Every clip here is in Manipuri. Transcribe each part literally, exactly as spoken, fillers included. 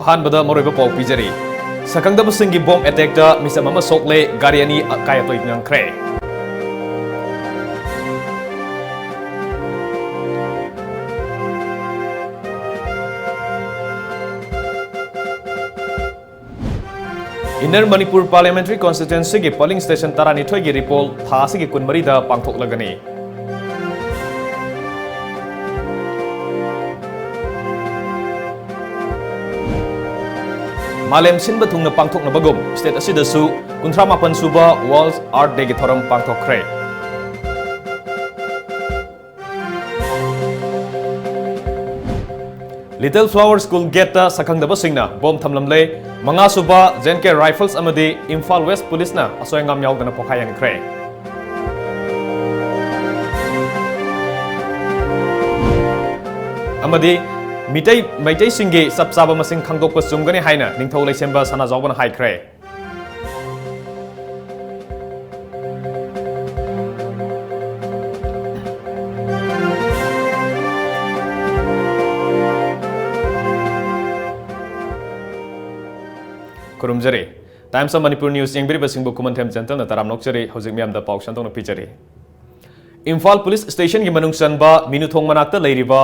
ꯑꯍꯥꯟꯕꯗ ꯃꯔꯨꯑꯣꯏꯕ ꯄꯥꯎ ꯄꯤꯖꯔꯤ꯫ ꯁꯛꯈꯪꯗꯕꯁꯤꯡꯒꯤ ꯕꯣꯝ ꯑꯦꯇꯦꯛꯇ ꯃꯤꯆꯝ ꯑꯃ ꯁꯣꯛꯂꯦ, ꯒꯥꯔꯤ ꯑꯅꯤ ꯑꯀꯥꯏ ꯑꯇꯣꯏ ꯅꯪꯈ꯭ꯔꯦ꯫ Inner Manipur Parliamentary Constituencyꯒꯤ polling station ꯇꯔꯥꯅꯤꯊꯣꯏꯒꯤ repoll ꯊꯥ ꯑꯁꯤꯒꯤ ꯀꯨꯟꯃꯔꯤꯗ ꯄꯥꯡꯊꯣꯛꯂꯒꯅꯤ꯫ ꯃꯥꯂꯦꯝ ꯁꯤꯟꯕ ꯊꯨꯡꯅ ꯄꯥꯡꯊꯣꯛꯅꯕꯒꯨꯝ state ꯑꯁꯤꯗꯁꯨ ꯀꯨꯟꯊ꯭ꯔꯥ ꯃꯥꯄꯟ ꯁꯨꯕ World Earth Dayꯒꯤ ꯊꯧꯔꯝ ꯄꯥꯡꯊꯣꯛꯈ꯭ꯔꯦ꯫ Little Flower School gateꯇ ꯁꯛꯈꯪꯗꯕꯁꯤꯡꯅ ꯕꯣꯝ ꯊꯝꯂꯝꯂꯦ꯫ ꯃꯉꯥ ꯁꯨꯕ J N K Rifles ꯑꯃꯗꯤ ꯏꯝꯐꯥꯜ West Policeꯅ ꯑꯁꯣꯏ ꯑꯉꯥꯝ ꯌꯥꯎꯗꯅ ꯄꯣꯈꯥꯏꯍꯟꯈ꯭ꯔꯦ꯫ ꯑꯃꯗꯤ ꯃꯤꯇꯩ, ꯃꯩꯇꯩꯁꯤꯡꯒꯤ ꯆꯞ ꯆꯥꯕ ꯃꯁꯤꯡ ꯈꯪꯗꯣꯛꯄ ꯆꯨꯝꯒꯅꯤ ꯍꯥꯏꯅ ꯅꯤꯡꯊꯧ ꯂꯩꯁꯦꯝꯕ ꯁꯅꯥꯖꯥꯎꯕꯅ ꯍꯥꯏꯈ꯭ꯔꯦ꯫ ꯈꯨꯔꯨꯝꯖꯔꯤ꯫ Times of Manipur News ꯌꯦꯡꯕꯤꯔꯤꯕꯁꯤꯡꯕꯨ ꯈꯨꯃꯟꯊꯦꯝ ꯖꯦꯟꯇꯜꯅ ꯇꯔꯥꯝꯅ ꯑꯣꯛꯆꯔꯤ꯫ ꯍꯧꯖꯤꯛ ꯃꯤꯌꯥꯝꯗ ꯄꯥꯎ ꯁꯟꯗꯣꯛꯅ ꯄꯤꯖꯔꯤ꯫ ꯏꯝꯐꯥꯜ Police Stationꯒꯤ ꯃꯅꯨꯡ ꯆꯟꯕ ꯃꯤꯅꯨꯊꯣꯡ ꯃꯅꯥꯛꯇ ꯂꯩꯔꯤꯕ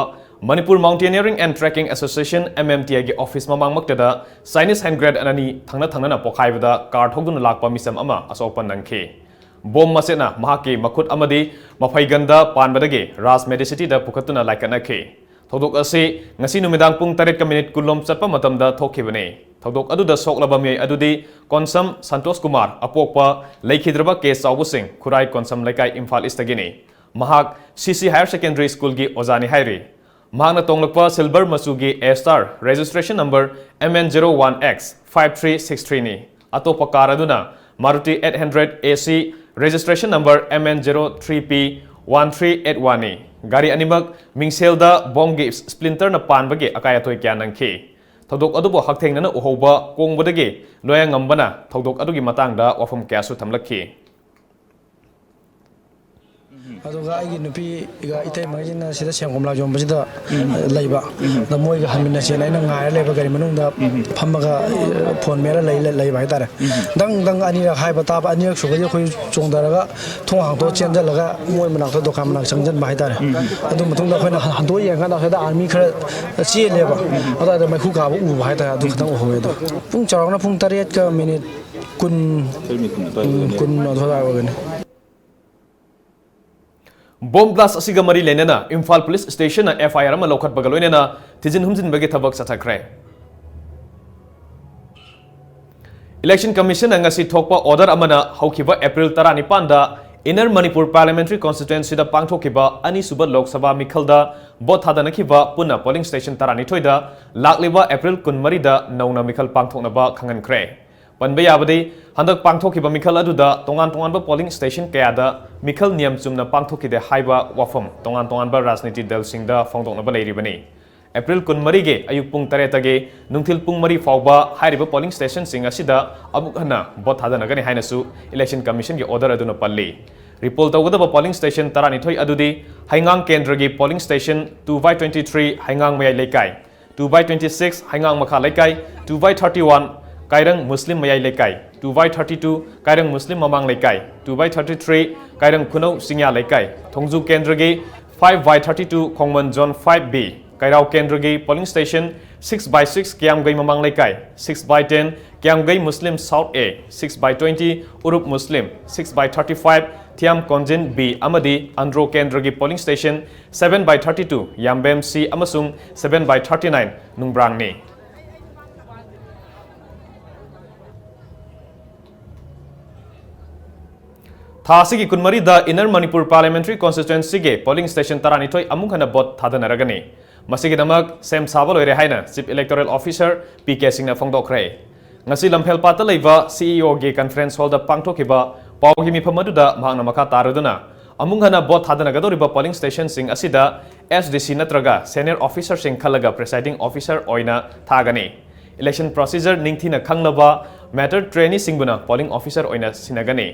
Manipur Mountaineering and Trekking Association, M M T Aꯒꯤ office ꯃꯃꯥꯡꯃꯛꯇꯗ Chinese hand grenade ꯑꯅꯤ ꯊꯪꯅ ꯊꯪꯅꯅ ꯄꯣꯈꯥꯏꯕꯗ car ꯊꯧꯗꯨꯅ ꯂꯥꯛꯄ ꯃꯤꯆꯝ ꯑꯃ ꯑꯁꯣꯛ ꯑꯄꯟ ꯅꯪꯈꯤ꯫ ꯕꯣꯝ ꯃꯆꯦꯠꯅ ꯃꯍꯥꯛꯀꯤ ꯃꯈꯨꯠ ꯑꯃꯗꯤ ꯃꯐꯩꯒꯟꯗ ꯄꯥꯟꯕꯗꯒꯤ ꯔꯥꯖ Medicityꯗ ꯄꯨꯈꯠꯇꯨꯅ ꯂꯥꯏꯀꯠꯅꯈꯤ꯫ ꯊꯧꯗꯣꯛ ꯑꯁꯤ ꯉꯁꯤ ꯅꯨꯃꯤꯗꯥꯡ ꯄꯨꯡ ꯇꯔꯦꯠꯀ minute ꯀꯨꯟꯂꯣꯝ ꯆꯠꯄ ꯃꯇꯝꯗ ꯊꯣꯛꯈꯤꯕꯅꯤ꯫ ꯊꯧꯗꯣꯛ ꯑꯗꯨꯗ ꯁꯣꯛꯂꯕ ꯃꯤꯑꯣꯏ ꯑꯗꯨꯗꯤ ꯀꯣꯟꯁꯝ ꯁꯟꯇꯣꯁ ꯀꯨꯃꯥꯔ, ꯑꯄꯣꯛꯄ ꯂꯩꯈꯤꯗ꯭ꯔꯕ ꯀꯦ ꯆꯥꯎꯕꯁꯤꯡ, ꯈꯨꯔꯥꯏ ꯀꯣꯟꯁꯝ ꯂꯩꯀꯥꯏ, ꯏꯝꯐꯥꯜ Eastꯇꯒꯤꯅꯤ꯫ ꯃꯍꯥꯛ C C Higher Secondary Schoolꯒꯤ ꯑꯣꯖꯥꯅꯤ ꯍꯥꯏꯔꯤ꯫ ꯃꯍꯥꯛꯅ ꯇꯣꯡꯂꯛꯄ silver ꯃꯆꯨꯒꯤ A Star, registration number M N zero one X five three six threeꯅꯤ꯫ ꯑꯇꯣꯞꯄ car ꯑꯗꯨꯅ Maruti eight hundred A C, registration number M N zero three P one three eight oneꯅꯤ꯫ ꯒꯥꯔꯤ ꯑꯅꯤꯃꯛ ꯃꯤꯡꯁꯦꯜꯗ ꯕꯣꯝꯒꯤ splinterꯅ ꯄꯥꯟꯕꯒꯤ ꯑꯀꯥꯏ ꯑꯇꯣꯏ ꯀꯌꯥ ꯅꯪꯈꯤ꯫ ꯊꯧꯗꯣꯛ ꯑꯗꯨꯕꯨ ꯍꯛꯊꯦꯡꯅꯅ ꯎꯍꯧꯕ ꯀꯣꯡꯕꯗꯒꯤ ꯂꯣꯌꯥꯉꯝꯕꯅ ꯊꯧꯗꯣꯛ ꯑꯗꯨꯒꯤ ꯃꯇꯥꯡꯗ ꯋꯥꯐꯝ ꯀꯌꯥꯁꯨ ꯊꯝꯂꯛꯈꯤ꯫ ꯑꯗꯨꯒ ꯑꯩꯒꯤ ꯅꯨꯄꯤꯒ ꯏꯇꯩꯃꯒꯤꯅ ꯁꯤꯗ ꯁꯦꯝ ꯀꯣꯝꯂꯥ ꯌꯣꯟꯕꯁꯤꯗ ꯂꯩꯕ꯫ ꯑꯗ ꯃꯣꯏꯒ ꯍꯟꯃꯤꯟꯅꯁꯦꯅ ꯑꯩꯅ ꯉꯥꯏꯔ ꯂꯩꯕ, ꯒꯥꯔꯤ ꯃꯅꯨꯡꯗ ꯐꯝꯃꯒ ꯐꯣꯟ ꯃꯦꯠꯂ ꯂꯩ- ꯂꯩꯕ ꯍꯥꯏꯇꯥꯔꯦ꯫ ꯗꯪ ꯗꯪ ꯑꯅꯤꯔꯛ ꯍꯥꯏꯕ ꯇꯥꯕ, ꯑꯅꯤꯔꯛ ꯁꯨꯕꯗꯤ ꯑꯩꯈꯣꯏ ꯆꯣꯡꯊꯔꯒ ꯊꯣꯡ ꯍꯥꯡꯗꯣꯛꯑ ꯆꯦꯟꯁꯤꯜꯂꯒ ꯃꯣꯏ ꯃꯅꯥꯛꯇ, ꯗꯨꯀꯥꯟ ꯃꯅꯥꯛ ꯆꯪꯁꯤꯟꯕ ꯍꯥꯏꯇꯥꯔꯦ꯫ ꯑꯗꯨ ꯃꯇꯨꯡꯗ ꯑꯩꯈꯣꯏꯅ ꯍꯟꯗꯣꯛꯑ ꯌꯦꯡꯀꯥꯟꯗ ꯑꯁ꯭ꯋꯥꯏꯗ ꯑꯥꯔꯃꯤ ꯈꯔ ꯆꯦꯜꯂꯦꯕ꯫ ꯑꯗꯨꯋꯥꯏꯗ ꯃꯩꯈꯨ ꯀꯥꯕ ꯎꯕ ꯍꯥꯏꯇꯥꯔꯦ꯫ ꯑꯗꯨ ꯈꯛꯇꯪ ꯎꯍꯧꯋꯦ꯫ ꯑꯗꯣ ꯄꯨꯡ ꯆꯥꯎꯔꯥꯛꯅ ꯄꯨꯡ ꯇꯔꯦꯠꯀ ꯃꯤꯅꯤꯠ ꯀꯨꯟ, ꯎꯝ, ꯀꯨꯟ ꯑꯗꯨꯋꯥꯏ ꯑꯣꯏꯒꯅꯤ꯫ ꯕꯣꯝ ꯕ꯭ꯂꯥꯁ ꯑꯁꯤꯒ ꯃꯔꯤ ꯂꯩꯅꯅ ꯏꯝꯐꯥꯜ ꯄꯨꯂꯤꯁ ꯁ꯭ꯇꯦꯁꯟꯅ ꯑꯦꯐ ꯑꯥꯏ ꯑꯥꯔ ꯑꯃ ꯂꯧꯈꯠꯄꯒ ꯂꯣꯏꯅꯅ ꯊꯤꯖꯤꯟ ꯍꯨꯝꯖꯤꯟꯕꯒꯤ ꯊꯕꯛ ꯆꯠꯊꯈ꯭ꯔꯦ꯫ ꯏꯂꯦꯛꯁꯟ ꯀꯃꯤꯁꯟꯅ ꯉꯁꯤ ꯊꯣꯛꯄ ꯑꯣꯔꯗꯔ ꯑꯃꯅ ꯍꯧꯈꯤꯕ ꯑꯦꯄ꯭ꯔꯤꯜ ꯇꯔꯥꯅꯤꯄꯥꯟꯗ ꯏꯟꯅꯔ ꯃꯅꯤꯄꯨꯔ ꯄꯥꯔꯂꯤꯌꯥꯃꯦꯟꯇꯔꯤ ꯀꯣꯟꯁꯇꯤꯇ꯭ꯋꯦꯟꯁꯤꯗ ꯄꯥꯡꯊꯣꯛꯈꯤꯕ ꯑꯅꯤꯁꯨꯕ ꯂꯣꯛ ꯁꯚꯥ ꯃꯤꯈꯜꯗ ꯚꯣꯠ ꯊꯥꯗꯅꯈꯤꯕ ꯄꯨꯟꯅ ꯄꯣꯂꯤꯡ ꯁ꯭ꯇꯦꯁꯟ ꯇꯔꯥꯅꯤꯊꯣꯏꯗ ꯂꯥꯛꯂꯤꯕ ꯑꯦꯄ꯭ꯔꯤꯜ ꯀꯨꯟꯃꯔꯤꯗ ꯅꯧꯅ ꯃꯤꯈꯜ ꯄꯥꯡꯊꯣꯛꯅꯕ ꯈꯪꯍꯟꯈ꯭ꯔꯦ꯫ ꯄꯟꯕ ꯌꯥꯕꯗꯤ, ꯍꯟꯗꯛ ꯄꯥꯡꯊꯣꯛꯈꯤꯕ ꯃꯤꯈꯜ ꯑꯗꯨꯗ ꯇꯣꯉꯥꯟ ꯇꯣꯉꯥꯟꯕ ꯄꯣꯂꯤꯡ ꯁ꯭ꯇꯦꯁꯟ ꯀꯌꯥꯗ ꯃꯤꯈꯜ ꯅꯤꯌꯝ ꯆꯨꯝꯅ ꯄꯥꯡꯊꯣꯛꯈꯤꯗꯦ ꯍꯥꯏꯕ ꯋꯥꯐꯝ ꯇꯣꯉꯥꯟ ꯇꯣꯉꯥꯟꯕ ꯔꯥꯖꯅꯤꯇꯤ ꯗꯜꯁꯤꯡꯗ ꯐꯣꯡꯗꯣꯛꯅꯕ ꯂꯩꯔꯤꯕꯅꯤ꯫ ꯑꯦꯄ꯭ꯔꯤꯜ ꯀꯨꯟꯃꯔꯤꯒꯤ ꯑꯌꯨꯛ ꯄꯨꯡ ꯇꯔꯦꯠꯇꯒꯤ ꯅꯨꯡꯊꯤꯜ ꯄꯨꯡ ꯃꯔꯤ ꯐꯥꯎꯕ ꯍꯥꯏꯔꯤꯕ ꯄꯣꯂꯤꯡ ꯁ꯭ꯇꯦꯁꯟꯁꯤꯡ ꯑꯁꯤꯗ ꯑꯃꯨꯛ ꯍꯟꯅ ꯚꯣꯠ ꯊꯥꯗꯅꯒꯅꯤ ꯍꯥꯏꯅꯁꯨ ꯏꯂꯦꯛꯁꯟ ꯀꯃꯤꯁꯟꯒꯤ ꯑꯣꯔꯗꯔ ꯑꯗꯨꯅ ꯄꯜꯂꯤ꯫ ꯔꯤꯄꯣꯜ ꯇꯧꯒꯗꯕ ꯄꯣꯂꯤꯡ ꯁ꯭ꯇꯦꯁꯟ ꯇꯔꯥꯅꯤꯊꯣꯏ ꯑꯗꯨꯗꯤ ꯍꯩꯉꯥꯡ ꯀꯦꯟꯗ꯭ꯔꯒꯤ polling station two by twenty three ꯍꯩꯉꯥꯡ ꯃꯌꯥꯏ ꯂꯩꯀꯥꯏ, two by twenty six ꯍꯩꯉꯥꯡ ꯃꯈꯥ ꯂꯩꯀꯥꯏ, two by thirty one ꯀꯥꯏꯔꯪ ꯃꯨꯁꯂꯤꯝ ꯃꯌꯥꯏ ꯂꯩꯀꯥꯏ, two by thirty two ꯀꯥꯏꯔꯪ ꯃꯨꯁꯂꯤꯝ ꯃꯃꯥꯡ ꯂꯩꯀꯥꯏ, two by thirty three ꯀꯥꯏꯔꯪ ꯈꯨꯅꯧ ꯆꯤꯡꯌꯥ ꯂꯩꯀꯥꯏ, ꯊꯣꯡꯖꯨ ꯀꯦꯟꯗ꯭ꯔꯒꯤ five by thirty two ꯈꯣꯡꯃꯟ Zone five B, ꯀꯩꯔꯥꯎ ꯀꯦꯟꯗ꯭ꯔꯒꯤ polling station six by six ꯀꯤꯌꯥꯝꯒꯩ ꯃꯃꯥꯡ ꯂꯩꯀꯥꯏ, six by ten ꯀꯤꯌꯥꯝꯒꯩ Muslim South A, six by twenty ꯎꯔꯨꯞ Muslim, six by thirty five Thiyam ꯀꯣꯟꯖꯤꯟ B ꯑꯃꯗꯤ ꯑꯟꯗ꯭ꯔꯣ ꯀꯦꯟꯗ꯭ꯔꯒꯤ polling station seven by thirty two ꯌꯥꯝꯕꯦꯝ C ꯑꯃꯁꯨꯡ seven by thirty nine ꯅꯨꯡꯕ꯭ꯔꯥꯡꯅꯤ꯫ ꯊꯥ ꯑꯁꯤꯒꯤ ꯀꯨꯟꯃꯔꯤꯗ ꯏꯟꯅꯔ ꯃꯅꯤꯄꯨꯔ ꯄꯥꯔꯂꯤꯌꯥꯃꯦꯟꯇꯔꯤ ꯀꯣꯟꯁꯇꯤꯇ꯭ꯋꯦꯟꯁꯤꯒꯤ ꯄꯣꯂꯤꯡ ꯁ꯭ꯇꯦꯁꯟ ꯇꯔꯥꯅꯤꯊꯣꯏ ꯑꯃꯨꯛ ꯍꯟꯅ ꯚꯣꯠ ꯊꯥꯗꯅꯔꯒꯅꯤ꯫ ꯃꯁꯤꯒꯤꯗꯃꯛ ꯁꯦꯝ ꯁꯥꯕ ꯂꯣꯏꯔꯦ ꯍꯥꯏꯅ chief electoral officer P K ꯁꯤꯡꯅ ꯐꯣꯡꯗꯣꯛꯈ꯭ꯔꯦ꯫ ꯉꯁꯤ ꯂꯝꯐꯦꯜꯄꯥꯠꯇ ꯂꯩꯕ ꯁꯤ ꯏ ꯑꯣꯒꯤ ꯀꯟꯐꯔꯦꯟꯁ ꯍꯣꯜꯗ ꯄꯥꯡꯊꯣꯛꯈꯤꯕ ꯄꯥꯎꯒꯤ ꯃꯤꯐꯝ ꯑꯗꯨꯗ ꯃꯍꯥꯛꯅ ꯃꯈꯥ ꯇꯥꯔꯗꯨꯅ, ꯑꯃꯨꯛ ꯍꯟꯅ ꯚꯣꯠ ꯊꯥꯗꯅꯒꯗꯧꯔꯤꯕ ꯄꯣꯂꯤꯡ ꯁ꯭ꯇꯦꯁꯟꯁꯤꯡ ꯑꯁꯤꯗ ꯑꯦꯁ ꯗꯤ ꯁꯤ ꯅꯠꯇ꯭ꯔꯒ ꯁꯦꯅꯤꯌꯔ ꯑꯣꯐꯤꯁꯥꯔꯁꯤꯡ ꯈꯜꯂꯒ ꯄ꯭ꯔꯤꯁꯥꯏꯗꯤꯡ ꯑꯣꯐꯤꯁꯥꯔ ꯑꯣꯏꯅ ꯊꯥꯒꯅꯤ꯫ ꯏꯂꯦꯛꯁꯟ ꯄ꯭ꯔꯣꯁꯤꯖꯔ ꯅꯤꯡꯊꯤꯅ ꯈꯪꯂꯕ ꯃꯦꯇꯔ ꯇ꯭ꯔꯦꯅꯤꯁꯤꯡꯕꯨꯅ ꯄꯣꯂꯤꯡ ꯑꯣꯐꯤꯁꯥꯔ ꯑꯣꯏꯅ ꯁꯤꯟꯅꯒꯅꯤ꯫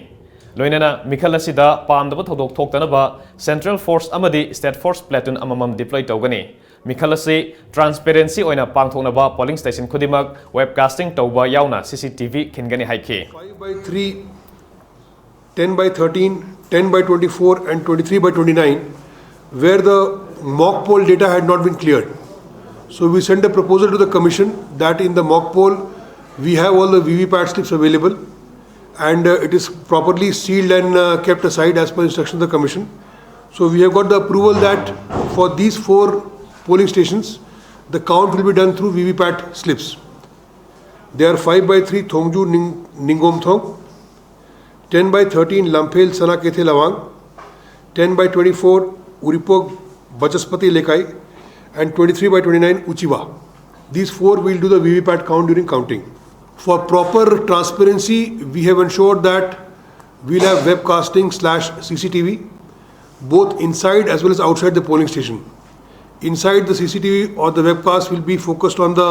ꯂꯣꯏꯅꯅ ꯃꯤꯈꯜ ꯑꯁꯤꯗ ꯄꯥꯝꯗꯕ ꯊꯧꯗꯣꯛ ꯊꯣꯛꯇꯅꯕ Central Force ꯑꯃꯗꯤ State Force platoon ꯑꯃꯃꯝ deploy ꯇꯧꯒꯅꯤ꯫ ꯃꯤꯈꯜ ꯑꯁꯤ transparency ꯑꯣꯏꯅ ꯄꯥꯡꯊꯣꯛꯅꯕ polling station ꯈꯨꯗꯤꯡꯃꯛ webcasting ꯇꯧꯕ ꯌꯥꯎꯅ C C T V ꯈꯤꯟꯒꯅꯤ ꯍꯥꯏꯈꯤ꯫ Five by three, ten by thirteen, ten by twenty-four, and twenty-three by twenty-nine, where the mock poll data had not been cleared. So we sent a proposal to the commission that in the mock poll, we have all the V V P A T slips available, and uh, it is properly sealed and uh, kept aside as per instruction of the commission. So we have got the approval that for these four polling stations, the count will be done through V V P A T slips. They are five by three Thongju Ning- Ningom Thong, ten by thirteen Lamphel Sanakethe Lawang, ten by twenty-four Uripok Bachaspati Lekai, and twenty-three by twenty-nine Uchiwa. These four will do the V V P A T count during counting. For proper transparency, we have ensured that we'll have webcasting slash C C T V, both inside as well as outside the polling station. Inside, the C C T V or the webcast will be focused on the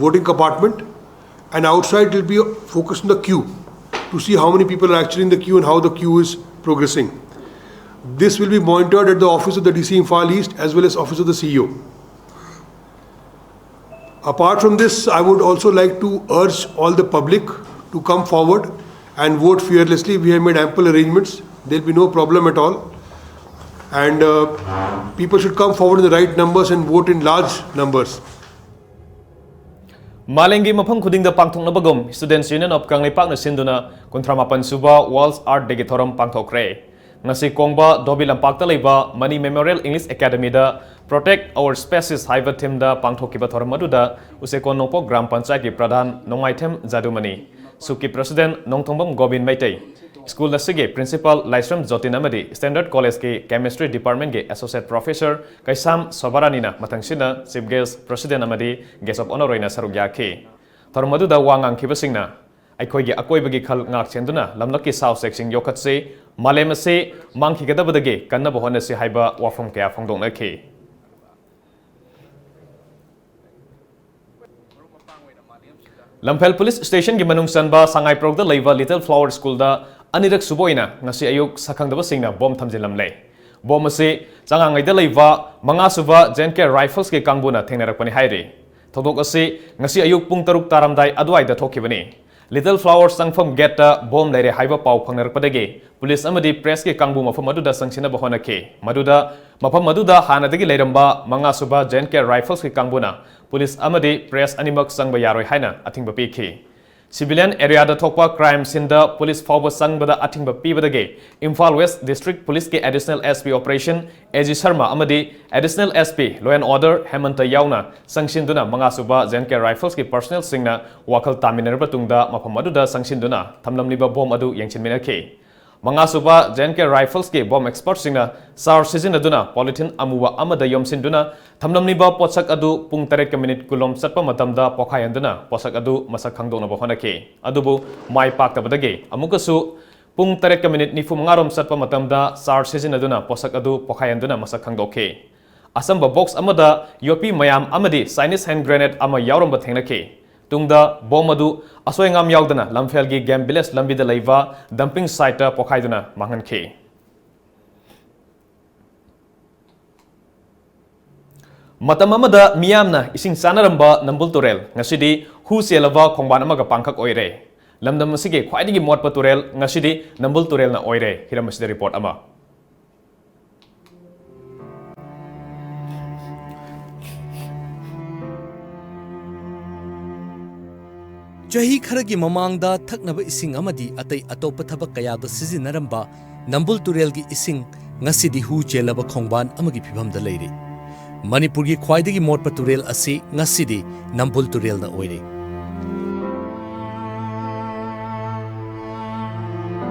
voting compartment, and outside it will be focused on the queue to see how many people are actually in the queue and how the queue is progressing. This will be monitored at the office of the D C Imphal East as well as office of the C E O. Apart from this, I would also like to urge all the public to come forward and vote fearlessly. We have made ample arrangements. There'll be no problem at all. And uh, people should come forward in the right numbers and vote in large numbers. ꯃꯥꯂꯦꯝꯒꯤ ꯃꯐꯝ ꯈꯨꯗꯤꯡꯗ ꯄꯥꯡꯊꯣꯛꯅꯕꯒꯨꯝ Students Union of ꯀꯪꯂꯩꯄꯥꯛꯅ ꯁꯤꯟꯗꯨꯅ ꯀꯨꯟꯊ꯭ꯔꯥ ꯃꯥꯄꯟ ꯁꯨꯕ World Earth Dayꯒꯤ ꯊꯧꯔꯝ ꯄꯥꯡꯊꯣꯛꯈ꯭ꯔꯦ꯫ ꯉꯁꯤ ꯀꯣꯡꯕ ꯙꯣꯕꯤ ꯂꯝꯄꯥꯛꯇ ꯂꯩꯕ Mani Memorial English Academyꯗ Protect Our Species ꯍꯥꯏꯕ themeꯗ ꯄꯥꯡꯊꯣꯛꯈꯤꯕ ꯊꯧꯔꯝ ꯑꯗꯨꯗ ꯎꯆꯦꯀꯣꯟ ꯅꯣꯡꯄꯣꯛ ꯒ꯭ꯔꯥꯝ ꯄꯟꯆꯥꯌꯠꯀꯤ ꯄ꯭ꯔꯙꯥꯟ ꯅꯣꯡꯃꯥꯏꯊꯦꯝ ꯖꯥꯗꯨꯃꯅꯤ, ꯁꯨꯛꯀꯤ president ꯅꯣꯡꯊꯣꯡꯕꯝ ꯒꯣꯕꯤꯟ ꯃꯩꯇꯩ, school ꯑꯁꯤꯒꯤ principal ꯂꯥꯏꯁ꯭ꯔꯝ ꯖꯣꯇꯤꯟ ꯑꯃꯗꯤ Standard Collegeꯀꯤ Chemistry Departmentꯀꯤ Associate Professor ꯀꯩꯁꯥꯝ ꯁꯣꯚꯥꯔꯥꯅꯤꯅ ꯃꯊꯪꯁꯤꯠꯅ chief guest, president ꯑꯃꯗꯤ guest of honour ꯑꯣꯏꯅ ꯁꯔꯨꯛ ꯌꯥꯈꯤ꯫ ꯊꯧꯔꯝ ꯑꯗꯨꯗ ꯋꯥ ꯉꯥꯡꯈꯤꯕꯁꯤꯡꯅ ꯑꯩꯈꯣꯏꯒꯤ ꯑꯀꯣꯏꯕꯒꯤ ꯈꯜ ꯉꯥꯛ ꯁꯦꯟꯗꯨꯅ ꯂꯝꯂꯛꯀꯤ ꯁꯥ ꯎꯆꯦꯛꯁꯤꯡ ꯌꯣꯛꯈꯠꯁꯤ, ꯃꯥꯂꯦꯝ ꯑꯁꯤ ꯃꯥꯡꯈꯤꯒꯗꯕꯗꯒꯤ ꯀꯟꯅꯕ ꯍꯣꯠꯅꯁꯤ ꯍꯥꯏꯕ ꯋꯥꯐꯝ ꯀꯌꯥ ꯐꯣꯡꯗꯣꯛꯅꯈꯤ꯫ ꯂꯝꯐꯦꯜ ꯄꯨꯂꯤꯁ ꯁ꯭ꯇꯦꯁꯟꯒꯤ ꯃꯅꯨꯡ ꯆꯟꯕ ꯁꯉꯥꯏꯄ꯭ꯔꯧꯗ ꯂꯩꯕ ꯂꯤꯇꯜ ꯐ꯭ꯂꯥꯋꯔ ꯁ꯭ꯀꯨꯜꯗ ꯑꯅꯤꯔꯛ ꯁꯨꯕ ꯑꯣꯏꯅ ꯉꯁꯤ ꯑꯌꯨꯛ ꯁꯛꯈꯪꯗꯕꯁꯤꯡꯅ ꯕꯣꯝ ꯊꯝꯖꯤꯜꯂꯝꯂꯦ꯫ ꯕꯣꯝ ꯑꯁꯤ ꯆꯉꯥꯡꯉꯩꯗ ꯂꯩꯕ ꯃꯉꯥ ꯁꯨꯕ J N K Riflesꯀꯤ ꯀꯥꯡꯕꯨꯅ ꯊꯦꯡꯅꯔꯛꯄꯅꯤ ꯍꯥꯏꯔꯤ꯫ ꯊꯧꯗꯣꯛ ꯑꯁꯤ ꯉꯁꯤ ꯑꯌꯨꯛ ꯄꯨꯡ ꯇꯔꯨꯛ ꯇꯥꯔꯝꯗꯥꯏ ꯑꯗꯨꯋꯥꯏꯗ ꯊꯣꯛꯈꯤꯕꯅꯤ꯫ ꯂꯤꯇꯜ ꯐ꯭ꯂꯥꯋꯔ ꯆꯪꯐꯝ ꯒꯦꯠꯇ ꯕꯣꯝ ꯂꯩꯔꯦ ꯍꯥꯏꯕ ꯄꯥꯎ ꯐꯪꯅꯔꯛꯄꯗꯒꯤ ꯄꯨꯂꯤꯁ ꯑꯃꯗꯤ ꯄ꯭ꯔꯦꯁꯀꯤ ꯀꯥꯡꯕꯨ ꯃꯐꯝ ꯑꯗꯨꯗ ꯆꯪꯁꯤꯟꯅꯕ ꯍꯣꯠꯅꯈꯤ꯫ ꯃꯗꯨꯗ ꯃꯐꯝ ꯑꯗꯨꯗ ꯍꯥꯟꯅꯗꯒꯤ ꯂꯩꯔꯝꯕ ꯃꯉꯥ ꯁꯨꯕ J N K Riflesꯀꯤ ꯀꯥꯡꯕꯨꯅ ꯄꯨꯂꯤꯁ ꯑꯃꯗꯤ ꯄ꯭ꯔꯦꯁ ꯑꯅꯤꯃꯛ ꯆꯪꯕ ꯌꯥꯔꯣꯏ ꯍꯥꯏꯅ ꯑꯊꯤꯡꯕ ꯄꯤꯈꯤ꯫ ꯁꯤꯚꯤꯂꯤꯌꯟ ꯑꯦꯔꯤꯌꯥꯗ ꯊꯣꯛꯄ ꯀ꯭ꯔꯥꯏꯝ ꯁꯤꯟꯗ ꯄꯨꯂꯤꯁ ꯐꯥꯎꯕ ꯆꯪꯕꯗ ꯑꯊꯤꯡꯕ ꯄꯤꯕꯗꯒꯤ ꯏꯝꯐꯥꯜ ꯋꯦꯁ ꯗꯤꯁꯇ꯭ꯔꯤꯛ ꯄꯨꯂꯤꯁꯀꯤ additional S P Operation A G Sharma ꯑꯃꯗꯤ additional S P Law and Order ꯍꯦꯃꯟꯇ ꯌꯥꯎꯅ ꯆꯪꯁꯤꯟꯗꯨꯅ ꯃꯉꯥ ꯁꯨꯕ J N K Riflesꯀꯤ ꯄꯔꯁꯅꯦꯜꯁꯤꯡꯅ ꯋꯥꯈꯜ ꯇꯥꯃꯤꯟꯅꯔꯕ ꯇꯨꯡꯗ ꯃꯐꯝ ꯑꯗꯨꯗ ꯆꯪꯁꯤꯟꯗꯨꯅ ꯊꯝꯂꯝꯂꯤꯕ ꯕꯣꯝ ꯑꯗꯨ ꯌꯦꯡꯁꯤꯟꯃꯤꯟꯅꯈꯤ꯫ ꯃꯉꯥ ꯁꯨꯕ J N K Riflesꯀꯤ ꯕꯣꯝ ꯑꯦꯛꯁꯄꯔꯠꯁꯤꯡꯅ ꯆꯥꯔ ꯁꯤꯖꯤꯟꯅꯗꯨꯅ ꯄꯣꯂꯤꯊꯤꯟ ꯑꯃꯨꯕ ꯑꯃꯗ ꯌꯣꯝꯁꯤꯟꯗꯨꯅ ꯊꯝꯂꯝꯂꯤꯕ ꯄꯣꯠꯁꯛ ꯑꯗꯨ ꯄꯨꯡ ꯇꯔꯦꯠꯀ ꯃꯤꯅꯤꯠ ꯀꯨꯟꯂꯣꯝ ꯆꯠꯄ ꯃꯇꯝꯗ ꯄꯣꯈꯥꯏꯍꯟꯗꯨꯅ ꯄꯣꯠꯁꯛ ꯑꯗꯨ ꯃꯁꯛ ꯈꯪꯗꯣꯛꯅꯕ ꯍꯣꯠꯅꯈꯤ꯫ ꯑꯗꯨꯕꯨ ꯃꯥꯏ ꯄꯥꯛꯇꯕꯗꯒꯤ ꯑꯃꯨꯛꯀꯁꯨ ꯄꯨꯡ ꯇꯔꯦꯠꯀ ꯃꯤꯅꯤꯠ ꯅꯤꯐꯨ ꯃꯉꯥꯔꯣꯝ ꯆꯠꯄ ꯃꯇꯝꯗ ꯆꯥꯔ ꯁꯤꯖꯤꯟꯅꯗꯨꯅ ꯄꯣꯠꯁꯛ ꯑꯗꯨ ꯄꯣꯈꯥꯏꯍꯟꯗꯨꯅ ꯃꯁꯛ ꯈꯪꯗꯣꯛꯈꯤ꯫ ꯑꯆꯝꯕ ꯕꯣꯛꯁ ꯑꯃꯗ ꯌꯣꯠꯄꯤ ꯃꯌꯥꯝ ꯑꯃꯗꯤ Chinese hand grenade ꯑꯃ ꯌꯥꯎꯔꯝꯕ ꯊꯦꯡꯅꯈꯤ꯫ ꯇꯨꯡꯗ ꯕꯣꯝ ꯑꯗꯨ ꯑꯁꯣꯏ ꯑꯉꯥꯝ ꯌꯥꯎꯗꯅ ꯂꯝꯐꯦꯜꯒꯤ ꯒꯦꯝ ꯚꯤꯂꯦꯖ ꯂꯝꯕꯤꯗ ꯂꯩꯕ dumping siteꯇ ꯄꯣꯈꯥꯏꯗꯨꯅ ꯃꯥꯡꯍꯟꯈꯤ꯫ ꯃꯇꯝ ꯑꯃꯗ ꯃꯤꯌꯥꯝꯅ ꯏꯁꯤꯡ ꯆꯥꯅꯔꯝꯕ ꯅꯝꯕꯨꯜ ꯇꯨꯔꯦꯜ ꯉꯁꯤꯗꯤ ꯍꯨ ꯆꯦꯜꯂꯕ ꯈꯣꯡꯕꯥꯟ ꯑꯃꯒ ꯄꯥꯡꯈꯛ ꯑꯣꯏꯔꯦ꯫ ꯂꯝꯗꯝ ꯑꯁꯤꯒꯤ ꯈ꯭ꯋꯥꯏꯗꯒꯤ ꯃꯣꯠꯄ ꯇꯨꯔꯦꯜ ꯉꯁꯤꯗꯤ ꯅꯝꯕꯨꯜ ꯇꯨꯔꯦꯜꯅ ꯑꯣꯏꯔꯦ꯫ ꯍꯤꯔꯝ ꯑꯁꯤꯗ ꯔꯤꯄꯣꯔꯠ ꯑꯃ꯫ ꯆꯍꯤ ꯈꯔꯒꯤ ꯃꯃꯥꯡꯗ ꯊꯛꯅꯕ ꯏꯁꯤꯡ ꯑꯃꯗꯤ ꯑꯇꯩ ꯑꯇꯣꯞꯄ ꯊꯕꯛ ꯀꯌꯥꯗ ꯁꯤꯖꯤꯟꯅꯔꯝꯕ ꯅꯝꯕꯨꯜ ꯇꯨꯔꯦꯜꯒꯤ ꯏꯁꯤꯡ ꯉꯁꯤꯗꯤ ꯍꯨ ꯆꯦꯜꯂꯕ ꯈꯣꯡꯕꯥꯟ ꯑꯃꯒꯤ ꯐꯤꯚꯝꯗ ꯂꯩꯔꯦ꯫ ꯃꯅꯤꯄꯨꯔꯒꯤ ꯈ꯭ꯋꯥꯏꯗꯒꯤ ꯃꯣꯠꯄ ꯇꯨꯔꯦꯜ ꯑꯁꯤ ꯉꯁꯤꯗꯤ ꯅꯝꯕꯨꯜ ꯇꯨꯔꯦꯜꯅ ꯑꯣꯏꯔꯦ꯫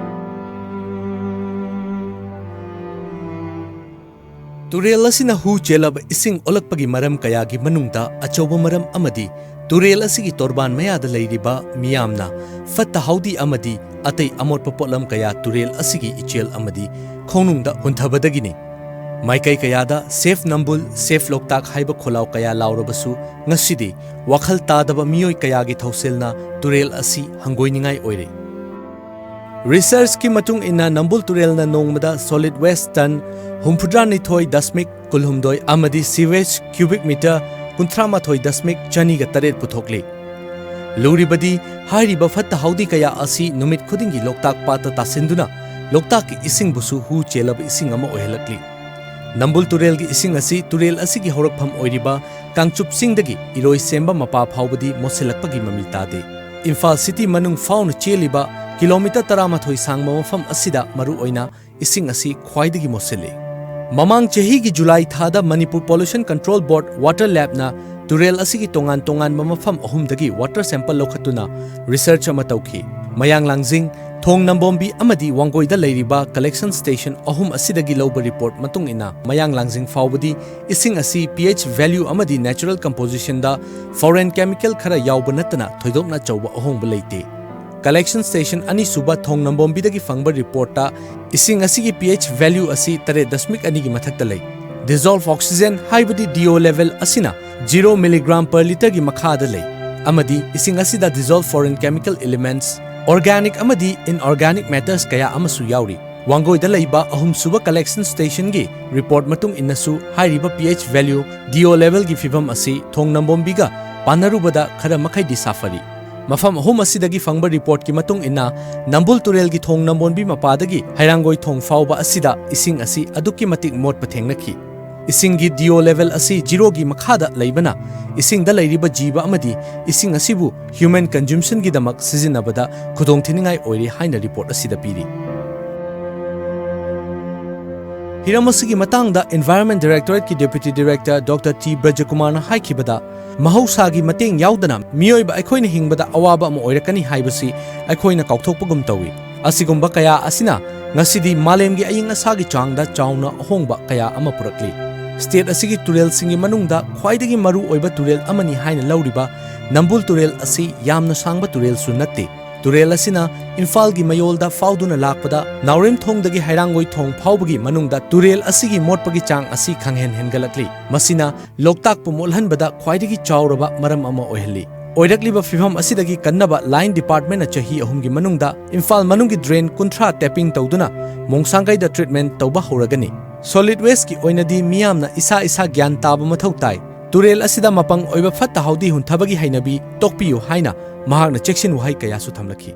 ꯇꯨꯔꯦꯜ ꯑꯁꯤꯅ ꯍꯨ ꯆꯦꯜꯂꯕ ꯏꯁꯤꯡ ꯑꯣꯜꯂꯛꯄꯒꯤ ꯃꯔꯝ ꯀꯌꯥꯒꯤ ꯃꯅꯨꯡꯗ ꯑꯆꯧꯕ ꯃꯔꯝ ꯑꯃꯗꯤ ꯇꯨꯔꯦꯜ ꯑꯁꯤꯒꯤ ꯇꯣꯔꯕꯥꯟ ꯃꯌꯥꯗ ꯂꯩꯔꯤꯕ ꯃꯤꯌꯥꯝꯅ ꯐꯠꯇ ꯍꯥꯎꯗꯤ ꯑꯃꯗꯤ ꯑꯇꯩ ꯑꯃꯣꯠꯄ ꯄꯣꯠꯂꯝ ꯀꯌꯥ ꯇꯨꯔꯦꯜ ꯑꯁꯤꯒꯤ ꯏꯆꯦꯜ ꯑꯃꯗꯤ ꯈꯣꯡꯅꯨꯡꯗ ꯍꯨꯟꯊꯕꯗꯒꯤꯅꯤ꯫ ꯃꯥꯏꯀꯩ ꯀꯌꯥꯗ "Save ꯅꯝꯕꯨꯜ, Save ꯂꯣꯛꯇꯥꯛ" ꯍꯥꯏꯕ ꯈꯣꯜꯂꯥꯎ ꯀꯌꯥ ꯂꯥꯎꯔꯕꯁꯨ, ꯉꯁꯤꯗꯤ ꯋꯥꯈꯜ ꯇꯥꯗꯕ ꯃꯤꯑꯣꯏ ꯀꯌꯥꯒꯤ ꯊꯧꯁꯤꯜꯅ ꯇꯨꯔꯦꯜ ꯑꯁꯤ ꯍꯪꯒꯣꯏꯅꯤꯡꯉꯥꯏ ꯑꯣꯏꯔꯦ꯫ ꯔꯤꯁꯔꯆꯀꯤ ꯃꯇꯨꯡ ꯏꯟꯅ, ꯅꯝꯕꯨꯜ ꯇꯨꯔꯦꯜꯅ ꯅꯣꯡꯃꯗ solid waste ton ꯍꯨꯝꯐꯨꯇꯔꯥꯅꯤꯊꯣꯏ ꯗꯁꯃꯤꯛ ꯀꯨꯜꯍꯨꯝꯗꯣꯏ ꯑꯃꯗꯤ sewage cubic meter ꯀꯨꯟꯊ꯭ꯔꯥꯃꯥꯊꯣꯏ ꯗꯁꯃꯤꯛ ꯆꯅꯤꯒ ꯇꯔꯦꯠ ꯄꯨꯊꯣꯛꯂꯤ꯫ ꯂꯨꯔꯤꯕꯗꯤ, ꯍꯥꯏꯔꯤꯕ ꯐꯠꯇ ꯍꯥꯎꯗꯤ ꯀꯌꯥ ꯑꯁꯤ ꯅꯨꯃꯤꯠ ꯈꯨꯗꯤꯡꯒꯤ ꯂꯣꯛꯇꯥꯛ ꯄꯥꯠꯇ ꯇꯥꯁꯤꯟꯗꯨꯅ ꯂꯣꯛꯇꯥꯛꯀꯤ ꯏꯁꯤꯡꯕꯨꯁꯨ ꯍꯨ ꯆꯦꯜꯂꯕ ꯏꯁꯤꯡ ꯑꯃ ꯑꯣꯏꯍꯜꯂꯛꯂꯤ꯫ ꯅꯝꯕꯨꯜ ꯇꯨꯔꯦꯜꯒꯤ ꯏꯁꯤꯡ ꯑꯁꯤ ꯇꯨꯔꯦꯜ ꯑꯁꯤꯒꯤ ꯍꯧꯔꯛꯐꯝ ꯑꯣꯏꯔꯤꯕ ꯀꯥꯡꯆꯨꯞ ꯆꯤꯡꯗꯒꯤ ꯏꯔꯣꯏꯁꯦꯝꯕ ꯃꯄꯥ ꯐꯥꯎꯕꯗꯤ ꯃꯣꯠꯁꯤꯜꯂꯛꯄꯒꯤ ꯃꯃꯤ ꯇꯥꯗꯦ꯫ ꯏꯝꯐꯥꯜ ꯁꯤꯇꯤ ꯃꯅꯨꯡ ꯐꯥꯎꯅ ꯆꯦꯜꯂꯤꯕ ꯀꯤꯂꯣꯃꯤꯇꯔ ꯇꯔꯥꯃꯥꯊꯣꯏ ꯁꯥꯡꯕ ꯃꯐꯝ ꯑꯁꯤꯗ ꯃꯔꯨꯑꯣꯏꯅ ꯏꯁꯤꯡ ꯑꯁꯤ ꯈ꯭ꯋꯥꯏꯗꯒꯤ ꯃꯣꯠꯁꯤꯜꯂꯤ꯫ ꯃꯃꯥꯡ ꯆꯍꯤꯒꯤ ꯖꯨꯂꯥꯏ ꯊꯥꯗ ꯃꯅꯤꯄꯨꯔ Pollution Control Board, WaterLabꯅ ꯇꯨꯔꯦꯜ ꯑꯁꯤꯒꯤ ꯇꯣꯉꯥꯟ ꯇꯣꯉꯥꯟꯕ ꯃꯐꯝ ꯑꯍꯨꯝꯗꯒꯤ water sample ꯂꯧꯈꯠꯇꯨꯅ research ꯑꯃ ꯇꯧꯈꯤ꯫ ꯃꯌꯥꯡ ꯂꯥꯡꯖꯤꯡ, ꯊꯣꯡ ꯅꯝꯕꯣꯝꯕꯤ ꯑꯃꯗꯤ ꯋꯥꯡꯒꯣꯏꯗ ꯂꯩꯔꯤꯕ collection station ꯑꯍꯨꯝ ꯑꯁꯤꯗꯒꯤ ꯂꯧꯕ report ꯃꯇꯨꯡ ꯏꯟꯅ, ꯃꯌꯥꯡ ꯂꯥꯡꯖꯤꯡ ꯐꯥꯎꯕꯗꯤ ꯏꯁꯤꯡ ꯑꯁꯤ pH value ꯑꯃꯗꯤ natural compositionꯗ foreign chemical ꯈꯔ ꯌꯥꯎꯕ ꯅꯠꯇꯅ ꯊꯣꯏꯗꯣꯛꯅ ꯑꯆꯧꯕ ꯑꯍꯣꯡꯕ ꯂꯩꯇꯦ꯫ Collection station ꯑꯅꯤꯁꯨꯕ ꯊꯣꯡ ꯅꯝꯕꯣꯝꯕꯤꯗꯒꯤ ꯐꯪꯕ reportꯇ ꯏꯁꯤꯡ ꯑꯁꯤꯒꯤ pH value ꯑꯁꯤ ꯇꯔꯦꯠ ꯗꯁꯃꯤꯛ ꯑꯅꯤꯒꯤ ꯃꯊꯛꯇ ꯂꯩ꯫ Dissolved oxygen ꯍꯥꯏꯕꯗꯤ DO level ꯑꯁꯤꯅ zero milligram per litreꯒꯤ ꯃꯈꯥꯗ ꯂꯩ, ꯑꯃꯗꯤ ꯏꯁꯤꯡ ꯑꯁꯤꯗ dissolved foreign chemical elements, organic ꯑꯃꯗꯤ inorganic matters ꯀꯌꯥ ꯑꯃꯁꯨ ꯌꯥꯎꯔꯤ꯫ ꯋꯥꯡꯒꯣꯏꯗ ꯂꯩꯕ ꯑꯍꯨꯝꯁꯨꯕ collection stationꯒꯤ report ꯃꯇꯨꯡ ꯏꯟꯅꯁꯨ, ꯍꯥꯏꯔꯤꯕ pH value, DO levelꯒꯤ ꯐꯤꯚꯝ ꯑꯁꯤ ꯊꯣꯡ ꯅꯝꯕꯣꯝꯕꯤꯒ ꯄꯥꯟꯅꯔꯨꯕꯗ ꯈꯔ ꯃꯈꯩꯗꯤ ꯁꯥꯐꯔꯤ꯫ ꯃꯐꯝ ꯑꯍꯨꯝ ꯑꯁꯤꯗꯒꯤ ꯐꯪꯕ reportꯀꯤ ꯃꯇꯨꯡ ꯏꯟꯅ, ꯅꯝꯕꯨꯜ ꯇꯨꯔꯦꯜꯒꯤ ꯊꯣꯡ ꯅꯝꯕꯣꯟꯕꯤ ꯃꯄꯥꯗꯒꯤ ꯍꯩꯔꯥꯡꯒꯣꯏ ꯊꯣꯡ ꯐꯥꯎꯕ ꯑꯁꯤꯗ ꯏꯁꯤꯡ ꯑꯁꯤ ꯑꯗꯨꯛꯀꯤ ꯃꯇꯤꯛ ꯃꯣꯠꯄ ꯊꯦꯡꯅꯈꯤ꯫ ꯏꯁꯤꯡꯒꯤ DO level ꯑꯁꯤ zeroꯒꯤ ꯃꯈꯥꯗ ꯂꯩꯕꯅ, ꯏꯁꯤꯡꯗ ꯂꯩꯔꯤꯕ ꯖꯤꯕ ꯑꯃꯗꯤ ꯏꯁꯤꯡ ꯑꯁꯤꯕꯨ human consumptionꯒꯤꯗꯃꯛ ꯁꯤꯖꯤꯟꯅꯕꯗ ꯈꯨꯗꯣꯡꯊꯤꯅꯤꯡꯉꯥꯏ ꯑꯣꯏꯔꯦ ꯍꯥꯏꯅ report ꯑꯁꯤꯗ ꯄꯤꯔꯤ꯫ ꯍꯤꯔꯝ ꯑꯁꯤꯒꯤ ꯃꯇꯥꯡꯗ Environment Directorateꯀꯤ Deputy Director Doctor T ꯕ꯭ꯔꯖꯀꯨꯃꯥꯔꯅ ꯍꯥꯏꯈꯤꯕꯗ, ꯃꯍꯧꯁꯥꯒꯤ ꯃꯇꯦꯡ ꯌꯥꯎꯗꯅ ꯃꯤꯑꯣꯏꯕ ꯑꯩꯈꯣꯏꯅ ꯍꯤꯡꯕꯗ ꯑꯋꯥꯕ ꯑꯃ ꯑꯣꯏꯔꯛꯀꯅꯤ ꯍꯥꯏꯕꯁꯤ ꯑꯩꯈꯣꯏꯅ ꯀꯥꯎꯊꯣꯛꯄꯒꯨꯝ ꯇꯧꯏ꯫ ꯑꯁꯤꯒꯨꯝꯕ ꯀꯌꯥ ꯑꯁꯤꯅ ꯉꯁꯤꯗꯤ ꯃꯥꯂꯦꯝꯒꯤ ꯑꯏꯪ ꯑꯁꯥꯒꯤ ꯆꯥꯡꯗ ꯆꯥꯎꯅ ꯑꯍꯣꯡꯕ ꯀꯌꯥ ꯑꯃ ꯄꯨꯔꯛꯂꯤ꯫ State ꯑꯁꯤꯒꯤ ꯇꯨꯔꯦꯜꯁꯤꯡꯒꯤ ꯃꯅꯨꯡꯗ ꯈ꯭ꯋꯥꯏꯗꯒꯤ ꯃꯔꯨ ꯑꯣꯏꯕ ꯇꯨꯔꯦꯜ ꯑꯃꯅꯤ ꯍꯥꯏꯅ ꯂꯧꯔꯤꯕ ꯅꯝꯕꯨꯜ ꯇꯨꯔꯦꯜ ꯑꯁꯤ ꯌꯥꯝꯅ ꯁꯥꯡꯕ ꯇꯨꯔꯦꯜꯁꯨ ꯅꯠꯇꯦ꯫ ꯇꯨꯔꯦꯜ ꯑꯁꯤꯅ ꯏꯝꯐꯥꯜꯒꯤ ꯃꯌꯣꯜꯗ ꯐꯥꯎꯗꯨꯅ ꯂꯥꯛꯄꯗ ꯅꯥꯎꯔꯦꯝꯊꯣꯡꯗꯒꯤ ꯍꯩꯔꯥꯡꯒꯣꯏꯊꯣꯡ ꯐꯥꯎꯕꯒꯤ ꯃꯅꯨꯡꯗ ꯇꯨꯔꯦꯜ ꯑꯁꯤꯒꯤ ꯃꯣꯠꯄꯒꯤ ꯆꯥꯡ ꯑꯁꯤ ꯈꯪꯍꯦꯟ ꯍꯦꯟꯒꯠꯂꯛꯂꯤ꯫ ꯃꯁꯤꯅ ꯂꯣꯛꯇꯥꯛꯄꯨ ꯃꯣꯠꯍꯟꯕꯗ ꯈ꯭ꯋꯥꯏꯗꯒꯤ ꯆꯥꯎꯔꯕ ꯃꯔꯝ ꯑꯃ ꯑꯣꯏꯍꯜꯂꯤ꯫ ꯑꯣꯏꯔꯛꯂꯤꯕ ꯐꯤꯚꯝ ꯑꯁꯤꯗꯒꯤ ꯀꯟꯅꯕ line departmentꯅ ꯆꯍꯤ ꯑꯍꯨꯝꯒꯤ ꯃꯅꯨꯡꯗ ꯏꯝꯐꯥꯜ ꯃꯅꯨꯡꯒꯤ drain ꯀꯨꯟꯊ꯭ꯔꯥ tapping ꯇꯧꯗꯨꯅ ꯃꯣꯡꯁꯥꯡꯒꯩꯗ treatment ꯇꯧꯕ ꯍꯧꯔꯒꯅꯤ꯫ Solid wasteꯀꯤ ꯑꯣꯏꯅꯗꯤ ꯃꯤꯌꯥꯝꯅ ꯏꯁꯥ ꯏꯁꯥ ꯒ꯭ꯌꯥꯟ ꯇꯥꯕ ꯃꯊꯧ ꯇꯥꯏ꯫ ꯇꯨꯔꯦꯜ ꯑꯁꯤꯗ ꯃꯄꯪ ꯑꯣꯏꯕ ꯐꯠꯇ ꯍꯥꯎꯗꯤ ꯍꯨꯟꯊꯕꯒꯤ ꯍꯩꯅꯕꯤ ꯇꯣꯛꯄꯤꯌꯨ ꯍꯥꯏꯅ ꯃꯍꯥꯛꯅ ꯆꯦꯛꯁꯤꯟ ꯋꯥꯍꯩ ꯀꯌꯥꯁꯨ ꯊꯝꯂꯛꯈꯤ꯫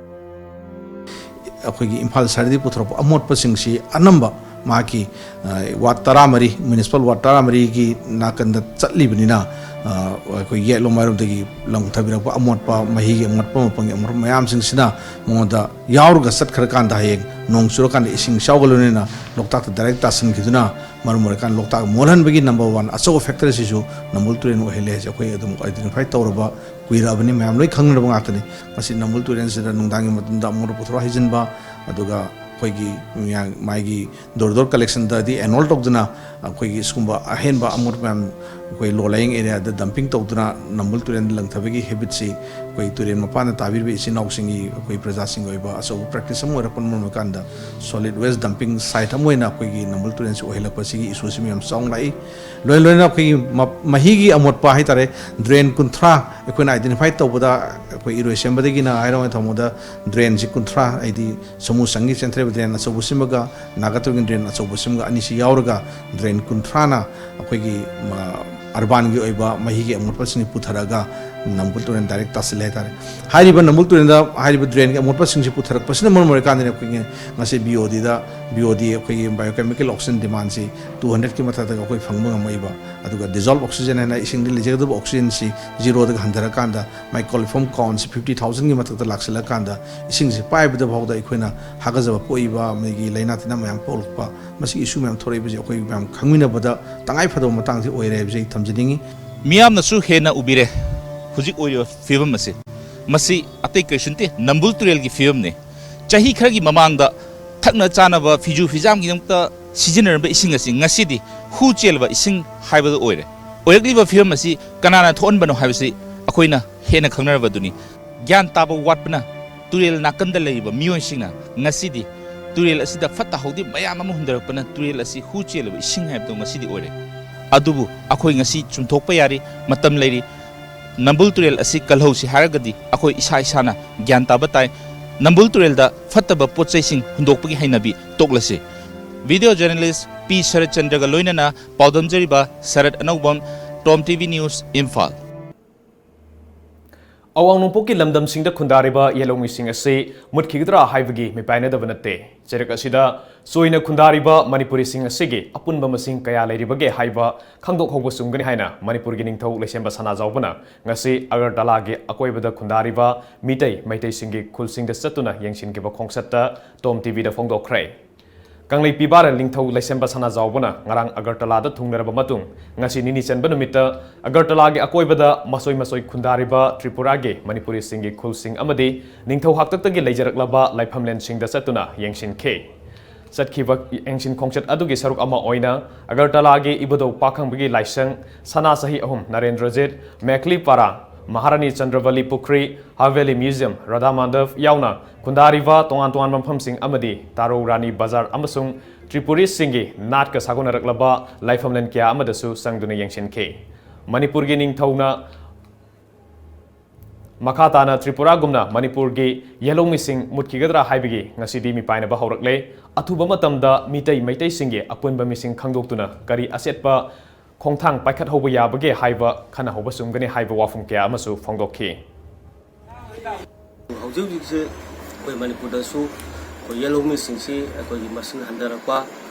ꯑꯩꯈꯣꯏꯒꯤ ꯏꯝꯐꯥꯜ ꯁꯍꯔꯗꯒꯤ ꯄꯨꯊꯣꯔꯛꯄ ꯑꯃꯣꯠꯄꯁꯤꯡꯁꯤ ꯑꯅꯝꯕ ꯃꯍꯥꯛꯀꯤ, ꯑ, ward ꯇꯔꯥꯃꯔꯤ, municipal ward ꯇꯔꯥꯃꯔꯤꯒꯤ ꯅꯥꯀꯟꯗ ꯆꯠꯂꯤꯕꯅꯤꯅ, ꯑ, ꯑꯩꯈꯣꯏ ꯌꯦꯠꯂꯣꯝ ꯃꯥꯏꯔꯣꯝꯗꯒꯤ ꯂꯪꯊꯕꯤꯔꯛꯄ ꯑꯃꯣꯠꯄ, ꯃꯍꯤꯒꯤ ꯑꯃꯣꯠꯄ, ꯃꯄꯪꯒꯤ ꯑꯃꯣꯠꯄ ꯃꯌꯥꯝꯁꯤꯡꯁꯤꯅ ꯃꯉꯣꯟꯗ ꯌꯥꯎꯔꯒ ꯆꯠꯈ꯭ꯔꯀꯥꯟꯗ ꯍꯌꯦꯡ ꯅꯣꯡ ꯆꯨꯔꯀꯥꯟꯗ ꯏꯁꯤꯡ ꯏꯆꯥꯎꯒ ꯂꯣꯏꯅꯅ ꯂꯣꯛꯇꯥꯛꯇ direct ꯇꯥꯁꯤꯟꯈꯤꯗꯨꯅ ꯃꯔꯝ ꯑꯣꯏꯔꯀꯥꯟꯗ ꯂꯣꯛꯇꯥꯛ ꯃꯣꯠꯍꯟꯕꯒꯤ number one ꯑꯆꯧꯕ factorꯁꯤꯁꯨ ꯅꯝꯕꯨꯜ ꯇꯨꯔꯦꯜ ꯑꯣꯏꯍꯜꯂꯦ ꯍꯥꯏꯁꯦ ꯑꯩꯈꯣꯏ ꯑꯗꯨꯝ identify ꯇꯧꯔꯕ ꯀꯨꯏꯔꯛꯑꯕꯅꯤ, ꯃꯌꯥꯝ ꯂꯣꯏ ꯈꯪꯅꯔꯕ ꯉꯥꯛꯇꯅꯤ꯫ ꯃꯁꯤ ꯅꯝꯕꯨꯜ ꯇꯨꯔꯦꯜꯁꯤꯗ ꯅꯨꯡꯗꯥꯡꯒꯤ ꯃꯇꯝꯗ ꯑꯃꯣꯠꯄ ꯄꯨꯊꯣꯔꯛ ꯍꯩꯖꯤꯟꯕ, ꯑꯗꯨꯒ ꯑꯩꯈꯣꯏꯒꯤ ꯃꯌꯥꯝ ꯃꯥꯒꯤ ꯗꯣꯔ ꯗꯣꯔ collectionꯗꯗꯤ annual ꯇꯧꯗꯨꯅ ꯑꯩꯈꯣꯏꯒꯤ ꯁꯤꯒꯨꯝꯕ ꯑꯍꯦꯟꯕ ꯑꯃꯣꯠ ꯃꯌꯥꯝ ꯑꯩꯈꯣꯏ low lying areaꯗ dumping ꯇꯧꯗꯨꯅ ꯅꯝꯕꯨꯜ ꯇꯨꯔꯦꯜꯗ ꯂꯪꯊꯕꯒꯤ habitꯁꯤ ꯑꯩꯈꯣꯏ ꯇꯨꯔꯦꯜ ꯃꯄꯥꯟꯗ ꯇꯥꯕꯤꯔꯤꯕ ꯏꯆꯤꯟ ꯏꯅꯥꯎꯁꯤꯡꯒꯤ, ꯑꯩꯈꯣꯏ ꯄ꯭ꯔꯖꯥꯁꯤꯡꯒꯤ ꯑꯣꯏꯕ ꯑꯆꯧꯕ practice ꯑꯃ ꯑꯣꯏꯔꯛꯄꯅ ꯃꯔꯝ ꯑꯣꯏꯔꯀꯥꯟꯗ solid waste dumping site ꯑꯃ ꯑꯣꯏꯅ ꯑꯩꯈꯣꯏꯒꯤ ꯅꯝꯕꯨꯜ ꯇꯨꯔꯦꯜꯁꯤ ꯑꯣꯏꯍꯜꯂꯛꯄꯁꯤꯒꯤ issueꯁꯤ ꯃꯌꯥꯝ ꯆꯥꯎꯅ ꯂꯥꯛꯏ꯫ ꯂꯣꯏꯅ ꯂꯣꯏꯅ ꯑꯩꯈꯣꯏꯒꯤ ꯃ-, ꯃꯍꯤꯒꯤ ꯑꯃꯣꯠꯄ ꯍꯥꯏꯇꯥꯔꯦ, drain ꯀꯨꯟꯊ꯭ꯔꯥ ꯑꯩꯈꯣꯏꯅ identify ꯇꯧꯕꯗ ꯑꯩꯈꯣꯏ ꯏꯔꯣꯏꯁꯦꯝꯕꯗꯒꯤꯅ ꯍꯥꯏꯔꯣ ꯊꯝꯃꯣꯗ drainꯁꯤ ꯀꯨꯟꯊ꯭ꯔꯥ, ꯍꯥꯏꯗꯤ ꯁꯃꯨ ꯆꯪꯒꯤ ꯆꯦꯟꯊꯔꯤꯕ drain ꯑꯆꯧꯕꯁꯤꯃꯒ ꯅꯥꯒꯥꯇꯨꯔꯒꯤ drain ꯑꯆꯧꯕꯁꯤꯃꯒ ꯑꯅꯤꯁꯤ ꯌꯥꯎꯔꯒ drain ꯀꯨꯟꯊ꯭ꯔꯥꯅ ꯑꯩꯈꯣꯏꯒꯤ, ꯃ-, urbanꯒꯤ ꯑꯣꯏꯕ ꯃꯍꯤꯒꯤ ꯑꯃꯣꯠꯄꯁꯤꯡꯁꯤ ꯄꯨꯊꯔꯒ ꯅꯝꯕꯨꯜ ꯇꯨꯔꯦꯜ direct ꯇꯥꯁꯤꯜꯂꯦ ꯍꯥꯏꯇꯥꯔꯦ꯫ ꯍꯥꯏꯔꯤꯕ ꯅꯝꯕꯨꯜ ꯇꯨꯔꯦꯜꯗ ꯍꯥꯏꯔꯤꯕ drainꯒꯤ ꯑꯃꯣꯠꯄꯁꯤꯡꯁꯤ ꯄꯨꯊꯔꯛꯄꯁꯤꯅ ꯃꯔꯝ ꯑꯣꯏꯔꯀꯥꯟꯗꯅꯤ ꯑꯩꯈꯣꯏꯒꯤ ꯉꯁꯤ BODꯗ, BOD ꯑꯩꯈꯣꯏꯒꯤ biochemical oxygen demandꯁꯤ two hundredꯀꯤ ꯃꯊꯛꯇꯒ ꯑꯩꯈꯣꯏ ꯐꯪꯕ ꯉꯝꯃꯛꯏꯕ꯫ ꯑꯗꯨꯒ dissolve oxygen ꯍꯥꯏꯅ ꯏꯁꯤꯡꯗ ꯂꯩꯖꯒꯗꯕ oxygenꯁꯤ zeroꯗꯒ ꯍꯟꯊꯔꯀꯥꯟꯗ ꯃꯥꯏ coliform countꯁꯤ fifty thousandꯒꯤ ꯃꯊꯛꯇ ꯂꯥꯛꯁꯤꯜꯂꯀꯥꯟꯗ ꯏꯁꯤꯡꯁꯤ ꯄꯥꯏꯕꯗ ꯐꯥꯎꯗ ꯑꯩꯈꯣꯏꯅ ꯍꯥꯀꯠꯖꯕ ꯄꯣꯛꯏꯕ, ꯑꯃꯗꯤ ꯂꯥꯏꯅꯥ ꯇꯤꯟꯅꯥ ꯃꯌꯥꯝ ꯄꯣꯛꯂꯛꯄ, ꯃꯁꯤꯒꯤ issue ꯃꯌꯥꯝ ꯊꯣꯔꯛꯏꯕꯁꯤ ꯑꯩꯈꯣꯏ ꯃꯌꯥꯝ ꯈꯪꯃꯤꯟꯅꯕꯗ ꯇꯉꯥꯏ ꯐꯗꯕ ꯃꯇꯥꯡꯗꯤ ꯑꯣꯏꯔꯦ ꯍꯥꯏꯕꯁꯤ ꯑꯩ ꯊꯝꯖꯅꯤꯡꯉꯤ꯫ ꯃꯤꯌꯥꯝꯅꯁꯨ ꯍꯦꯟꯅ ꯎꯕꯤꯔꯦ ꯍꯧꯖꯤꯛ ꯑꯣꯏꯔꯤꯕ ꯐꯤꯕꯝ ꯑꯁꯤ꯫ ꯃꯁꯤ ꯑꯇꯩ ꯀꯔꯤꯁꯨ ꯅꯠꯇꯦ, ꯅꯝꯕꯨꯜ ꯇꯨꯔꯦꯜꯒꯤ ꯐꯤꯕꯝꯅꯤ꯫ ꯆꯍꯤ ꯈꯔꯒꯤ ꯃꯃꯥꯡꯗ ꯊꯛꯅ ꯆꯥꯅꯕ ꯐꯤꯖꯨ ꯐꯤꯖꯥꯝꯒꯤꯗꯃꯛꯇ ꯁꯤꯖꯤꯟꯅꯔꯝꯕ ꯏꯁꯤꯡ ꯑꯁꯤ ꯉꯁꯤꯗꯤ ꯍꯨ ꯆꯦꯜꯂꯕ ꯏꯁꯤꯡ ꯍꯥꯏꯕꯗꯨ ꯑꯣꯏꯔꯦ꯫ ꯑꯣꯏꯔꯛꯂꯤꯕ ꯐꯤꯕꯝ ꯑꯁꯤ ꯀꯅꯥꯅ ꯊꯣꯛꯍꯟꯕꯅꯣ ꯍꯥꯏꯕꯁꯤ ꯑꯩꯈꯣꯏꯅ ꯍꯦꯟꯅ ꯈꯪꯅꯔꯕꯗꯨꯅꯤ꯫ ꯒ꯭ꯌꯥꯟ ꯇꯥꯕ ꯋꯥꯠꯄꯅ ꯇꯨꯔꯦꯜ ꯅꯥꯀꯟꯗ ꯂꯩꯔꯤꯕ ꯃꯤꯑꯣꯏꯁꯤꯡꯅ ꯉꯁꯤꯗꯤ ꯇꯨꯔꯦꯜ ꯑꯁꯤꯗ ꯐꯠꯇ ꯍꯥꯎꯗꯤ ꯃꯌꯥꯝ ꯑꯃ ꯍꯨꯟꯗꯔꯛꯄꯅ ꯇꯨꯔꯦꯜ ꯑꯁꯤ ꯍꯨ ꯆꯦꯜꯂꯕ ꯏꯁꯤꯡ ꯍꯥꯏꯕꯗꯨ ꯉꯁꯤꯗꯤ ꯑꯣꯏꯔꯦ꯫ ꯑꯗꯨꯕꯨ ꯑꯩꯈꯣꯏ ꯉꯁꯤ ꯆꯨꯝꯊꯣꯛꯄ ꯌꯥꯔꯤ, ꯃꯇꯝ ꯂꯩꯔꯤ꯫ ꯅꯝꯕꯨꯜ ꯇꯨꯔꯦꯜ ꯑꯁꯤ ꯀꯜꯍꯧꯁꯤ ꯍꯥꯏꯔꯒꯗꯤ ꯑꯩꯈꯣꯏ ꯏꯁꯥ ꯏꯁꯥꯅ ꯒ꯭ꯌꯥꯟ ꯇꯥꯕ ꯇꯥꯏ꯫ ꯅꯝꯕꯨꯜ ꯇꯨꯔꯦꯜꯗ ꯐꯠꯇꯕ ꯄꯣꯠ ꯆꯩꯁꯤꯡ ꯍꯨꯟꯗꯣꯛꯄꯒꯤ ꯍꯩꯅꯕꯤ ꯇꯣꯛꯂꯁꯤ꯫ ꯚꯤꯗꯤꯑꯣ ꯖꯔꯅꯦꯂꯤꯁ ꯄꯤ ꯁꯔꯠꯆꯟꯗ꯭ꯔꯒ ꯂꯣꯏꯅꯅ ꯄꯥꯎꯗꯝꯖꯔꯤꯕ ꯁꯔꯠ ꯑꯅꯧꯕꯝ, ꯇꯣꯝ ꯇꯤꯚꯤ ꯅ꯭ꯌꯨꯁ, ꯏꯝꯐꯥꯜ꯫ ꯑꯋꯥꯡ ꯅꯣꯡꯄꯣꯛꯀꯤ ꯂꯝꯗꯝꯁꯤꯡꯗ ꯈꯨꯟꯗꯥꯔꯤꯕ ꯌꯦꯜꯍꯧꯃꯤꯁꯤꯡ ꯑꯁꯤ ꯃꯨꯠꯈꯤꯒꯗ꯭ꯔꯥ ꯍꯥꯏꯕꯒꯤ ꯃꯤꯄꯥꯏꯅꯗꯕ ꯅꯠꯇꯦ꯫ ꯆꯩꯔꯛ ꯑꯁꯤꯗ ꯆꯣꯏꯅ ꯈꯨꯟꯗꯥꯔꯤꯕ ꯃꯅꯤꯄꯨꯔꯤꯁꯤꯡ ꯑꯁꯤꯒꯤ ꯑꯄꯨꯟꯕ ꯃꯁꯤꯡ ꯀꯌꯥ ꯂꯩꯔꯤꯕꯒꯦ ꯍꯥꯏꯕ ꯈꯪꯗꯣꯛꯍꯧꯕ ꯆꯨꯝꯒꯅꯤ ꯍꯥꯏꯅ ꯃꯅꯤꯄꯨꯔꯒꯤ ꯅꯤꯡꯊꯧ ꯂꯩꯁꯦꯝꯕ ꯁꯅꯥꯖꯥꯎꯕꯅ ꯉꯁꯤ ꯑꯒꯔꯇꯂꯥꯒꯤ ꯑꯀꯣꯏꯕꯗ ꯈꯨꯟꯗꯥꯔꯤꯕ ꯃꯤꯇꯩ ꯃꯩꯇꯩꯁꯤꯡꯒꯤ ꯈꯨꯜꯁꯤꯡꯗ ꯆꯠꯇꯨꯅ ꯌꯦꯡꯁꯤꯟꯈꯤꯕ ꯈꯣꯡꯆꯠꯇ ꯇꯣꯝ ꯇꯤꯚꯤꯗ ꯐꯣꯡꯗꯣꯛꯈ꯭ꯔꯦ꯫ ꯀꯪꯂꯩ ꯄꯤꯕꯥꯔ ꯅꯤꯡꯊꯧ ꯂꯩꯁꯦꯝꯕ ꯁꯅꯥꯖꯥꯎꯕꯅ ꯉꯔꯥꯡ ꯑꯒꯔꯇꯂꯥꯗ ꯊꯨꯡꯂꯔꯕ ꯃꯇꯨꯡ, ꯉꯁꯤ ꯅꯤꯅꯤ ꯆꯟꯕ ꯅꯨꯃꯤꯠꯇ ꯑꯒꯔꯇꯂꯥꯒꯤ ꯑꯀꯣꯏꯕꯗ ꯃꯆꯣꯏ ꯃꯆꯣꯏ ꯈꯨꯟꯗꯥꯔꯤꯕ ꯇ꯭ꯔꯤꯄꯨꯔꯥꯒꯤ ꯃꯅꯤꯄꯨꯔꯤꯁꯤꯡꯒꯤ ꯈꯨꯜꯁꯤꯡ ꯑꯃꯗꯤ ꯅꯤꯡꯊꯧ ꯍꯥꯛꯇꯛꯇꯒꯤ ꯂꯩꯖꯔꯛꯂꯕ ꯂꯥꯏꯐꯝꯂꯦꯟꯁꯤꯡꯗ ꯆꯠꯇꯨꯅ ꯌꯦꯡꯁꯤꯟꯈꯤ꯫ ꯆꯠꯈꯤꯕ ꯌꯦꯡꯁꯤꯟ ꯈꯣꯡꯆꯠ ꯑꯗꯨꯒꯤ ꯁꯔꯨꯛ ꯑꯃ ꯑꯣꯏꯅ ꯑꯒꯔꯇꯂꯥꯒꯤ ꯏꯕꯨꯙꯧ ꯄꯥꯈꯪꯕꯒꯤ ꯂꯥꯏꯁꯪ, ꯁꯅꯥ ꯆꯍꯤ ꯑꯍꯨꯝ ꯅꯔꯦꯟꯗ꯭ꯔꯖꯤꯠ, ꯃꯦꯈꯂꯤ ꯄꯥꯔꯥ, ꯃꯍꯥꯔꯥꯅꯤ ꯆꯟꯗ꯭ꯔꯕꯂꯤ ꯄꯨꯈ꯭ꯔꯤ, ꯍꯥꯚꯦꯂꯤ ꯃ꯭ꯌꯨꯖꯤꯌꯝ, ꯔꯥꯙꯥ ꯃꯥꯙꯕ ꯌꯥꯎꯅ ꯈꯨꯟꯗꯥꯔꯤꯕ ꯇꯣꯉꯥꯟ ꯇꯣꯉꯥꯟꯕ ꯃꯐꯝꯁꯤꯡ ꯑꯃꯗꯤ ꯇꯥꯔꯧ ꯔꯥꯅꯤ ꯕꯖꯥꯔ ꯑꯃꯁꯨꯡ ꯇ꯭ꯔꯤꯄꯨꯔꯤꯁꯁꯤꯡꯒꯤ ꯅꯥꯠꯀ ꯁꯥꯒꯣꯟꯅꯔꯛꯂꯕ ꯂꯥꯏꯐꯝꯂꯦꯟ ꯀꯌꯥ ꯑꯃꯗꯁꯨ ꯆꯪꯗꯨꯅ ꯌꯦꯡꯁꯤꯟꯈꯤ꯫ ꯃꯅꯤꯄꯨꯔꯒꯤ ꯅꯤꯡꯊꯧꯅ ꯃꯈꯥ ꯇꯥꯅ ꯇ꯭ꯔꯤꯄꯨꯔꯥꯒꯨꯝꯅ ꯃꯅꯤꯄꯨꯔꯒꯤ ꯌꯦꯜꯍꯧꯃꯤꯁꯤꯡ ꯃꯨꯠꯈꯤꯒꯗ꯭ꯔꯥ ꯍꯥꯏꯕꯒꯤ ꯉꯁꯤꯗꯤ ꯃꯤꯄꯥꯏꯅꯕ ꯍꯧꯔꯛꯂꯦ꯫ ꯑꯊꯨꯕ ꯃꯇꯝꯗ ꯃꯤꯇꯩ ꯃꯩꯇꯩꯁꯤꯡꯒꯤ ꯑꯄꯨꯟꯕ ꯃꯤꯁꯤꯡ ꯈꯪꯗꯣꯛꯇꯨꯅ ꯀꯔꯤ ꯑꯆꯦꯠꯄ ꯈꯣꯡꯊꯥꯡ ꯄꯥꯏꯈꯠꯍꯧꯕ ꯌꯥꯕꯒꯦ ꯍꯥꯏꯕ ꯈꯟꯅꯍꯧꯕ ꯆꯨꯝꯒꯅꯤ ꯍꯥꯏꯕ ꯋꯥꯐꯝ ꯀꯌꯥ ꯑꯃꯁꯨ ꯐꯣꯡꯗꯣꯛꯈꯤ꯫ ꯍꯧꯖꯤꯛ ꯍꯧꯖꯤꯛꯁꯦ ꯑꯩꯈꯣꯏ ꯃꯅꯤꯄꯨꯔꯗꯁꯨ ꯑꯩꯈꯣꯏ ꯌꯦꯜꯍꯧꯃꯤꯁꯤꯡꯁꯤ ꯑꯩꯈꯣꯏꯒꯤ ꯃꯁꯤꯡ ꯍꯟꯊꯔꯛꯄ,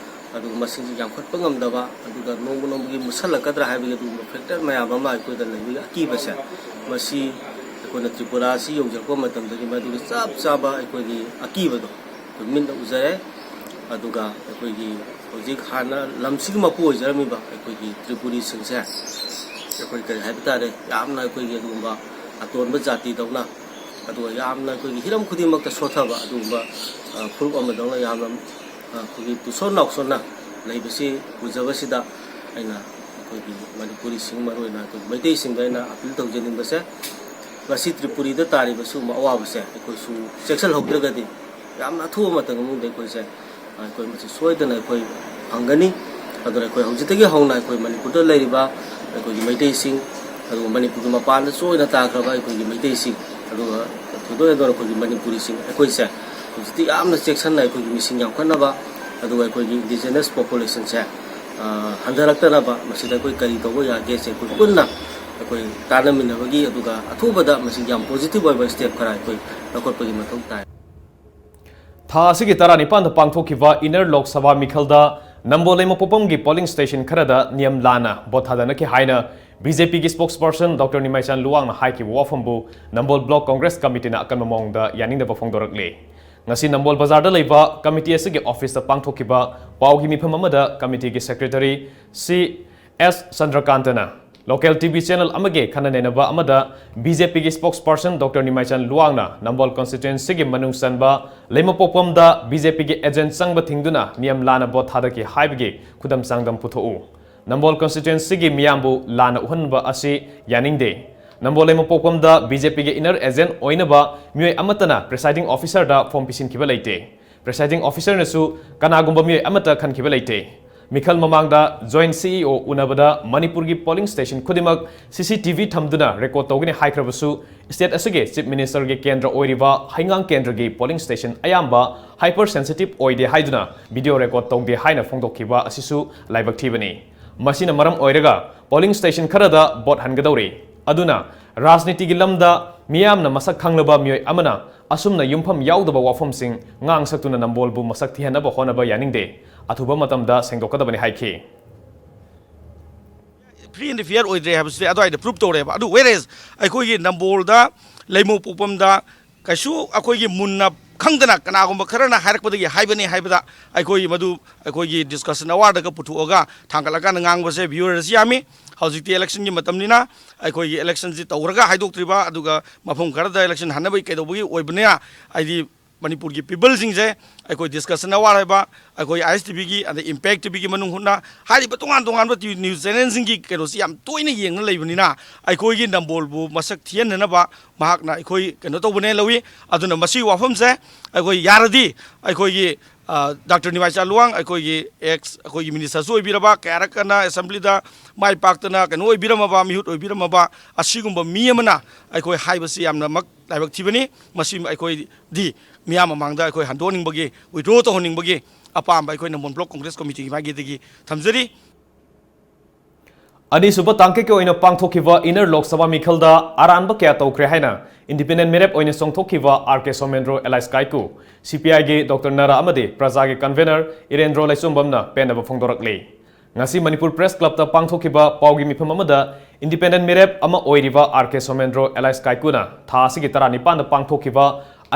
ꯑꯗꯨꯒ ꯃꯁꯤꯡꯁꯤ ꯌꯥꯝꯈꯠꯄ ꯉꯝꯗꯕ, ꯑꯗꯨꯒ ꯅꯣꯡꯃ ꯅꯣꯡꯃꯒꯤ ꯃꯨꯠꯁꯜꯂꯛꯀꯗ꯭ꯔꯥ ꯍꯥꯏꯕꯒꯤ ꯑꯗꯨꯒꯨꯝꯕ ꯐꯦꯛꯇꯔ ꯃꯌꯥꯝ ꯑꯃ ꯑꯩꯈꯣꯏꯗ ꯂꯩꯕꯒꯤ ꯑꯀꯤꯕꯁꯦ, ꯃꯁꯤ ꯑꯩꯈꯣꯏꯅ ꯇ꯭ꯔꯤꯄꯨꯔꯥꯁꯤ ꯌꯧꯖꯔꯛꯄ ꯃꯇꯝꯗꯒꯤ ꯃꯗꯨꯒꯤ ꯆꯞ ꯆꯥꯕ ꯑꯩꯈꯣꯏꯒꯤ ꯑꯀꯤꯕꯗꯣ ꯑꯩꯈꯣꯏ ꯃꯤꯠꯅ ꯎꯖꯔꯦ꯫ ꯑꯗꯨꯒ ꯑꯩꯈꯣꯏꯒꯤ ꯍꯧꯖꯤꯛ ꯍꯥꯟꯅ ꯂꯝꯁꯤꯒꯤ ꯃꯄꯨ ꯑꯣꯏꯖꯔꯝꯃꯤꯕ ꯑꯩꯈꯣꯏꯒꯤ ꯇ꯭ꯔꯤꯄꯨꯔꯤꯁꯤꯡꯁꯦ ꯑꯩꯈꯣꯏ ꯀꯔꯤ ꯍꯥꯏꯕ ꯇꯥꯔꯦ, ꯌꯥꯝꯅ ꯑꯩꯈꯣꯏꯒꯤ ꯑꯗꯨꯒꯨꯝꯕ ꯑꯇꯣꯟꯕ ꯖꯥꯇꯤꯗꯧꯅ, ꯑꯗꯨꯒ ꯌꯥꯝꯅ ꯑꯩꯈꯣꯏꯒꯤ ꯍꯤꯔꯝ ꯈꯨꯗꯤꯡꯃꯛꯇ ꯁꯣꯠꯊꯕ ꯑꯗꯨꯒꯨꯝꯕ, ꯑ, ꯐꯨꯔꯨꯞ ꯑꯃꯗꯧꯅ ꯌꯥꯝꯅ, ꯑ, ꯑꯩꯈꯣꯏꯒꯤ ꯇꯨꯁꯣꯟ ꯅꯥꯎꯁꯣꯟꯅ ꯂꯩꯕꯁꯤ ꯎꯖꯕꯁꯤꯗ ꯑꯩꯅ ꯑꯩꯈꯣꯏꯒꯤ ꯃꯅꯤꯄꯨꯔꯤꯁꯤꯡ, ꯃꯔꯨꯑꯣꯏꯅ ꯑꯩꯈꯣꯏ ꯃꯩꯇꯩꯁꯤꯡꯗ ꯑꯩꯅ ꯑꯄꯤꯜ ꯇꯧꯖꯅꯤꯡꯕꯁꯦ, ꯉꯁꯤ ꯇ꯭ꯔꯤꯄꯨꯔꯤꯗ ꯇꯥꯔꯤꯕ ꯁꯤꯒꯨꯝꯕ ꯑꯋꯥꯕꯁꯦ ꯑꯩꯈꯣꯏꯁꯨ ꯆꯦꯛꯁꯤꯜꯍꯧꯗ꯭ꯔꯒꯗꯤ ꯌꯥꯝꯅ ꯑꯊꯨꯕ ꯃꯇꯝꯒꯤ ꯃꯅꯨꯡꯗ ꯑꯩꯈꯣꯏꯁꯦ, ꯑꯩꯈꯣꯏ ꯃꯁꯤ ꯁꯣꯏꯗꯅ ꯑꯩꯈꯣꯏ ꯐꯪꯒꯅꯤ꯫ ꯑꯗꯨꯅ ꯑꯩꯈꯣꯏ ꯍꯧꯖꯤꯛꯇꯒꯤ ꯍꯧꯅ ꯑꯩꯈꯣꯏ ꯃꯅꯤꯄꯨꯔꯗ ꯂꯩꯔꯤꯕ ꯑꯩꯈꯣꯏꯒꯤ ꯃꯩꯇꯩꯁꯤꯡ, ꯑꯗꯨꯒ ꯃꯅꯤꯄꯨꯔꯒꯤ ꯃꯄꯥꯟꯗ ꯆꯣꯏꯅ ꯇꯥꯈ꯭ꯔꯕ ꯑꯩꯈꯣꯏꯒꯤ ꯃꯩꯇꯩꯁꯤꯡ, ꯑꯗꯨꯒ ꯊꯣꯏꯗꯣꯛ ꯍꯦꯟꯗꯣꯛꯅ ꯑꯩꯈꯣꯏꯒꯤ ꯃꯅꯤꯄꯨꯔꯤꯁꯤꯡ, ꯑꯩꯈꯣꯏꯁꯦ ꯍꯧꯖꯤꯛꯇꯤ ꯌꯥꯝꯅ ꯆꯦꯛꯁꯤꯟꯅ ꯑꯩꯈꯣꯏꯒꯤ ꯃꯤꯁꯤꯡ ꯌꯥꯝꯈꯠꯅꯕ, ꯑꯗꯨꯒ ꯑꯩꯈꯣꯏꯒꯤ indigenous populationꯁꯦ, ꯑ, ꯍꯟꯊꯔꯛꯇꯅꯕ ꯃꯁꯤꯗ ꯑꯩꯈꯣꯏ ꯀꯔꯤ ꯇꯧꯕ ꯌꯥꯒꯦꯁꯦ ꯑꯩꯈꯣꯏ ꯄꯨꯟꯅ ꯑꯩꯈꯣꯏ ꯇꯥꯟꯅꯃꯤꯟꯅꯕꯒꯤ, ꯑꯗꯨꯒ ꯑꯊꯨꯕꯗ ꯃꯁꯤ ꯌꯥꯝ positive ꯑꯣꯏꯕ step ꯈꯔ ꯑꯩꯈꯣꯏ ꯂꯧꯈꯠꯄꯒꯤ ꯃꯊꯧ ꯇꯥꯏ꯫ ꯊꯥ ꯑꯁꯤꯒꯤ ꯇꯔꯥꯅꯤꯄꯥꯟꯗ ꯄꯥꯡꯊꯣꯛꯈꯤꯕ Inner Lok Sabha ꯃꯤꯈꯜꯗ ꯅꯝꯕꯣꯜ ꯂꯩꯃꯄꯣꯛꯄꯝꯒꯤ polling station ꯈꯔꯗ ꯅꯤꯌꯝ ꯂꯥꯟꯅ vote ꯊꯥꯗꯅꯈꯤ ꯍꯥꯏꯅ BJPꯒꯤ spokesperson Doctor ꯅꯤꯃꯥꯏꯆꯥꯟ ꯂꯨꯋꯥꯡꯅ ꯍꯥꯏꯈꯤꯕ ꯋꯥꯐꯝꯕꯨ ꯅꯝꯕꯣꯜ Block Congress Committeeꯅ ꯑꯀꯟꯕ ꯃꯑꯣꯡꯗ ꯌꯥꯅꯤꯡꯗꯕ ꯐꯣꯡꯗꯣꯔꯛꯂꯤ꯫ ꯉꯁꯤ ꯅꯝꯕꯣꯜ ꯕꯖꯥꯔꯗ ꯂꯩꯕ committee ꯑꯁꯤꯒꯤ officeꯇ ꯄꯥꯡꯊꯣꯛꯈꯤꯕ ꯄꯥꯎꯒꯤ ꯃꯤꯐꯝ ꯑꯃꯗ committeeꯒꯤ secretary C S ꯆꯟꯗ꯭ꯔꯀꯥꯟꯇꯅ local TV channel ꯑꯃꯒꯤ ꯈꯟꯅ ꯅꯩꯅꯕ ꯑꯃꯗ BJPꯒꯤ spokesperson Doctor ꯅꯤꯃꯥꯏꯆꯥꯟ ꯂꯨꯋꯥꯡꯅ ꯅꯝꯕꯣꯜ constituencyꯒꯤ ꯃꯅꯨꯡ ꯆꯟꯕ ꯂꯩꯃꯄꯣꯛꯄꯝꯗ BJPꯒꯤ agent ꯆꯪꯕ ꯊꯤꯡꯗꯨꯅ ꯅꯤꯌꯝ ꯂꯥꯟꯅ vote ꯊꯥꯗꯈꯤ ꯍꯥꯏꯕꯒꯤ ꯈꯨꯗꯝ ꯆꯥꯡꯗꯝ ꯄꯨꯊꯣꯛꯎ꯫ ꯅꯝꯕꯣꯜ constituencyꯒꯤ ꯃꯤꯌꯥꯝꯕꯨ ꯂꯥꯟꯅ ꯎꯍꯟꯕ ꯑꯁꯤ ꯌꯥꯅꯤꯡꯗꯦ꯫ ꯅꯝꯕꯣꯜ ꯂꯩꯃꯄꯣꯛꯄꯝꯗ BJPꯒꯤ inner agent ꯑꯣꯏꯅꯕ ꯃꯤꯑꯣꯏ ꯑꯃꯠꯇꯅ presiding officerꯗ form ꯄꯤꯁꯤꯟꯈꯤꯕ ꯂꯩꯇꯦ꯫ Presiding officerꯅꯁꯨ ꯀꯅꯥꯒꯨꯝꯕ ꯃꯤꯑꯣꯏ ꯑꯃꯠꯇ ꯈꯟꯈꯤꯕ ꯂꯩꯇꯦ꯫ ꯃꯤꯈꯜ ꯃꯃꯥꯡꯗ joint CEO ꯎꯅꯕꯗ ꯃꯅꯤꯄꯨꯔꯒꯤ polling station ꯈꯨꯗꯤꯡꯃꯛ CCTV ꯊꯝꯗꯨꯅ record ꯇꯧꯒꯅꯤ ꯍꯥꯏꯈ꯭ꯔꯕꯁꯨ, state ꯑꯁꯤꯒꯤ chief ministerꯒꯤ ꯀꯦꯟꯗ꯭ꯔ ꯑꯣꯏꯔꯤꯕ ꯍꯩꯉꯥꯡ ꯀꯦꯟꯗ꯭ꯔꯒꯤ polling station ꯑꯌꯥꯝꯕ hyper sensitive ꯑꯣꯏꯗꯦ ꯍꯥꯏꯗꯨꯅ video record ꯇꯧꯗꯦ ꯍꯥꯏꯅ ꯐꯣꯡꯗꯣꯛꯈꯤꯕ ꯑꯁꯤꯁꯨ ꯂꯥꯏꯕꯛ ꯊꯤꯕꯅꯤ꯫ ꯃꯁꯤꯅ ꯃꯔꯝ ꯑꯣꯏꯔꯒ polling station ꯈꯔꯗ vote ꯍꯟꯒꯗꯧꯔꯤ꯫ ꯑꯗꯨꯅ ꯔꯥꯖꯅꯤꯇꯤꯒꯤ ꯂꯝꯗ ꯃꯤꯌꯥꯝꯅ ꯃꯁꯛ ꯈꯪꯂꯕ ꯃꯤꯑꯣꯏ ꯑꯃꯅ ꯑꯁꯨꯝꯅ ꯌꯨꯝꯐꯝ ꯌꯥꯎꯗꯕ ꯋꯥꯐꯝꯁꯤꯡ ꯉꯥꯡꯁꯛꯇꯨꯅ ꯅꯝꯕꯣꯜꯕꯨ ꯃꯁꯛ ꯊꯤꯍꯟꯅꯕ ꯍꯣꯠꯅꯕ ꯌꯥꯅꯤꯡꯗꯦ꯫ ꯑꯊꯨꯕ ꯃꯇꯝꯗ ꯁꯦꯡꯗꯣꯛꯀꯗꯕꯅꯤ ꯍꯥꯏꯈꯤ꯫ Free and fair ꯑꯣꯏꯗ꯭ꯔꯦ ꯍꯥꯏꯕꯁꯤꯗꯤ ꯑꯗꯨꯋꯥꯏꯗ prove ꯇꯧꯔꯦꯕ꯫ ꯑꯗꯨ whereas ꯑꯩꯈꯣꯏꯒꯤ ꯅꯝꯕꯣꯜꯗ, ꯂꯩꯃꯄꯣꯛꯄꯝꯗ ꯀꯩꯁꯨ ꯑꯩꯈꯣꯏꯒꯤ ꯃꯨꯟꯅ ꯈꯪꯗꯅ ꯀꯅꯥꯒꯨꯝꯕ ꯈꯔꯅ ꯍꯥꯏꯔꯛꯄꯗꯒꯤ ꯍꯥꯏꯕꯅꯤ ꯍꯥꯏꯕꯗ ꯑꯩꯈꯣꯏ ꯃꯗꯨ ꯑꯩꯈꯣꯏꯒꯤ discussion awardꯒ ꯄꯨꯊꯣꯛꯑꯒ ꯊꯥꯡꯒꯠꯂꯀꯥꯟꯗ ꯉꯥꯡꯕꯁꯦ viewers ꯌꯥꯝꯃꯤ꯫ ꯍꯧꯖꯤꯛꯇꯤ electionꯒꯤ ꯃꯇꯝꯅꯤꯅ ꯑꯩꯈꯣꯏꯒꯤ electionꯁꯤ ꯇꯧꯔꯒ ꯍꯥꯏꯗꯣꯛꯇ꯭ꯔꯤꯕ, ꯑꯗꯨꯒ ꯃꯐꯝ ꯈꯔꯗ election ꯍꯟꯅꯕꯒꯤ ꯀꯩꯗꯧꯕꯒꯤ ꯑꯣꯏꯕꯅꯤꯅ, ꯍꯥꯏꯗꯤ ꯃꯅꯤꯄꯨꯔꯒꯤ ꯄꯤꯄꯜꯁꯤꯡꯁꯦ ꯑꯩꯈꯣꯏ ꯗꯤꯁꯀꯁꯟ ꯑꯋꯥꯔ ꯍꯥꯏꯕ, ꯑꯩꯈꯣꯏ ꯑꯥꯏ ꯑꯦꯁ ꯇꯤ ꯚꯤꯒꯤ ꯑꯗꯩ ꯏꯝꯄꯦꯛ ꯇꯤ ꯚꯤꯒꯤ ꯃꯅꯨꯡ ꯍꯨꯠꯅ ꯍꯥꯏꯔꯤꯕ ꯇꯣꯉꯥꯟ ꯇꯣꯉꯥꯟꯕ ꯇꯤ ꯚꯤ ꯅ꯭ꯌꯨꯁ ꯆꯦꯅꯦꯜꯁꯤꯡꯒꯤ ꯀꯩꯅꯣꯁꯤ ꯌꯥꯝ ꯇꯣꯏꯅ ꯌꯦꯡꯅ ꯂꯩꯕꯅꯤꯅ, ꯑꯩꯈꯣꯏꯒꯤ ꯅꯝꯕꯣꯜꯕꯨ ꯃꯁꯛ ꯊꯤꯍꯟꯅꯅꯕ ꯃꯍꯥꯛꯅ ꯑꯩꯈꯣꯏ ꯀꯩꯅꯣ ꯇꯧꯕꯅꯦ ꯂꯧꯏ꯫ ꯑꯗꯨꯅ ꯃꯁꯤꯒꯤ ꯋꯥꯐꯝꯁꯦ ꯑꯩꯈꯣꯏ ꯌꯥꯔꯗꯤ ꯑꯩꯈꯣꯏꯒꯤ, ꯑ, ꯗꯥꯛꯇꯔ ꯅꯤꯃꯥꯏꯆꯥ ꯂꯨꯋꯥꯡ, ꯑꯩꯈꯣꯏꯒꯤ ꯑꯦꯛꯁ ꯑꯩꯈꯣꯏꯒꯤ ꯃꯤꯅꯤꯁꯇꯔꯁꯨ ꯑꯣꯏꯕꯤꯔꯕ, ꯀꯌꯥꯔꯛ ꯀꯟꯅ ꯑꯦꯁꯦꯝꯕ꯭ꯂꯤꯗ ꯃꯥꯏ ꯄꯥꯛꯇꯅ ꯀꯩꯅꯣ ꯑꯣꯏꯕꯤꯔꯝꯃꯕ, ꯃꯤꯍꯨꯠ ꯑꯣꯏꯕꯤꯔꯝꯃꯕ ꯑꯁꯤꯒꯨꯝꯕ ꯃꯤ ꯑꯃꯅ ꯑꯩꯈꯣꯏ ꯍꯥꯏꯕꯁꯤ ꯌꯥꯝꯅꯃꯛ ꯂꯥꯏꯕꯛ ꯊꯤꯕꯅꯤ꯫ ꯃꯁꯤ ꯑꯩꯈꯣꯏꯗꯤ ꯃꯤꯌꯥꯝ ꯃꯃꯥꯡꯗ ꯑꯩꯈꯣꯏ ꯍꯟꯗꯣꯛꯍꯟꯅꯤꯡꯕꯒꯤ, ꯋꯤꯗ꯭ꯔꯣ ꯇꯧꯍꯟꯅꯤꯡꯕꯒꯤ ꯑꯄꯥꯝꯕ ꯑꯩꯈꯣꯏ ꯅꯝꯕꯣꯜ ꯕ꯭ꯂꯣꯛ ꯀꯣꯡꯒ꯭ꯔꯦꯁ ꯀꯣꯃꯤꯇꯤꯒꯤ ꯃꯥꯏꯀꯩꯗꯒꯤ ꯊꯝꯖꯔꯤ꯫ ꯑꯅꯤꯁꯨꯕ ꯇꯥꯡꯀꯛꯀꯤ ꯑꯣꯏꯅ ꯄꯥꯡꯊꯣꯛꯈꯤꯕ ꯏꯟꯅꯔ ꯂꯣꯛ ꯁꯚꯥ ꯃꯤꯈꯜꯗ ꯑꯔꯥꯟꯕ ꯀꯌꯥ ꯇꯧꯈ꯭ꯔꯦ ꯍꯥꯏꯅ ꯏꯟꯗꯤꯄꯦꯟꯗꯦꯟ ꯃꯤꯔꯦꯞ ꯑꯣꯏꯅ ꯆꯣꯡꯊꯣꯛꯈꯤꯕ ꯑꯥꯔ ꯀꯦ ꯁꯣꯃꯦꯟꯗ꯭ꯔꯣ ꯑꯦꯂꯥꯏꯁ ꯀꯥꯏꯀꯨ, ꯁꯤ ꯄꯤ ꯑꯥꯏꯒꯤ ꯗꯣꯛꯇꯔ ꯅꯔꯥ ꯑꯃꯗꯤ ꯄ꯭ꯔꯖꯥꯒꯤ ꯀꯟꯚꯦꯅꯔ ꯏꯔꯦꯟꯗ꯭ꯔꯣ ꯂꯩꯆꯨꯝꯕꯝꯅ ꯄꯦꯟꯗꯕ ꯐꯣꯡꯗꯣꯔꯛꯂꯤ꯫ ꯉꯁꯤ ꯃꯅꯤꯄꯨꯔ ꯄ꯭ꯔꯦꯁ ꯀ꯭ꯂꯕꯇ ꯄꯥꯡꯊꯣꯛꯈꯤꯕ ꯄꯥꯎꯒꯤ ꯃꯤꯐꯝ ꯑꯃꯗ ꯏꯟꯗꯤꯄꯦꯟꯗꯦꯟ ꯃꯤꯔꯦꯞ ꯑꯃ ꯑꯣꯏꯔꯤꯕ ꯑꯥꯔ ꯀꯦ ꯁꯣꯃꯦꯟꯗ꯭ꯔꯣ ꯑꯦꯂꯥꯏꯁ ꯀꯥꯏꯀꯨꯅ ꯊꯥ ꯑꯁꯤꯒꯤ ꯇꯔꯥꯅꯤꯄꯥꯟꯗ ꯄꯥꯡꯊꯣꯛꯈꯤꯕ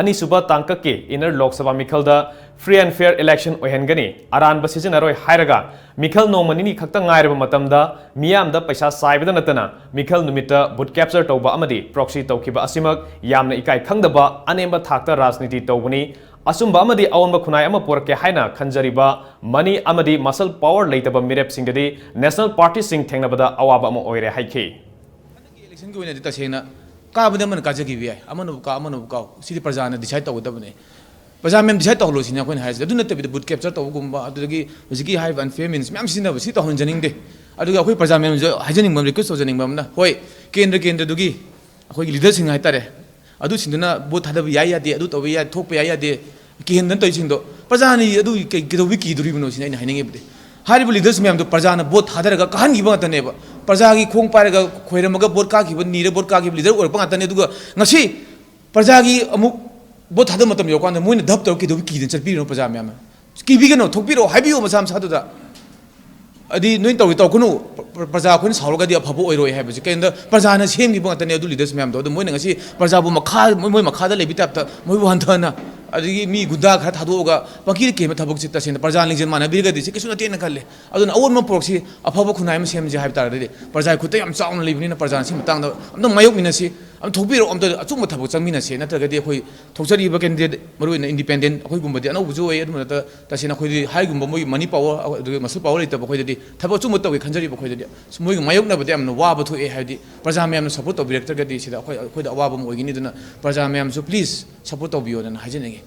ꯑꯅꯤꯁꯨꯕ ꯇꯥꯡꯀꯛꯀꯤ ꯏꯟꯅꯔ ꯂꯣꯛ ꯁꯚꯥ ꯃꯤꯈꯜꯗ free and fair election ꯑꯣꯏꯍꯟꯒꯅꯤ, ꯑꯔꯥꯟꯕ ꯁꯤꯖꯤꯟꯅꯔꯣꯏ ꯍꯥꯏꯔꯒ ꯃꯤꯈꯜ ꯅꯣꯡꯃ ꯅꯤꯅꯤ ꯈꯛꯇ ꯉꯥꯏꯔꯕ ꯃꯇꯝꯗ ꯃꯤꯌꯥꯝꯗ ꯄꯩꯁꯥ ꯆꯥꯏꯕꯗ ꯅꯠꯇꯅ ꯃꯤꯈꯜ ꯅꯨꯃꯤꯠꯇ vote capture ꯇꯧꯕ ꯑꯃꯗꯤ proxy ꯇꯧꯈꯤꯕ ꯑꯁꯤꯃꯛ ꯌꯥꯝꯅ ꯏꯀꯥꯏ ꯈꯪꯗꯕ ꯑꯅꯦꯝꯕ ꯊꯥꯛꯇ ꯔꯥꯖꯅꯤꯇꯤ ꯇꯧꯕꯅꯤ꯫ ꯑꯆꯨꯝꯕ ꯑꯃꯗꯤ ꯑꯑꯣꯟꯕ ꯈꯨꯟꯅꯥꯏ ꯑꯃ ꯄꯨꯔꯛꯀꯦ ꯍꯥꯏꯅ ꯈꯟꯖꯔꯤꯕ money ꯑꯃꯗꯤ muscle power ꯂꯩꯇꯕ ꯃꯤꯔꯦꯞꯁꯤꯡꯗꯗꯤ national partyꯁꯤꯡ ꯊꯦꯡꯅꯕꯗ ꯑꯋꯥꯕ ꯑꯃ ꯑꯣꯏꯔꯦ ꯍꯥꯏꯈꯤ꯫ ꯍꯟꯗꯛꯀꯤ electionꯒꯤ ꯑꯣꯏꯅꯗꯤ ꯇꯁꯦꯡꯅ ꯀꯥꯕꯗꯤ ꯑꯃꯅ ꯀꯥꯖꯈꯤꯕ ꯌꯥꯏ, ꯑꯃꯅꯕꯨ ꯀꯥꯎ, ꯑꯃꯅꯕꯨ ꯀꯥꯎ, ꯁꯤꯗꯤ ꯄ꯭ꯔꯖꯥꯅ decide ꯇꯧꯒꯗꯕꯅꯦ꯫ ꯄ꯭ꯔꯖꯥ ꯃꯌꯥꯝ decide ꯇꯧꯍꯜꯂꯣ ꯁꯤꯅꯤ ꯑꯩꯈꯣꯏꯅ ꯍꯥꯏꯔꯤꯁꯦ꯫ ꯑꯗꯨ ꯅꯠꯇꯕꯤꯗ vote capture ꯇꯧꯕꯒꯨꯝꯕ, ꯑꯗꯨꯗꯒꯤ ꯍꯧꯖꯤꯛꯀꯤ ꯍꯥꯏꯔꯤꯕ unfair means ꯃꯌꯥꯝ ꯁꯤꯖꯤꯟꯅꯕ, ꯁꯤ ꯇꯧꯍꯟꯖꯅꯤꯡꯗꯦ꯫ ꯑꯗꯨꯒ ꯑꯩꯈꯣꯏ ꯄ꯭ꯔꯖꯥ ꯃꯌꯥꯝꯁꯨ ꯍꯥꯏꯖꯅꯤꯡꯕ ꯑꯃ, request ꯇꯧꯖꯅꯤꯡꯕ ꯑꯃꯅ, ꯍꯣꯏ, ꯀꯦꯟꯗ꯭ꯔ ꯀꯦꯟꯗ꯭ꯔꯗꯨꯒꯤ ꯑꯩꯈꯣꯏꯒꯤ leaderꯁꯤꯡ ꯍꯥꯏꯇꯥꯔꯦ, ꯑꯗꯨꯁꯤꯡꯗꯨꯅ vote ꯊꯥꯗꯕ ꯌꯥꯏ ꯌꯥꯗꯦ, ꯑꯗꯨ ꯇꯧꯕ ꯌꯥꯏ, ꯊꯣꯛꯄ ꯌꯥꯏ ꯌꯥꯗꯦ, ꯀꯤꯍꯟꯗꯅ ꯇꯧꯔꯤꯁꯤꯡꯗꯣ, ꯄ꯭ꯔꯖꯥꯅ ꯑꯗꯨ ꯀꯩ-, ꯀꯩꯗꯧꯕꯩ ꯀꯤꯗꯣꯔꯤꯕꯅꯣ ꯁꯤꯅꯤ ꯑꯩꯅ ꯍꯥꯏꯅꯤꯡꯉꯤꯕꯗꯤ꯫ ꯍꯥꯏꯔꯤꯕ leaders ꯃꯌꯥꯝꯗꯣ ꯄ꯭ꯔꯖꯥꯅ vote ꯊꯥꯗꯔꯒ ꯀꯥꯍꯟꯈꯤꯕ ꯉꯥꯛꯇꯅꯦꯕ꯫ ꯄ꯭ꯔꯖꯥꯒꯤ ꯈꯣꯡ ꯄꯥꯏꯔꯒ ꯈꯣꯏꯔꯝꯃꯒ vote ꯀꯥꯈꯤꯕ, ꯅꯤꯔ vote ꯀꯥꯈꯤꯕ leader ꯑꯣꯏꯔꯛꯄ ꯉꯥꯛꯇꯅꯦ꯫ ꯑꯗꯨꯒ ꯉꯁꯤ ꯄ꯭ꯔꯖꯥꯒꯤ ꯑꯃꯨꯛ vote ꯊꯥꯗꯕ ꯃꯇꯝ ꯌꯧꯔꯀꯥꯟꯗ ꯃꯣꯏꯅ ꯙꯞ ꯇꯧꯔ ꯀꯩꯗꯧꯕꯩ ꯀꯤꯗꯅ ꯆꯠꯄꯤꯔꯤꯅꯣ ꯄ꯭ꯔꯖꯥ ꯃꯌꯥꯝꯅ? ꯀꯤꯕꯤꯒꯅꯨ, ꯊꯣꯛꯄꯤꯔꯛꯑꯣ, ꯍꯥꯏꯕꯤꯌꯨ ꯃꯁꯥ ꯃꯁꯥꯗꯨꯗ꯫ ꯑꯗꯨꯗꯤ ꯅꯣꯏ ꯇꯧꯔꯤ ꯇꯧꯔꯛꯀꯅꯨ, ꯄ꯭ꯔ-, ꯄ꯭ꯔꯖꯥ ꯑꯩꯈꯣꯏꯅ ꯁꯥꯎꯔꯒꯗꯤ ꯑꯐꯕ ꯑꯣꯏꯔꯣꯏ ꯍꯥꯏꯕꯁꯦ꯫ ꯀꯩꯒꯤꯅꯣꯗ ꯄ꯭ꯔꯖꯥꯅ ꯁꯦꯝꯈꯤꯕ ꯉꯥꯛꯇꯅꯦ ꯑꯗꯨ leaders ꯃꯌꯥꯝꯗꯣ꯫ ꯑꯗꯨ ꯃꯣꯏꯅ ꯉꯁꯤ ꯄ꯭ꯔꯖꯥꯕꯨ ꯃꯈꯥ, ꯃꯣꯏ, ꯃꯣꯏ ꯃꯈꯥꯗ ꯂꯩꯕ typeꯇ ꯃꯣꯏꯕꯨ ꯍꯟꯊꯅ, ꯑꯗꯒꯤ ꯃꯤ ꯒꯨꯟꯗꯥ ꯈꯔ ꯊꯥꯗꯣꯛꯑꯒ ꯄꯪꯀꯤꯗ ꯀꯤꯍꯟꯕ ꯊꯕꯛꯁꯦ ꯇꯁꯦꯡꯅ ꯄ꯭ꯔꯖꯥ ꯂꯤꯡꯖꯦꯜ ꯃꯥꯟꯅꯕꯤꯔꯒꯗꯤ ꯁꯤ ꯀꯩꯁꯨ ꯅꯠꯇꯦꯅ ꯈꯜꯂꯦ꯫ ꯑꯗꯨꯅ ꯑꯑꯣꯟꯕ ꯄꯨꯔꯛꯁꯤ, ꯑꯐꯕ ꯈꯨꯟꯅꯥꯏ ꯑꯃ ꯁꯦꯝꯁꯤ ꯍꯥꯏꯕ ꯇꯥꯔꯒꯗꯤ ꯄ꯭ꯔꯖꯥꯒꯤ ꯈꯨꯠꯇ ꯌꯥꯝ ꯆꯥꯎꯅ ꯂꯩꯕꯅꯤꯅ ꯄ꯭ꯔꯖꯥꯅ ꯁꯤ ꯃꯇꯥꯡꯗ ꯑꯝꯇꯪ ꯃꯥꯌꯣꯛꯃꯤꯟꯅꯁꯤ꯫ ꯑꯝ ꯊꯣꯛꯄꯤꯔꯛꯑꯣ, ꯑꯝꯇ ꯑꯆꯨꯝꯕ ꯊꯕꯛ ꯆꯪꯃꯤꯟꯅꯁꯦ꯫ ꯅꯠꯇ꯭ꯔꯒꯗꯤ ꯑꯩꯈꯣꯏ ꯊꯣꯛꯆꯔꯤꯕ candidate, ꯃꯔꯨꯑꯣꯏꯅ independent, ꯑꯩꯈꯣꯏꯒꯨꯝꯕꯗꯤ ꯑꯅꯧꯕꯁꯨ ꯑꯣꯏ, ꯑꯗꯨ ꯅꯠꯇ ꯇꯁꯦꯡꯅ ꯑꯩꯈꯣꯏꯗꯤ ꯍꯥꯏꯒꯨꯝꯕ ꯃꯣꯏꯒꯤ money power, ꯑꯗꯨꯒ muscle power ꯂꯩꯇꯕ ꯑꯩꯈꯣꯏꯗꯗꯤ ꯊꯕꯛ ꯑꯆꯨꯝꯕ ꯇꯧꯒꯦ ꯈꯟꯖꯔꯤꯕ ꯑꯩꯈꯣꯏꯗꯗꯤ ꯃꯣꯏꯒꯤ ꯃꯥꯌꯣꯛꯅꯕꯗ ꯌꯥꯝꯅ ꯋꯥꯕ ꯊꯣꯛꯑꯦ꯫ ꯍꯥꯏꯕꯗꯤ ꯄ꯭ꯔꯖꯥ ꯃꯌꯥꯝꯅ support ꯇꯧꯕꯤꯔꯛꯇ꯭ꯔꯒꯗꯤ ꯁꯤꯗ ꯑꯩꯈꯣꯏ, ꯑꯩꯈꯣꯏꯗ ꯑꯋꯥꯕ ꯑꯃ ꯑꯣꯏꯒꯅꯤ꯫ ꯑꯗꯨꯅ ꯄ꯭ꯔꯖꯥ ꯃꯌꯥꯝꯁꯨ please support ꯇꯧꯕꯤꯌꯣꯗꯅ ꯍꯥꯏꯖꯅꯤꯡꯉꯤ꯫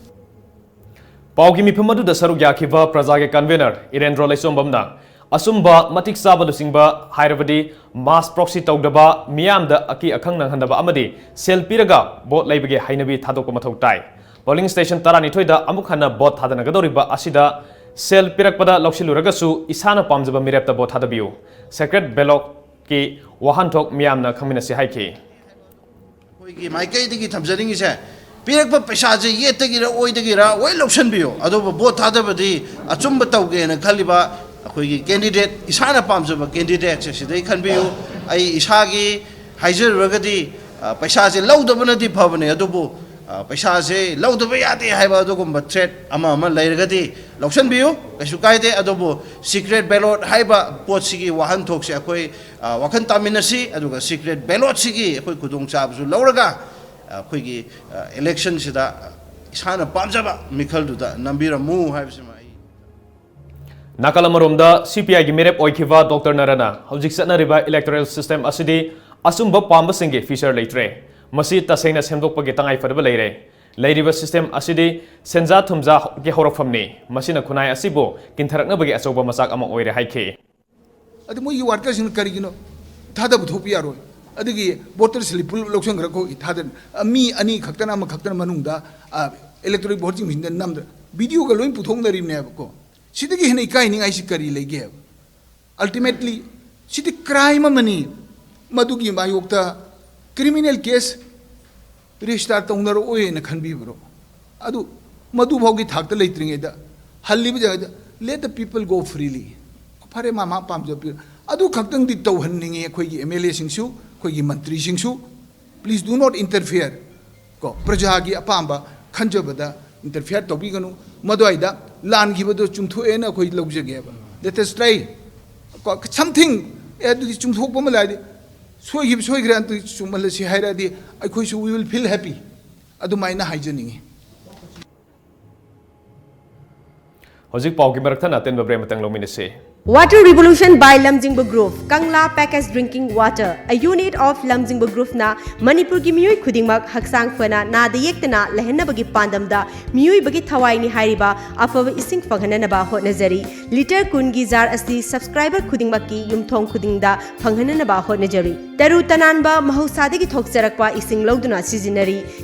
ꯄꯥꯎꯒꯤ ꯃꯤꯐꯝ ꯑꯗꯨꯗ ꯁꯔꯨꯛ ꯌꯥꯈꯤꯕ ꯄ꯭ꯔꯖꯥꯒꯤ convener ꯏꯔꯦꯟꯗ꯭ꯔꯣ ꯂꯩꯆꯣꯝꯕꯝꯅ ꯑꯆꯨꯝꯕ, ꯃꯇꯤꯛ ꯆꯥꯕ ꯂꯨꯆꯤꯡꯕ, ꯍꯥꯏꯔꯕꯗꯤ mass proxy ꯇꯧꯗꯕ, ꯃꯤꯌꯥꯝꯗ ꯑꯀꯤ ꯑꯈꯪ ꯅꯪꯍꯟꯗꯕ ꯑꯃꯗꯤ ꯁꯦꯜ ꯄꯤꯔꯒ vote ꯂꯩꯕꯒꯤ ꯍꯩꯅꯕꯤ ꯊꯥꯗꯣꯛꯄ ꯃꯊꯧ ꯇꯥꯏ꯫ Polling station ꯇꯔꯥꯅꯤꯊꯣꯏꯗ ꯑꯃꯨꯛ ꯍꯟꯅ vote ꯊꯥꯗꯅꯒꯗꯧꯔꯤꯕ ꯑꯁꯤꯗ ꯁꯦꯜ ꯄꯤꯔꯛꯄꯗ ꯂꯧꯁꯤꯜꯂꯨꯔꯒꯁꯨ ꯏꯁꯥꯅ ꯄꯥꯝꯖꯕ ꯃꯤꯔꯦꯞꯇ vote ꯊꯥꯗꯕꯤꯌꯨ꯫ Secret ballotꯀꯤ ꯋꯥꯍꯟꯊꯣꯛ ꯃꯤꯌꯥꯝꯅ ꯈꯪꯃꯤꯟꯅꯁꯤ ꯍꯥꯏꯈꯤ꯫ ꯑꯩꯈꯣꯏꯒꯤ ꯃꯥꯏꯀꯩꯗꯒꯤ ꯊꯝꯖꯅꯤꯡꯉꯤꯁꯦ, ꯄꯤꯔꯛꯄ ꯄꯩꯁꯥꯁꯦ ꯌꯦꯠꯇꯒꯤꯔ ꯑꯣꯏꯗꯒꯤꯔ ꯂꯣꯏ ꯂꯧꯁꯟꯕꯤꯌꯨ꯫ ꯑꯗꯨꯕꯨ vote ꯊꯥꯗꯕꯗꯤ ꯑꯆꯨꯝꯕ ꯇꯧꯒꯦꯅ ꯈꯜꯂꯤꯕ ꯑꯩꯈꯣꯏꯒꯤ candidate, ꯏꯁꯥꯅ ꯄꯥꯝꯖꯕ candidateꯁꯦ ꯁꯤꯗꯩ ꯈꯟꯕꯤꯌꯨ꯫ ꯑꯩ ꯏꯁꯥꯒꯤ ꯍꯥꯏꯖꯔꯨꯔꯒꯗꯤ, ꯑ, ꯄꯩꯁꯥꯁꯦ ꯂꯧꯗꯕꯅꯗꯤ ꯐꯕꯅꯦ, ꯑꯗꯨꯕꯨ, ꯑ, ꯄꯩꯁꯥꯁꯦ ꯂꯧꯗꯕ ꯌꯥꯗꯦ ꯍꯥꯏꯕ ꯑꯗꯨꯒꯨꯝꯕ threat ꯑꯃ ꯑꯃ ꯂꯩꯔꯒꯗꯤ ꯂꯧꯁꯟꯕꯤꯌꯨ, ꯀꯩꯁꯨ ꯀꯥꯏꯗꯦ꯫ ꯑꯗꯨꯕꯨ secret ballot ꯍꯥꯏꯕ ꯄꯣꯠꯁꯤꯒꯤ ꯋꯥꯍꯟꯊꯣꯛꯁꯦ ꯑꯩꯈꯣꯏ, ꯑ, ꯋꯥꯈꯜ ꯇꯥꯃꯤꯟꯅꯁꯤ, ꯑꯗꯨꯒ secret ballotꯁꯤꯒꯤ ꯑꯩꯈꯣꯏ ꯈꯨꯗꯣꯡꯆꯥꯕꯁꯨ ꯂꯧꯔꯒ, ꯑ, ꯑꯩꯈꯣꯏꯒꯤ, ꯑ, electionꯁꯤꯗ ꯏꯁꯥꯅ ꯄꯥꯝꯖꯕ ꯃꯤꯈꯜꯗꯨꯗ ꯅꯝꯕꯤꯔꯝꯃꯨ ꯍꯥꯏꯕꯁꯤꯃ ꯑꯩ ꯅꯥꯀꯜ ꯑꯃꯔꯣꯝꯗ CPIꯒꯤ ꯃꯤꯔꯦꯞ ꯑꯣꯏꯈꯤꯕ ꯗꯣꯛꯇꯔ ꯅꯔꯅ ꯍꯧꯖꯤꯛ ꯆꯠꯅꯔꯤꯕ electoral system ꯑꯁꯤꯗꯤ ꯑꯆꯨꯝꯕ ꯄꯥꯝꯕꯁꯤꯡꯒꯤ feature ꯂꯩꯇ꯭ꯔꯦ꯫ ꯃꯁꯤ ꯇꯁꯦꯡꯅ ꯁꯦꯝꯗꯣꯛꯄꯒꯤ ꯇꯉꯥꯏꯐꯗꯕ ꯂꯩꯔꯦ꯫ ꯂꯩꯔꯤꯕ system ꯑꯁꯤꯗꯤ ꯁꯦꯟꯖꯥ ꯊꯨꯝꯖꯥꯒꯤ ꯍꯧꯔꯛꯐꯝꯅꯤ꯫ ꯃꯁꯤꯅ ꯈꯨꯟꯅꯥꯏ ꯑꯁꯤꯕꯨ ꯀꯤꯟꯊꯔꯛꯅꯕꯒꯤ ꯑꯆꯧꯕ ꯃꯆꯥꯛ ꯑꯃ ꯑꯣꯏꯔꯦ ꯍꯥꯏꯈꯤ꯫ ꯑꯗꯨ ꯃꯣꯏꯒꯤ workerꯁꯤꯡꯅ ꯀꯔꯤꯒꯤꯅꯣ ꯊꯥꯗꯕ ꯊꯣꯛꯄ ꯌꯥꯔꯣꯏ? ꯑꯗꯨꯒꯤ voter slip ꯄꯨꯂꯞ ꯂꯧꯁꯟꯈ꯭ꯔꯒ ꯑꯩꯈꯣꯏ ꯊꯥꯗ-, ꯃꯤ ꯑꯅꯤ ꯈꯛꯇꯅ ꯑꯃ ꯈꯛꯇꯅ ꯃꯅꯨꯡꯗ, ꯑ, electoral voteꯁꯤꯡꯁꯤꯡꯗ ꯅꯝꯗ videoꯒ ꯂꯣꯏ ꯄꯨꯊꯣꯛꯅꯔꯤꯕꯅꯦꯕꯀꯣ꯫ ꯁꯤꯗꯒꯤ ꯍꯦꯟꯅ ꯏꯀꯥꯏꯅꯤꯡꯉꯥꯏꯁꯤ ꯀꯔꯤ ꯂꯩꯒꯦꯕ? Ultimately ꯁꯤꯗꯤ crime ꯑꯃꯅꯤ꯫ ꯃꯗꯨꯒꯤ ꯃꯥꯌꯣꯛꯇ criminal case register ꯇꯧꯅꯔꯛꯑꯣꯏꯅ ꯈꯟꯕꯤꯕ꯭ꯔꯣ? ꯑꯗꯨ ꯃꯗꯨꯐꯥꯎꯒꯤ ꯊꯥꯛꯇ ꯂꯩꯇ꯭ꯔꯤꯉꯩꯗ ꯍꯜꯂꯤꯕ ꯖꯒꯥꯗ let the people go freely꯫ ꯐꯔꯦ, ꯃꯥ ꯃꯥ ꯄꯥꯝꯖꯕ ꯄꯤꯔꯣ꯫ ꯑꯗꯨ ꯈꯛꯇꯪꯗꯤ ꯇꯧꯍꯟꯅꯤꯡꯉꯤ ꯑꯩꯈꯣꯏꯒꯤ MLAꯁꯤꯡꯁꯨ, ꯑꯩꯈꯣꯏꯒꯤ ꯃꯟꯇ꯭ꯔꯤꯁꯤꯡꯁꯨ꯫ Please do not interfere꯫ ꯀꯣ, ꯄ꯭ꯔꯖꯥꯒꯤ ꯑꯄꯥꯝꯕ ꯈꯟꯖꯕꯗ interfere ꯇꯧꯕꯤꯒꯅꯨ꯫ ꯃꯗꯨꯋꯥꯏꯗ ꯂꯥꯟꯈꯤꯕꯗꯣ ꯆꯨꯝꯊꯣꯛꯑꯦꯅ ꯑꯩꯈꯣꯏ ꯂꯧꯖꯒꯦꯕ꯫ Let us try꯫ ꯀꯣ, something, ꯑꯦ, ꯑꯗꯨꯗꯤ ꯆꯨꯝꯊꯣꯛꯄ ꯑꯃ ꯂꯩꯔꯗꯤ ꯁꯣꯏꯈꯤꯕ ꯁꯣꯏꯈ꯭ꯔꯦ, ꯑꯗꯨ ꯆꯨꯝꯍꯜꯂꯁꯤ ꯍꯥꯏꯔꯛꯑꯗꯤ ꯑꯩꯈꯣꯏꯁꯨ we will feel happy, ꯑꯗꯨꯃꯥꯏꯅ ꯍꯥꯏꯖꯅꯤꯡꯉꯤ꯫ ꯍꯧꯖꯤꯛ ꯄꯥꯎꯒꯤ ꯃꯔꯛ ꯊꯠꯅ ꯑꯇꯦꯟꯕ break ꯑꯃꯇꯪ ꯂꯧꯃꯤꯟꯅꯁꯤ꯫ Water Revolution by Lamjingba Group, Kangla Packaged Drinking Water, a unit of Lamjingba Groupꯅ ꯃꯅꯤꯄꯨꯔꯒꯤ ꯃꯤꯑꯣꯏ ꯈꯨꯗꯤꯡꯃꯛ ꯍꯛꯆꯥꯡ ꯐꯅ ꯅꯥꯗ ꯌꯦꯛꯇꯅ ꯂꯩꯍꯟꯅꯕꯒꯤ ꯄꯥꯟꯗꯝꯗ ꯃꯤꯑꯣꯏꯕꯒꯤ ꯊꯋꯥꯏꯅꯤ ꯍꯥꯏꯔꯤꯕ ꯑꯐꯕ ꯏꯁꯤꯡ ꯐꯪꯍꯟꯅꯅꯕ ꯍꯣꯠꯅꯖꯔꯤ꯫ Liter ꯀꯨꯟꯒꯤ jar ꯑꯁꯤ subscriber ꯈꯨꯗꯤꯡꯃꯛꯀꯤ ꯌꯨꯝꯊꯣꯡ ꯈꯨꯗꯤꯡꯗ ꯐꯪꯍꯟꯅꯅꯕ ꯍꯣꯠꯅꯖꯔꯤ꯫ ꯇꯔꯨ ꯇꯅꯥꯟꯕ ꯃꯍꯧꯁꯥꯗꯒꯤ ꯊꯣꯛꯆꯔꯛꯄ ꯏꯁꯤꯡ ꯂꯧꯗꯨꯅ ꯁꯤꯖꯤꯟꯅꯔꯤ꯫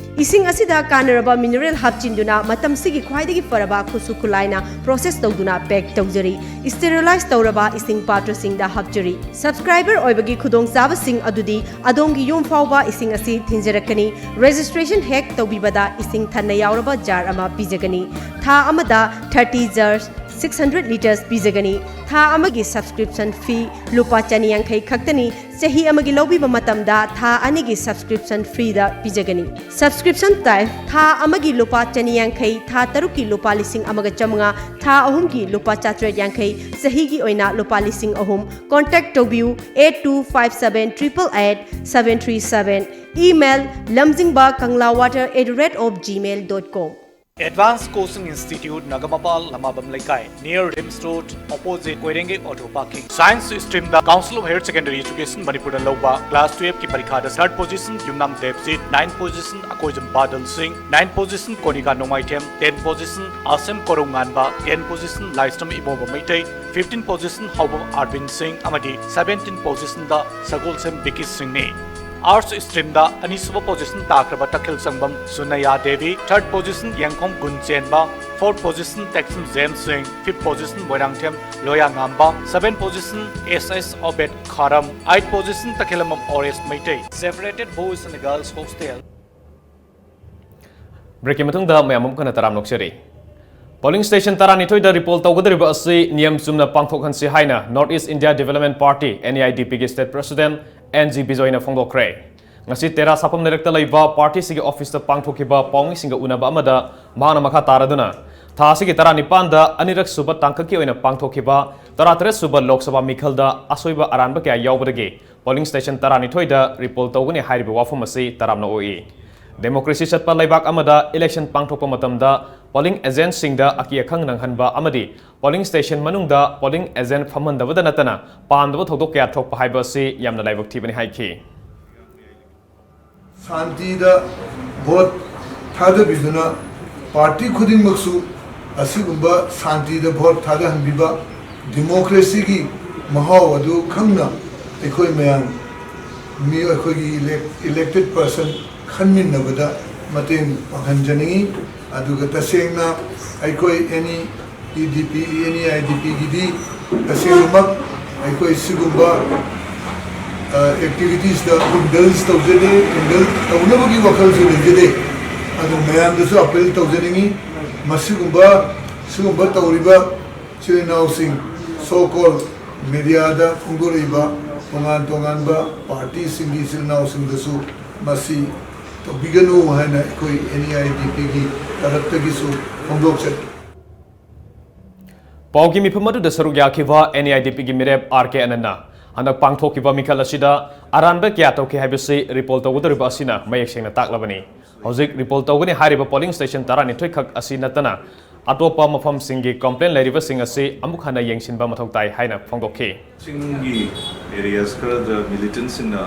ꯏꯁꯤꯡ ꯑꯁꯤꯗ ꯀꯥꯟꯅꯔꯕ mineral ꯍꯥꯞꯆꯤꯟꯗꯨꯅ ꯃꯇꯝꯁꯤꯒꯤ ꯈ꯭ꯋꯥꯏꯗꯒꯤ ꯐꯔꯕ ꯈꯨꯠꯁꯨ ꯈꯨꯠꯂꯥꯏꯅ process ꯇꯧꯗꯨꯅ pack ꯇꯧꯖꯔꯤ꯫ Sterilize ꯇꯧꯔꯕ ꯏꯁꯤꯡ ꯄꯥꯇ꯭ꯔꯁꯤꯡꯗ ꯍꯥꯞꯆꯔꯤ꯫ Subscriber ꯑꯣꯏꯕꯒꯤ ꯈꯨꯗꯣꯡꯆꯥꯕꯁꯤꯡ ꯑꯗꯨꯗꯤ ꯑꯗꯣꯝꯒꯤ ꯌꯨꯝ ꯐꯥꯎꯕ ꯏꯁꯤꯡ ꯑꯁꯤ ꯊꯤꯟꯖꯔꯛꯀꯅꯤ꯫ Registration ꯍꯦꯛ ꯇꯧꯕꯤꯕꯗ ꯏꯁꯤꯡ ꯊꯟꯅ ꯌꯥꯎꯔꯕ jar ꯑꯃ ꯄꯤꯖꯒꯅꯤ꯫ ꯊꯥ ꯑꯃꯗ thirty jars, six hundred liters ꯄꯤꯖꯒꯅꯤ꯫ ꯊꯥ ꯑꯃꯒꯤ subscription fee ꯂꯨꯄꯥ ꯆꯅꯤ ꯌꯥꯡꯈꯩ ꯈꯛꯇꯅꯤ꯫ ꯆꯍꯤ ꯑꯃꯒꯤ ꯂꯧꯕꯤꯕ ꯃꯇꯝꯗ ꯊꯥ ꯑꯅꯤꯒꯤ subscription freeꯗ ꯄꯤꯖꯒꯅꯤ꯫ Subscription type: ꯊꯥ ꯑꯃꯒꯤ ꯂꯨꯄꯥ ꯆꯅꯤ ꯌꯥꯡꯈꯩ, ꯊꯥ ꯇꯔꯨꯛꯀꯤ ꯂꯨꯄꯥ ꯂꯤꯁꯤꯡ ꯑꯃꯒ ꯆꯥꯃꯉꯥ, ꯊꯥ ꯑꯍꯨꯝꯒꯤ ꯂꯨꯄꯥ ꯆꯥꯇ꯭ꯔꯦꯠ ꯌꯥꯡꯈꯩ, ꯆꯍꯤꯒꯤ ꯑꯣꯏꯅ ꯂꯨꯄꯥ ꯂꯤꯁꯤꯡ ꯑꯍꯨꯝ꯫ Contact ꯇꯧꯕꯤꯌꯨ eight two five seven triple eight seven three seven꯫ Email: lamjingba kangla water at the rate of gmail dot com꯫ Advanced Coaching Institute, Nagamapal, Lamabam Leikai, near RIMS Road, opposite Koirengei Auto Parking. Science streamꯗ Council of Higher Secondary Education ꯃꯅꯤꯄꯨꯔꯅ ꯂꯧꯕ class twelveꯀꯤ ꯄꯔꯤꯈꯥꯗ third position ꯌꯨꯝꯅꯥꯝ ꯗꯦꯕꯖꯤꯠ, ninth position ꯑꯀꯣꯏꯖꯝ ꯕꯥꯗꯜ ꯁꯤꯡ, ninth position ꯀꯣꯅꯤꯀꯥ ꯅꯣꯡꯃꯥꯏꯊꯦꯝ, tenth position ꯑꯁꯦꯝ ꯀꯣꯔꯧ ꯉꯥꯟꯕ, tenth position ꯂꯥꯏꯁ꯭ꯔꯝ ꯏꯕꯣꯝꯕ ꯃꯩꯇꯩ, fifteenth position ꯍꯥꯎꯕꯝ ꯑꯥꯔꯕꯤꯟ ꯁꯤꯡ ꯑꯃꯗꯤ seventeenth positionꯗ ꯁꯒꯣꯜꯁꯦꯝ ꯕꯤꯀꯤ ꯁꯤꯡꯅꯤ꯫ Arts streamꯗ ꯑꯅꯤꯁꯨꯕ position ꯇꯥꯈ꯭ꯔꯕ ꯇꯈꯦꯜ ꯁꯪꯕꯝ ꯁꯨꯅꯌꯥ Devi, third position Yengkhom Gunchenba, fourth position Tekcham James Singh, fifth position Moirangthem Loya Ngamba, seventh position S S Obed Kharam, eighth position Takhellambam Oresh Meitei. Separated Boys and Girls Hostel꯫ Breakꯀꯤ ꯃꯇꯨꯡꯗ ꯃꯌꯥꯝ ꯑꯃꯨꯛ ꯍꯟꯅ ꯇꯔꯥꯝꯅ ꯑꯣꯛꯆꯔꯤ꯫ Polling station ꯇꯔꯥꯅꯤꯊꯣꯏꯗ repoll ꯇꯧꯒꯗꯧꯔꯤꯕ ꯑꯁꯤ ꯅꯤꯌꯝ ꯆꯨꯝꯅ ꯄꯥꯡꯊꯣꯛꯍꯟꯁꯤ ꯍꯥꯏꯅ North East India Development Party, NEIDPꯒꯤ state president N G ꯕꯤꯖꯣꯏꯅ ꯐꯣꯡꯗꯣꯛꯈ꯭ꯔꯦ꯫ ꯉꯁꯤ ꯇꯦꯔꯥ ꯁꯥꯐꯝ ꯂꯩꯔꯛꯇ ꯂꯩꯕ partyꯁꯤꯒꯤ officeꯇ ꯄꯥꯡꯊꯣꯛꯈꯤꯕ ꯄꯥꯎꯃꯤꯁꯤꯡꯒ ꯎꯅꯕ ꯑꯃꯗ ꯃꯍꯥꯛꯅ ꯃꯈꯥ ꯇꯥꯔꯗꯨꯅ, ꯊꯥ ꯑꯁꯤꯒꯤ ꯇꯔꯥꯅꯤꯄꯥꯟꯗ ꯑꯅꯤꯔꯛ ꯁꯨꯕ ꯇꯥꯡꯀꯛꯀꯤ ꯑꯣꯏꯅ ꯄꯥꯡꯊꯣꯛꯈꯤꯕ ꯇꯔꯥꯇꯔꯦꯠ ꯁꯨꯕ ꯂꯣꯛ ꯁꯚꯥ ꯃꯤꯈꯜꯗ ꯑꯁꯣꯏꯕ ꯑꯔꯥꯟꯕ ꯀꯌꯥ ꯌꯥꯎꯕꯗꯒꯤ ꯄꯣꯂꯤꯡ ꯁ꯭ꯇꯦꯁꯟ ꯇꯔꯥꯅꯤꯊꯣꯏꯗ ꯔꯤꯄꯣꯜ ꯇꯧꯒꯅꯤ ꯍꯥꯏꯔꯤꯕ ꯋꯥꯐꯝ ꯑꯁꯤ ꯇꯔꯥꯝꯅ ꯑꯣꯛꯏ꯫ ꯗꯦꯃꯣꯀ꯭ꯔꯦꯁꯤ ꯆꯠꯄ ꯂꯩꯕꯥꯛ ꯑꯃꯗ ꯏꯂꯦꯛꯁꯟ ꯄꯥꯡꯊꯣꯛꯄ ꯃꯇꯝꯗ ꯄꯣꯂꯤꯡ ꯑꯦꯖꯦꯟꯠꯁꯤꯡꯗ ꯑꯀꯤ ꯑꯈꯪ ꯅꯪꯍꯟꯕ ꯑꯃꯗꯤ ꯄꯣꯂꯤꯡ ꯁ꯭ꯇꯦꯁꯟ ꯃꯅꯨꯡꯗ ꯄꯣꯂꯤꯡ ꯑꯦꯖꯦꯟꯠ ꯐꯝꯍꯟꯗꯕꯗ ꯅꯠꯇꯅ ꯄꯥꯝꯗꯕ ꯊꯧꯗꯣꯛ ꯀꯌꯥ ꯊꯣꯛꯄ ꯍꯥꯏꯕ ꯑꯁꯤ ꯌꯥꯝꯅ ꯂꯥꯏꯕꯛ ꯊꯤꯕꯅꯤ ꯍꯥꯏꯈꯤ꯫ ꯁꯥꯟꯇꯤꯗ ꯚꯣꯠ ꯊꯥꯗꯕꯤꯗꯨꯅ ꯄꯥꯔꯇꯤ ꯈꯨꯗꯤꯡꯃꯛꯁꯨ ꯑꯁꯤꯒꯨꯝꯕ ꯁꯥꯟꯇꯤꯗ ꯚꯣꯠ ꯊꯥꯗꯍꯟꯕꯤꯕ, ꯗꯤꯃꯣꯀ꯭ꯔꯦꯁꯤꯒꯤ ꯃꯍꯥꯎ ꯑꯗꯨ ꯈꯪꯅ ꯑꯩꯈꯣꯏ ꯃꯌꯥꯝ ꯃꯤ ꯑꯩꯈꯣꯏꯒꯤ ꯏꯂꯦꯛ-, ꯏꯂꯦꯛꯇꯦꯠ ꯄꯔꯁꯟ ꯈꯟꯃꯤꯟꯅꯕꯗ ꯃꯇꯦꯡ ꯄꯥꯡꯍꯟꯖꯅꯤꯡꯏ꯫ ꯑꯗꯨꯒ ꯇꯁꯦꯡꯅ ꯑꯩꯈꯣꯏ N E E D P, N E I D ꯄꯤꯒꯤꯗꯤ ꯇꯁꯦꯡꯅꯃꯛ ꯑꯩꯈꯣꯏ ꯁꯤꯒꯨꯝꯕ, ꯑ, ꯑꯦꯛꯇꯤꯚꯤꯇꯤꯁꯇ ꯏꯟꯗꯜꯖ ꯇꯧꯖꯗꯦ, ꯏꯟꯗꯜꯖ ꯇꯧꯅꯕꯒꯤ ꯋꯥꯈꯜꯁꯨ ꯂꯩꯖꯗꯦ꯫ ꯑꯗꯨ ꯃꯌꯥꯝꯗꯁꯨ ꯑꯄꯤꯜ ꯇꯧꯖꯅꯤꯡꯏ, ꯃꯁꯤꯒꯨꯝꯕ, ꯁꯤꯒꯨꯝꯕ ꯇꯧꯔꯤꯕ ꯏꯆꯤꯜ ꯏꯅꯥꯎꯁꯤꯡ, ꯁꯣ ꯀꯣꯜ ꯃꯦꯗꯤꯌꯥꯗ ꯐꯣꯡꯗꯣꯔꯛꯏꯕ ꯇꯣꯉꯥꯟ ꯇꯣꯉꯥꯟꯕ ꯄꯥꯔꯇꯤꯁꯤꯡꯒꯤ ꯏꯆꯤꯜ ꯏꯅꯥꯎꯁꯤꯡꯗꯁꯨ ꯃꯁꯤ ꯇꯧꯕꯤꯒꯅꯨ ꯍꯥꯏꯅ ꯑꯩꯈꯣꯏ ꯑꯦꯟ ꯏ ꯑꯥꯏ ꯗꯤ ꯄꯤꯒꯤ ꯇꯔꯞꯇꯒꯤꯁꯨ ꯐꯣꯡꯗꯣꯛꯆꯔꯤ꯫ ꯄꯥꯎꯒꯤ ꯃꯤꯐꯝ ꯑꯗꯨꯗ ꯁꯔꯨꯛ ꯌꯥꯈꯤꯕ ꯑꯦꯟ ꯏ ꯑꯥꯏ ꯗꯤ ꯄꯤꯒꯤ ꯃꯤꯔꯦꯞ ꯑꯥꯔ ꯀꯦ ꯑꯅꯟꯅ ꯍꯟꯗꯛ ꯄꯥꯡꯊꯣꯛꯈꯤꯕ ꯃꯤꯈꯜ ꯑꯁꯤꯗ ꯑꯔꯥꯟꯕ ꯀꯌꯥ ꯇꯧꯈꯤ ꯍꯥꯏꯕꯁꯤ ꯔꯤꯄꯣꯜ ꯇꯧꯒꯗꯧꯔꯤꯕ ꯑꯁꯤꯅ ꯃꯌꯦꯛ ꯁꯦꯡꯅ ꯇꯥꯛꯂꯕꯅꯤ꯫ ꯍꯧꯖꯤꯛ ꯔꯤꯄꯣꯜ ꯇꯧꯒꯅꯤ ꯍꯥꯏꯔꯤꯕ ꯄꯣꯂꯤꯡ ꯁ꯭ꯇꯦꯁꯟ ꯇꯔꯥꯅꯤꯊꯣꯏ ꯈꯛ ꯑꯁꯤ ꯅꯠꯇꯅ ꯑꯇꯣꯞꯄ ꯃꯐꯝꯁꯤꯡꯒꯤ ꯀꯝꯄ꯭ꯂꯦꯟ ꯂꯩꯔꯤꯕꯁꯤꯡ ꯑꯁꯤ ꯑꯃꯨꯛ ꯍꯟꯅ ꯌꯦꯡꯁꯤꯟꯕ ꯃꯊꯧ ꯇꯥꯏ ꯍꯥꯏꯅ ꯐꯣꯡꯗꯣꯛꯈꯤ꯫ ꯆꯤꯡꯒꯤ ꯑꯦꯔꯤꯌꯥꯁ ꯈꯔꯗ ꯃꯤꯂꯤꯇꯦꯟꯠꯁꯤꯡꯅ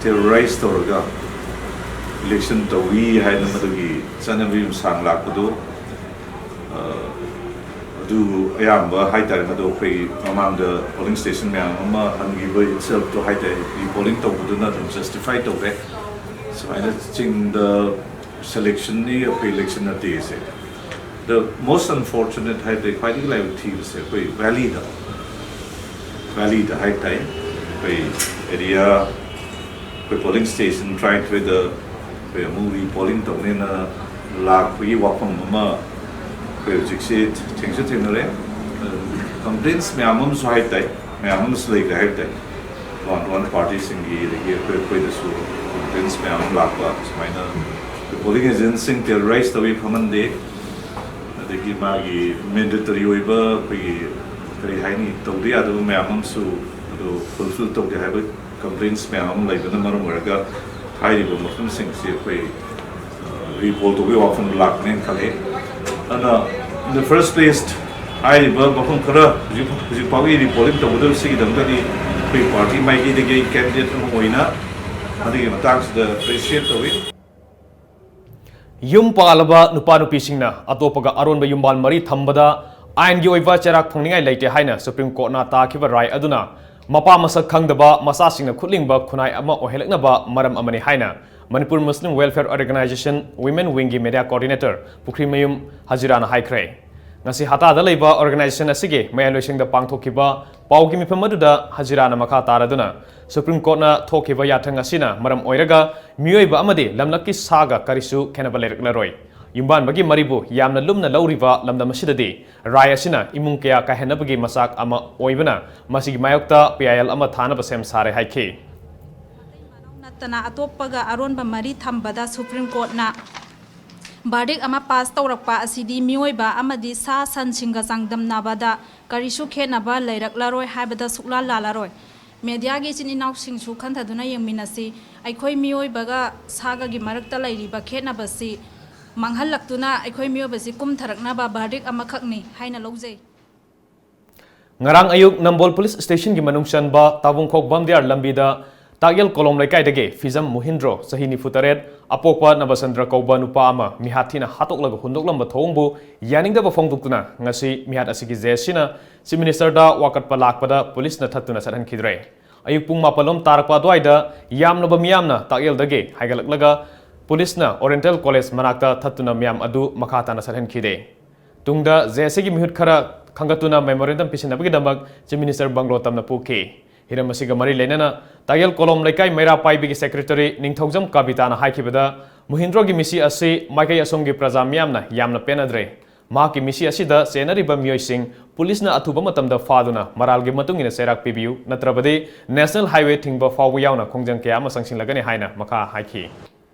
ꯇꯦꯔꯣꯔꯥꯏꯖ ꯇꯧꯔꯒ ꯏꯂꯦꯛꯁꯟ ꯇꯧꯏ ꯍꯥꯏꯅ ꯃꯗꯨꯒꯤ ꯆꯠꯅꯕꯤ ꯑꯃ ꯁꯥꯡ ꯂꯥꯛꯄꯗꯨ, ꯑ, ꯑꯗꯨ ꯑꯌꯥꯝꯕ ꯍꯥꯏꯇꯥꯔꯦ, ꯃꯗꯨ ꯑꯩꯈꯣꯏ ꯃꯃꯥꯡꯗ ꯄꯣꯂꯤꯡ ꯁ꯭ꯇꯦꯁꯟ ꯃꯌꯥꯝ ꯑꯃ ꯍꯟꯈꯤꯕ ꯏꯠꯁꯦꯜꯐꯇꯣ ꯍꯥꯏꯇꯥꯔꯦ, ꯔꯤꯄꯣꯂꯤꯡ ꯇꯧꯕꯗꯨꯅ ꯑꯗꯨꯝ ꯖꯁꯇꯤꯐꯥꯏ ꯇꯧꯔꯦ꯫ ꯁꯨꯃꯥꯏꯅ ꯆꯤꯡꯗ ꯁꯦꯂꯦꯛꯁꯟꯅꯤ, ꯑꯩꯈꯣꯏ ꯏꯂꯦꯛꯁꯟ ꯅꯠꯇꯦꯁꯦ꯫ The most unfortunate ꯍꯥꯏꯕꯗꯤ ꯈ꯭ꯋꯥꯏꯗꯒꯤ ꯂꯥꯏꯕꯛ ꯊꯤꯕꯁꯦ ꯑꯩꯈꯣꯏ ꯚꯦꯂꯤꯗ, ꯚꯦꯂꯤꯗ ꯍꯥꯏ ꯇꯥꯏ꯫ ꯑꯩꯈꯣꯏ ꯑꯦꯔꯤꯌꯥ, ꯑꯩꯈꯣꯏ ꯄꯣꯂꯤꯡ ꯁ꯭ꯇꯦꯁꯟ ꯇꯔꯥꯅꯤꯊꯣꯏꯗ ꯑꯩꯈꯣꯏ ꯑꯃꯨꯛ ꯔꯤꯄꯣꯂꯤꯡ ꯇꯧꯅꯦꯅ ꯂꯥꯛꯄꯒꯤ ꯋꯥꯐꯝ ꯑꯃ ꯑꯩꯈꯣꯏ ꯍꯧꯖꯤꯛꯁꯦ ꯊꯦꯡꯁꯨ ꯊꯦꯡꯅꯔꯦ꯫ ꯀꯝꯄ꯭ꯂꯦꯟꯁ ꯃꯌꯥꯝ ꯑꯃꯁꯨ ꯍꯥꯏ ꯇꯥꯏ, ꯃꯌꯥꯝ ꯑꯃꯁꯨ ꯂꯩꯈ꯭ꯔꯦ ꯍꯥꯏꯕ ꯇꯥꯏ꯫ ꯇꯣꯉꯥꯟ ꯇꯣꯉꯥꯟꯕ ꯄꯥꯔꯇꯤꯁꯤꯡꯒꯤ, ꯑꯗꯒꯤ ꯑꯩꯈꯣꯏ, ꯑꯩꯈꯣꯏꯗꯁꯨ ꯀꯝꯄ꯭ꯂꯦꯟꯁ ꯃꯌꯥꯝ ꯑꯃ ꯂꯥꯛꯄ, ꯁꯨꯃꯥꯏꯅ ꯄꯣꯂꯤꯡ ꯑꯦꯖꯦꯟꯠꯁꯤꯡ ꯇꯦꯔꯣꯔꯥꯏꯖ ꯇꯧꯏ, ꯐꯝꯍꯟꯗꯦ, ꯑꯗꯒꯤ ꯃꯥꯒꯤ ꯃꯦꯟꯗꯦꯇꯔꯤ ꯑꯣꯏꯕ ꯑꯩꯈꯣꯏꯒꯤ ꯀꯔꯤ ꯍꯥꯏꯅꯤ, ꯇꯧꯗ ꯌꯥꯗꯕ ꯃꯌꯥꯝ ꯑꯃꯁꯨ ꯑꯗꯨ ꯐꯨꯜꯐꯤꯜ ꯇꯧꯗꯦ ꯍꯥꯏꯕ ꯀꯝꯄ꯭ꯂꯦꯟꯁ ꯃꯌꯥꯝ ꯑꯃ ꯂꯩꯕꯅ ꯃꯔꯝ ꯑꯣꯏꯔꯒ ꯍꯥꯏꯔꯤꯕ ꯃꯐꯝꯁꯤꯡꯁꯤ ꯑꯩꯈꯣꯏ ꯔꯤꯄꯣꯔꯠ ꯇꯧꯕꯒꯤ ꯋꯥꯐꯝ ꯂꯥꯛꯀꯅꯦꯅ ꯈꯜꯂꯤ꯫ ꯑꯗꯨꯅ, in the first place, ꯍꯥꯏꯔꯤꯕ ꯃꯐꯝ ꯈꯔ ꯍꯧꯖꯤꯛ ꯍꯧꯖꯤꯛ ꯐꯥꯎꯒꯤ ꯔꯤꯄꯣꯔꯇꯤꯡ ꯇꯧꯒꯗꯕꯁꯤꯒꯤꯗꯃꯛꯇꯗꯤ ꯑꯩꯈꯣꯏ ꯄꯥꯔꯇꯤ ꯃꯥꯏꯀꯩꯗꯒꯤ ꯀꯦꯟꯗꯤꯗꯦꯠ ꯑꯃ ꯑꯣꯏꯅ ꯑꯗꯨꯒꯤ ꯃꯇꯥꯡꯁꯤꯗ ꯑꯦꯄ꯭ꯔꯤꯁꯤꯌꯦꯠ ꯇꯧꯏ꯫ ꯌꯨꯝ ꯄꯥꯜꯂꯕ ꯅꯨꯄꯥ ꯅꯨꯄꯤꯁꯤꯡꯅ ꯑꯇꯣꯞꯄꯒ ꯑꯔꯣꯟꯕ ꯌꯨꯝꯕꯥꯜ ꯃꯔꯤ ꯊꯝꯕꯗ ꯑꯥꯏꯟꯒꯤ ꯑꯣꯏꯕ ꯆꯩꯔꯥꯛ ꯐꯪꯅꯤꯡꯉꯥꯏ ꯂꯩꯇꯦ ꯍꯥꯏꯅ ꯁꯨꯄ꯭ꯔꯤꯝ ꯀꯣꯔꯠꯅ ꯇꯥꯈꯤꯕ ꯔꯥꯏ ꯑꯗꯨꯅ ꯃꯄꯥ ꯃꯁꯛ ꯈꯪꯗꯕ ꯃꯆꯥꯁꯤꯡꯅ ꯈꯨꯠꯂꯤꯡꯕ ꯈꯨꯟꯅꯥꯏ ꯑꯃ ꯑꯣꯏꯍꯜꯂꯛꯅꯕ ꯃꯔꯝ ꯑꯃꯅꯤ ꯍꯥꯏꯅ Manipur Muslim welfare organisation women ꯋꯤꯡꯒꯤ ꯃꯦꯗꯤꯌꯥ ꯀꯣꯑꯣꯔꯗꯤꯅꯦꯇꯔ ꯄꯨꯈ꯭ꯔꯤꯃꯌꯨꯝ ꯍꯖꯤꯔꯥꯅ ꯍꯥꯏꯈ꯭ꯔꯦ꯫ ꯉꯁꯤ ꯍꯇꯥꯗ ꯂꯩꯕ ꯑꯣꯔꯒꯅꯥꯏꯖꯦꯁꯟ ꯑꯁꯤꯒꯤ ꯃꯌꯥꯏꯂꯣꯏꯁꯪꯗ ꯄꯥꯡꯊꯣꯛꯈꯤꯕ ꯄꯥꯎꯒꯤ ꯃꯤꯐꯝ ꯑꯗꯨꯗ ꯍꯖꯤꯔꯥꯅ ꯃꯈꯥ ꯇꯥꯔꯗꯨꯅ, ꯁꯨꯄ꯭ꯔꯤꯝ ꯀꯣꯔꯠꯅ ꯊꯣꯛꯈꯤꯕ ꯌꯥꯊꯪ ꯑꯁꯤꯅ ꯃꯔꯝ ꯑꯣꯏꯔꯒ ꯃꯤꯑꯣꯏꯕ ꯑꯃꯗꯤ ꯂꯝꯂꯛꯀꯤ ꯁꯥꯒ ꯀꯔꯤꯁꯨ ꯈꯦꯠꯅꯕ ꯂꯩꯔꯛꯂꯔꯣꯏ꯫ ꯌꯨꯝꯕꯥꯟꯕꯒꯤ ꯃꯔꯤꯕꯨ ꯌꯥꯝꯅ ꯂꯨꯝꯅ ꯂꯧꯔꯤꯕ ꯂꯝꯗꯝ ꯑꯁꯤꯗꯗꯤ ꯔꯥꯏ ꯑꯁꯤꯅ ꯏꯃꯨꯡ ꯀꯌꯥ ꯀꯥꯏꯍꯟꯅꯕꯒꯤ ꯃꯆꯥꯛ ꯑꯃ ꯑꯣꯏꯕꯅ ꯃꯁꯤꯒꯤ ꯃꯥꯌꯣꯛꯇ ꯄꯤ ꯑꯥꯏ ꯑꯦꯜ ꯑꯃ ꯊꯥꯅꯕ ꯁꯦꯝ ꯁꯥꯔꯦ ꯍꯥꯏꯈꯤ꯫ ꯅꯠꯇꯅ ꯑꯇꯣꯞꯄꯒ ꯑꯔꯣꯟꯕ ꯃꯔꯤ ꯊꯝꯕꯗ ꯁꯨꯄ꯭ꯔꯤꯝ ꯀꯣꯔꯠꯅ ꯚꯔꯗꯤꯛ ꯑꯃ ꯄꯥꯁ ꯇꯧꯔꯛꯄ ꯑꯁꯤꯗꯤ ꯃꯤꯑꯣꯏꯕ ꯑꯃꯗꯤ ꯁꯥ ꯁꯟꯁꯤꯡꯒ ꯆꯥꯡꯗꯝꯅꯕꯗ ꯀꯔꯤꯁꯨ ꯈꯦꯠꯅꯕ ꯂꯩꯔꯛꯂꯔꯣꯏ ꯍꯥꯏꯕꯗ ꯁꯨꯛꯂꯥꯜ ꯂꯥꯜꯂꯔꯣꯏ꯫ ꯃꯦꯗꯤꯌꯥꯒꯤ ꯏꯆꯤꯟ ꯏꯅꯥꯎꯁꯤꯡꯁꯨ ꯈꯟꯊꯗꯨꯅ ꯌꯦꯡꯃꯤꯟꯅꯁꯤ꯫ ꯑꯩꯈꯣꯏ ꯃꯤꯑꯣꯏꯕꯒ ꯁꯥꯒꯒꯤ ꯃꯔꯛꯇ ꯂꯩꯔꯤꯕ ꯈꯦꯠꯅꯕꯁꯤ ꯃꯥꯡꯍꯜꯂꯛꯇꯨꯅ ꯑꯩꯈꯣꯏ ꯃꯤꯑꯣꯏꯕꯁꯤ ꯀꯨꯝꯊꯔꯛꯅꯕ ꯚꯔꯗꯤꯛ ꯑꯃꯈꯛꯅꯤ ꯍꯥꯏꯅ ꯂꯧꯖꯩ꯫ ꯉꯔꯥꯡ ꯑꯌꯨꯛ ꯅꯝꯕꯣꯜ ꯄꯨꯂꯤꯁ ꯁ꯭ꯇꯦꯁꯟꯒꯤ ꯃꯅꯨꯡ ꯆꯟꯕ ꯇꯥꯕꯨꯡꯈꯣꯛ ꯕꯝꯗꯤꯌꯥꯔ ꯂꯝꯕꯤꯗ ꯇꯥꯛꯌꯦꯜ ꯀꯣꯂꯣꯝ ꯂꯩꯀꯥꯏꯗꯒꯤ ꯐꯤꯖꯝ ꯃꯨꯍꯤꯟꯗ꯭ꯔꯣ, ꯆꯍꯤ ꯅꯤꯐꯨ ꯇꯔꯦꯠ, ꯑꯄꯣꯛꯄ ꯅꯕꯆꯟꯗ꯭ꯔ ꯀꯧꯕ ꯅꯨꯄꯥ ꯑꯃ ꯃꯤꯍꯥꯠ ꯊꯤꯅ ꯍꯥꯠꯇꯣꯛꯂꯒ ꯍꯨꯟꯗꯣꯛꯂꯝꯕ ꯊꯧꯑꯣꯡꯕꯨ ꯌꯥꯅꯤꯡꯗꯕ ꯐꯣꯡꯗꯣꯛꯇꯨꯅ ꯉꯁꯤ ꯃꯤꯍꯥꯠ ꯑꯁꯤꯒꯤ ꯖꯦ ꯑꯦꯁ ꯁꯤꯅ ꯆꯤꯐ ꯃꯤꯅꯤꯁꯇꯔꯗ ꯋꯥꯀꯠꯄ ꯂꯥꯛꯄꯗ ꯄꯨꯂꯤꯁꯅ ꯊꯠꯇꯨꯅ ꯆꯠꯍꯟꯈꯤꯗ꯭ꯔꯦ꯫ ꯑꯌꯨꯛ ꯄꯨꯡ ꯃꯥꯄꯜ ꯂꯣꯝ ꯇꯥꯔꯛꯄ ꯑꯗꯨꯋꯥꯏꯗ ꯌꯥꯝꯂꯕ ꯃꯤꯌꯥꯝꯅ ꯇꯥꯛꯌꯦꯜꯗꯒꯤ ꯍꯥꯏꯒꯠꯂꯛꯂꯒ ꯄꯨꯂꯤꯁꯅ ꯑꯣꯔꯤꯌꯦꯟꯇꯦꯜ ꯀꯣꯂꯦꯖ ꯃꯅꯥꯛꯇ ꯊꯠꯇꯨꯅ ꯃꯤꯌꯥꯝ ꯑꯗꯨ ꯃꯈꯥ ꯇꯥꯅ ꯆꯠꯍꯟꯈꯤꯗꯦ꯫ ꯇꯨꯡꯗ ꯖꯦ ꯑꯦꯁ ꯁꯤꯒꯤ ꯃꯤꯍꯨꯠ ꯈꯔ ꯈꯟꯒꯠꯇꯨꯅ ꯃꯦꯃꯣꯔꯦꯟꯗꯝ ꯄꯤꯁꯤꯟꯅꯕꯒꯤꯗꯃꯛ ꯆꯤꯐ ꯃꯤꯅꯤꯁꯇꯔ ꯕꯪꯒ꯭ꯂꯣ ꯇꯝꯅ ꯄꯨꯈꯤ꯫ ꯍꯤꯔꯝ ꯑꯁꯤꯒ ꯃꯔꯤ ꯂꯩꯅꯅ ꯇꯥꯛꯌꯦꯜ ꯀꯣꯂꯣꯝ ꯂꯩꯀꯥꯏ ꯃꯩꯔꯥ ꯄꯥꯏꯕꯤꯒꯤ ꯁꯦꯀ꯭ꯔꯦꯇꯔꯤ ꯅꯤꯡꯊꯧꯖꯝ ꯀꯕꯤꯇꯥꯅ ꯍꯥꯏꯈꯤꯕꯗ, ꯃꯨꯍꯤꯟꯗ꯭ꯔꯣꯒꯤ ꯃꯤꯁꯤ ꯑꯁꯤ ꯃꯥꯏꯀꯩ ꯑꯁꯣꯝꯒꯤ ꯄ꯭ꯔꯖꯥ ꯃꯤꯌꯥꯝꯅ ꯌꯥꯝꯅ ꯄꯦꯟꯅꯗ꯭ꯔꯦ꯫ ꯃꯍꯥꯛꯀꯤ ꯃꯤꯁꯤ ꯑꯁꯤꯗ ꯆꯦꯟꯅꯔꯤꯕ ꯃꯤꯑꯣꯏꯁꯤꯡ ꯄꯨꯂꯤꯁꯅ ꯑꯊꯨꯕ ꯃꯇꯝꯗ ꯐꯥꯗꯨꯅ ꯃꯔꯥꯜꯒꯤ ꯃꯇꯨꯡ ꯏꯟꯅ ꯆꯩꯔꯥꯛ ꯄꯤꯕꯤꯌꯨ, ꯅꯠꯇ꯭ꯔꯕꯗꯤ ꯅꯦꯁꯅꯦꯜ ꯍꯥꯏꯋꯦ ꯊꯤꯡꯕ ꯐꯥꯎꯕ ꯌꯥꯎꯅ ꯈꯣꯡꯖꯪ ꯀꯌꯥ ꯑꯃ ꯆꯪꯁꯤꯜꯂꯒꯅꯤ ꯍꯥꯏꯅ ꯃꯈꯥ ꯍꯥꯏꯈꯤ꯫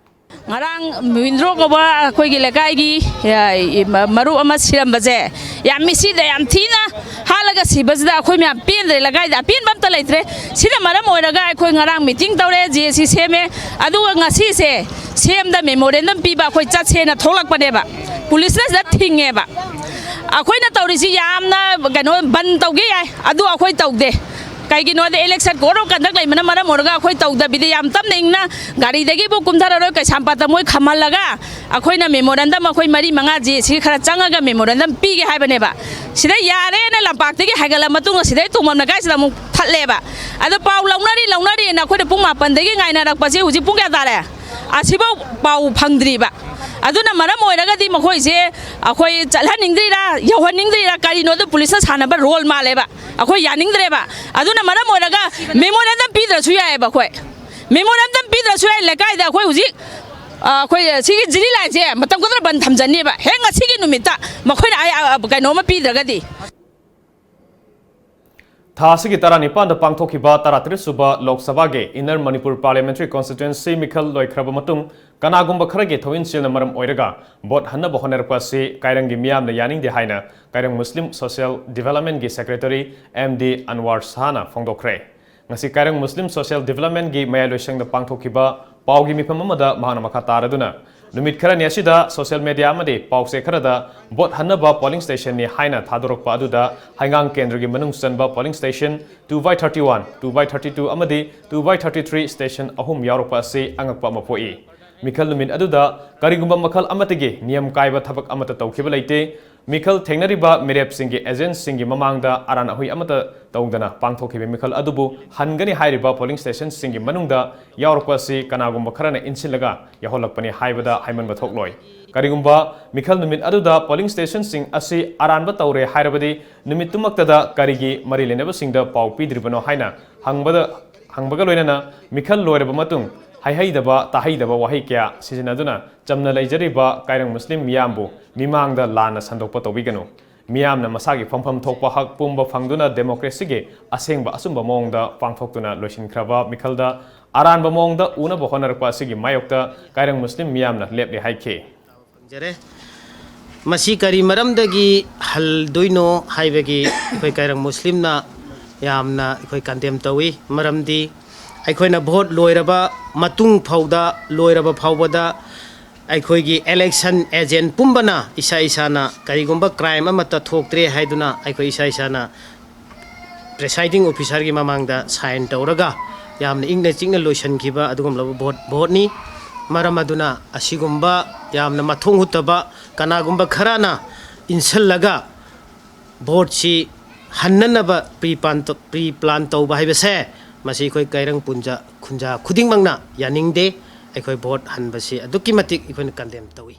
ꯉꯔꯥꯡ ꯃꯤꯟꯗ꯭ꯔꯣ ꯀꯧꯕ ꯑꯩꯈꯣꯏꯒꯤ ꯂꯩꯀꯥꯏꯒꯤ, ꯑ, ꯃ-, ꯃꯔꯨꯞ ꯑꯃ ꯁꯤꯔꯝꯕꯁꯦ, ꯌꯥꯝ ꯃꯤꯠꯁꯤꯗ ꯌꯥꯝ ꯊꯤꯅ ꯍꯥꯠꯂꯒ ꯁꯤꯕꯁꯤꯗ ꯑꯩꯈꯣꯏ ꯃꯌꯥꯝ ꯄꯦꯟꯗ꯭ꯔꯦ꯫ ꯂꯩꯀꯥꯏꯗ ꯑꯄꯦꯟꯕ ꯑꯝꯇ ꯂꯩꯇ꯭ꯔꯦ꯫ ꯁꯤꯅ ꯃꯔꯝ ꯑꯣꯏꯔꯒ ꯑꯩꯈꯣꯏ ꯉꯔꯥꯡ ꯃꯤꯇꯤꯡ ꯇꯧꯔꯦ, ꯖꯦ ꯑꯦ ꯁꯤ ꯁꯦꯝꯃꯦ, ꯑꯗꯨꯒ ꯉꯁꯤꯁꯦ ꯁꯤ ꯑꯦꯝꯗ ꯃꯦꯃꯣꯔꯦꯟꯗꯝ ꯄꯤꯕ ꯑꯩꯈꯣꯏ ꯆꯠꯁꯦꯅ ꯊꯣꯛꯂꯛꯄꯅꯦꯕ꯫ ꯄꯨꯂꯤꯁꯅ ꯁꯤꯗ ꯊꯤꯡꯉꯦꯕ꯫ ꯑꯩꯈꯣꯏꯅ ꯇꯧꯔꯤꯁꯤ ꯌꯥꯝꯅ ꯀꯩꯅꯣ ꯕꯟ ꯇꯧꯒꯦ ꯌꯥꯏ, ꯑꯗꯨ ꯑꯩꯈꯣꯏ ꯇꯧꯗꯦ꯫ ꯀꯩꯒꯤꯅꯣꯗ election code of conduct ꯂꯩꯕꯅ ꯃꯔꯝ ꯑꯣꯏꯔꯒ ꯑꯩꯈꯣꯏ ꯇꯧꯗꯕꯤꯗ ꯌꯥꯝ ꯇꯞꯅ ꯏꯪꯅ ꯒꯥꯔꯤꯗꯒꯤꯕꯨ ꯀꯨꯝꯊꯔꯔꯣꯏ, ꯀꯩꯁꯥꯝꯄꯥꯠꯇ ꯃꯣꯏ ꯈꯝꯍꯜꯂꯒ ꯑꯩꯈꯣꯏꯅ ꯃꯦꯃꯣꯔꯦꯟꯗꯝ ꯑꯩꯈꯣꯏ ꯃꯔꯤ ꯃꯉꯥ ꯖꯦ ꯑꯦ ꯁꯤ ꯈꯔ ꯆꯪꯉꯒ ꯃꯦꯃꯣꯔꯦꯟꯗꯝ ꯄꯤꯒꯦ ꯍꯥꯏꯕꯅꯦꯕ꯫ ꯁꯤꯗ ꯌꯥꯔꯦꯅ ꯂꯝꯄꯥꯛꯇꯒꯤ ꯍꯥꯏꯒꯠꯂ ꯃꯇꯨꯡꯗ ꯁꯤꯗꯩ ꯇꯣꯡꯐꯝ ꯂꯩꯀꯥꯏꯁꯤꯗ ꯑꯃꯨꯛ ꯊꯠꯂꯦꯕ꯫ ꯑꯗꯣ ꯄꯥꯎ ꯂꯧꯅꯔꯤ ꯂꯧꯅꯔꯤꯅ ꯑꯩꯈꯣꯏꯅ ꯄꯨꯡ ꯃꯥꯄꯟꯗꯒꯤ ꯉꯥꯏꯅꯔꯛꯄꯁꯦ ꯍꯧꯖꯤꯛ ꯄꯨꯡ ꯀꯌꯥ ꯇꯥꯔꯦ? ꯑꯁꯤꯐꯥꯎ ꯄꯥꯎ ꯐꯪꯗ꯭ꯔꯤꯕ꯫ ꯑꯗꯨꯅ ꯃꯔꯝ ꯑꯣꯏꯔꯒꯗꯤ ꯃꯈꯣꯏꯁꯦ ꯑꯩꯈꯣꯏ ꯆꯠꯍꯟꯅꯤꯡꯗ꯭ꯔꯤꯔꯥ, ꯌꯧꯍꯟꯅꯤꯡꯗ꯭ꯔꯤꯔꯥ, ꯀꯔꯤꯅꯣꯗꯣ ꯄꯨꯂꯤꯁꯅ ꯁꯥꯟꯅꯕ role ꯃꯥꯜꯂꯦꯕ꯫ ꯑꯩꯈꯣꯏ ꯌꯥꯅꯤꯡꯗ꯭ꯔꯦꯕ꯫ ꯑꯗꯨꯅ ꯃꯔꯝ ꯑꯣꯏꯔꯒ memorandum ꯄꯤꯗ꯭ꯔꯁꯨ ꯌꯥꯏꯑꯕ ꯑꯩꯈꯣꯏ꯫ Memorandum ꯄꯤꯗ꯭ꯔꯁꯨ ꯌꯥꯏ꯫ ꯂꯩꯀꯥꯏꯗ ꯑꯩꯈꯣꯏ ꯍꯧꯖꯤꯛ, ꯑ, ꯑꯩꯈꯣꯏ ꯁꯤꯒꯤ ꯖꯤꯔꯤ ꯂꯥꯏꯟꯁꯦ ꯃꯇꯝ ꯈꯛꯇꯗ ꯕꯟ ꯊꯝꯖꯟꯅꯦꯕ꯫ ꯍꯦꯛ ꯉꯁꯤꯒꯤ ꯅꯨꯃꯤꯠꯇ ꯃꯈꯣꯏꯅ ꯑꯩ, ꯑ, ꯀꯩꯅꯣꯝꯃ ꯄꯤꯗ꯭ꯔꯒꯗꯤ꯫ ꯊꯥ ꯑꯁꯤꯒꯤ ꯇꯔꯥꯅꯤꯄꯥꯟꯗ ꯄꯥꯡꯊꯣꯛꯈꯤꯕ ꯇꯔꯥꯇꯔꯦꯠ ꯁꯨꯕ ꯂꯣꯛ ꯁꯚꯥꯒꯤ Inner Manipur Parliamentary Constituency ꯃꯤꯈꯜ ꯂꯣꯏꯈ꯭ꯔꯕ ꯃꯇꯨꯡ, ꯀꯅꯥꯒꯨꯝꯕ ꯈꯔꯒꯤ ꯊꯧꯑꯣꯏꯟꯁꯤꯜꯅ ꯃꯔꯝ ꯑꯣꯏꯔꯒ vote ꯍꯟꯅꯕ ꯍꯣꯠꯅꯔꯛꯄ ꯑꯁꯤ ꯀꯥꯏꯔꯪꯒꯤ ꯃꯤꯌꯥꯝꯅ ꯌꯥꯅꯤꯡꯗꯦ ꯍꯥꯏꯅ ꯀꯥꯏꯔꯪ Muslim Social Development ꯒꯤ Secretary ꯑꯦꯝ ꯗꯤ ꯑꯟꯋꯥꯔ ꯁꯍꯥꯅ ꯐꯣꯡꯗꯣꯛꯈ꯭ꯔꯦ꯫ ꯉꯁꯤ ꯀꯥꯏꯔꯪ Muslim Social Development ꯒꯤ ꯃꯌꯥꯏꯂꯣꯏꯁꯪꯗ ꯄꯥꯡꯊꯣꯛꯈꯤꯕ ꯄꯥꯎꯒꯤ ꯃꯤꯐꯝ ꯑꯃꯗ ꯃꯍꯥꯛꯅ ꯃꯈꯥ ꯇꯥꯔꯗꯨꯅ, ꯅꯨꯃꯤꯠ ꯈꯔꯅꯤ ꯑꯁꯤꯗ social media ꯑꯃꯗꯤ ꯄꯥꯎꯆꯦ ꯈꯔꯗ vote ꯍꯟꯅꯕ polling station ꯅꯤ ꯍꯥꯏꯅ ꯊꯥꯗꯣꯔꯛꯄ ꯑꯗꯨꯗ ꯍꯩꯉꯥꯡ ꯀꯦꯟꯗ꯭ꯔꯒꯤ ꯃꯅꯨꯡ ꯆꯟꯕ polling station two by thirty one, two by thirty two ꯑꯃꯗꯤ two by thirty three station ꯑꯍꯨꯝ ꯌꯥꯎꯔꯛꯄ ꯑꯁꯤ ꯑꯉꯛꯄ ꯑꯃ ꯄꯣꯛꯏ꯫ ꯃꯤꯈꯜ ꯅꯨꯃꯤꯠ ꯑꯗꯨꯗ ꯀꯔꯤꯒꯨꯝꯕ ꯃꯈꯜ ꯑꯃꯠꯇꯒꯤ ꯅꯤꯌꯝ ꯀꯥꯏꯕ ꯊꯕꯛ ꯑꯃꯠꯇ ꯇꯧꯈꯤꯕ ꯂꯩꯇꯦ꯫ ꯃꯤꯈꯜ ꯊꯦꯡꯅꯔꯤꯕ ꯃꯤꯔꯦꯞꯁꯤꯡꯒꯤ agent ꯁꯤꯡꯒꯤ ꯃꯃꯥꯡꯗ ꯑꯔꯥꯟ ꯑꯍꯨꯏ ꯑꯃꯠꯇ ꯇꯧꯗꯅ ꯄꯥꯡꯊꯣꯛꯈꯤꯕ ꯃꯤꯈꯜ ꯑꯗꯨꯕꯨ ꯍꯟꯒꯅꯤ ꯍꯥꯏꯔꯤꯕ polling station ꯁꯤꯡꯒꯤ ꯃꯅꯨꯡꯗ ꯌꯥꯎꯔꯛꯄ ꯑꯁꯤ ꯀꯅꯥꯒꯨꯝꯕ ꯈꯔꯅ ꯏꯟꯁꯤꯜꯂꯒ ꯌꯥꯎꯍꯜꯂꯛꯄꯅꯤ ꯍꯥꯏꯕꯗ ꯍꯥꯏꯃꯟꯕ ꯊꯣꯛꯂꯣꯏ꯫ ꯀꯔꯤꯒꯨꯝꯕ ꯃꯤꯈꯜ ꯅꯨꯃꯤꯠ ꯑꯗꯨꯗ polling station ꯁꯤꯡ ꯑꯁꯤ ꯑꯔꯥꯟꯕ ꯇꯧꯔꯦ ꯍꯥꯏꯔꯕꯗꯤ, ꯅꯨꯃꯤꯠꯇꯨꯃꯛꯇꯗ ꯀꯔꯤꯒꯤ ꯃꯔꯤ ꯂꯩꯅꯕꯁꯤꯡꯗ ꯄꯥꯎ ꯄꯤꯗ꯭ꯔꯤꯕꯅꯣ ꯍꯥꯏꯅ ꯍꯪꯕꯗ, ꯍꯪꯕꯒ ꯂꯣꯏꯅꯅ ꯃꯤꯈꯜ ꯂꯣꯏꯔꯕ ꯃꯇꯨꯡ ꯍꯥꯏꯍꯩꯗꯕ, ꯇꯥꯍꯩꯗꯕ ꯋꯥꯍꯩ ꯀꯌꯥ ꯁꯤꯖꯤꯟꯅꯗꯨꯅ ꯆꯝꯅ ꯂꯩꯖꯔꯤꯕ ꯀꯥꯏꯔꯪ ꯃꯨꯁꯂꯤꯝ ꯃꯤꯌꯥꯝꯕꯨ ꯃꯤꯃꯥꯡꯗ ꯂꯥꯟꯅ ꯁꯟꯗꯣꯛꯄ ꯇꯧꯕꯤꯒꯅꯨ꯫ ꯃꯤꯌꯥꯝꯅ ꯃꯁꯥꯒꯤ ꯐꯪꯐꯝ ꯊꯣꯛꯄ ꯍꯛ ꯄꯨꯝꯕ ꯐꯪꯗꯨꯅ ꯗꯦꯃꯣꯀ꯭ꯔꯦꯁꯤꯒꯤ ꯑꯁꯦꯡꯕ ꯑꯆꯨꯝꯕ ꯃꯑꯣꯡꯗ ꯄꯥꯡꯊꯣꯛꯇꯨꯅ ꯂꯣꯏꯁꯤꯟꯈ꯭ꯔꯕ ꯃꯤꯈꯜꯗ ꯑꯔꯥꯟꯕ ꯃꯑꯣꯡꯗ ꯎꯅꯕ ꯍꯣꯠꯅꯔꯛꯄ ꯑꯁꯤꯒꯤ ꯃꯥꯌꯣꯛꯇ ꯀꯥꯏꯔꯪ ꯃꯨꯁꯂꯤꯝ ꯃꯤꯌꯥꯝꯅ ꯂꯦꯞꯂꯦ ꯍꯥꯏꯈꯤ꯫ ꯐꯪꯖꯔꯦ꯫ ꯃꯁꯤ ꯀꯔꯤ ꯃꯔꯝꯗꯒꯤ ꯍꯜꯗꯣꯏꯅꯣ ꯍꯥꯏꯕꯒꯤ ꯑꯩꯈꯣꯏ ꯀꯥꯏꯔꯪ ꯃꯨꯁꯂꯤꯝꯅ ꯌꯥꯝꯅ ꯑꯩꯈꯣꯏ ꯀꯟꯗꯦꯝ ꯇꯧꯏ꯫ ꯃꯔꯝꯗꯤ ꯑꯩꯈꯣꯏꯅ ꯚꯣꯠ ꯂꯣꯏꯔꯕ ꯃꯇꯨꯡ ꯐꯥꯎꯗ, ꯂꯣꯏꯔꯕ ꯐꯥꯎꯕꯗ ꯑꯩꯈꯣꯏꯒꯤ ꯏꯂꯦꯛꯁꯟ ꯑꯦꯖꯦꯟ ꯄꯨꯝꯕꯅ ꯏꯁꯥ ꯏꯁꯥꯅ ꯀꯔꯤꯒꯨꯝꯕ ꯀ꯭ꯔꯥꯏꯝ ꯑꯃꯠꯇ ꯊꯣꯛꯇ꯭ꯔꯦ ꯍꯥꯏꯗꯨꯅ ꯑꯩꯈꯣꯏ ꯏꯁꯥ ꯏꯁꯥꯅ ꯄ꯭ꯔꯤꯁꯥꯏꯗꯤꯡ ꯑꯣꯐꯤꯁꯥꯔꯒꯤ ꯃꯃꯥꯡꯗ ꯁꯥꯏꯟ ꯇꯧꯔꯒ ꯌꯥꯝꯅ ꯏꯪꯅ ꯆꯤꯛꯅ ꯂꯣꯏꯁꯤꯟꯈꯤꯕ ꯑꯗꯨꯒꯨꯝꯂꯕ ꯚꯣꯠ, ꯚꯣꯠꯅꯤ꯫ ꯃꯔꯝ ꯑꯗꯨꯅ ꯑꯁꯤꯒꯨꯝꯕ ꯌꯥꯝꯅ ꯃꯊꯣꯡ ꯍꯨꯠꯇꯕ ꯀꯅꯥꯒꯨꯝꯕ ꯈꯔꯅ ꯏꯟꯁꯤꯜꯂꯒ ꯚꯣꯠꯁꯤ ꯍꯟꯅꯅꯕ ꯄ꯭ꯔꯤ ꯄ꯭ꯂꯥꯟ ꯇꯧ-, ꯄ꯭ꯔꯤ ꯄ꯭ꯂꯥꯟ ꯇꯧꯕ ꯍꯥꯏꯕꯁꯦ ꯃꯁꯤ ꯑꯩꯈꯣꯏ ꯀꯩꯔꯪ ꯄꯨꯟꯖꯥ ꯈꯨꯟꯖꯥ ꯈꯨꯗꯤꯡꯃꯛꯅ ꯌꯥꯅꯤꯡꯗꯦ꯫ ꯑꯩꯈꯣꯏ ꯚꯣꯠ ꯍꯟꯕꯁꯤ ꯑꯗꯨꯛꯀꯤ ꯃꯇꯤꯛ ꯑꯩꯈꯣꯏꯅ ꯀꯟꯗꯦꯝ ꯇꯧꯏ꯫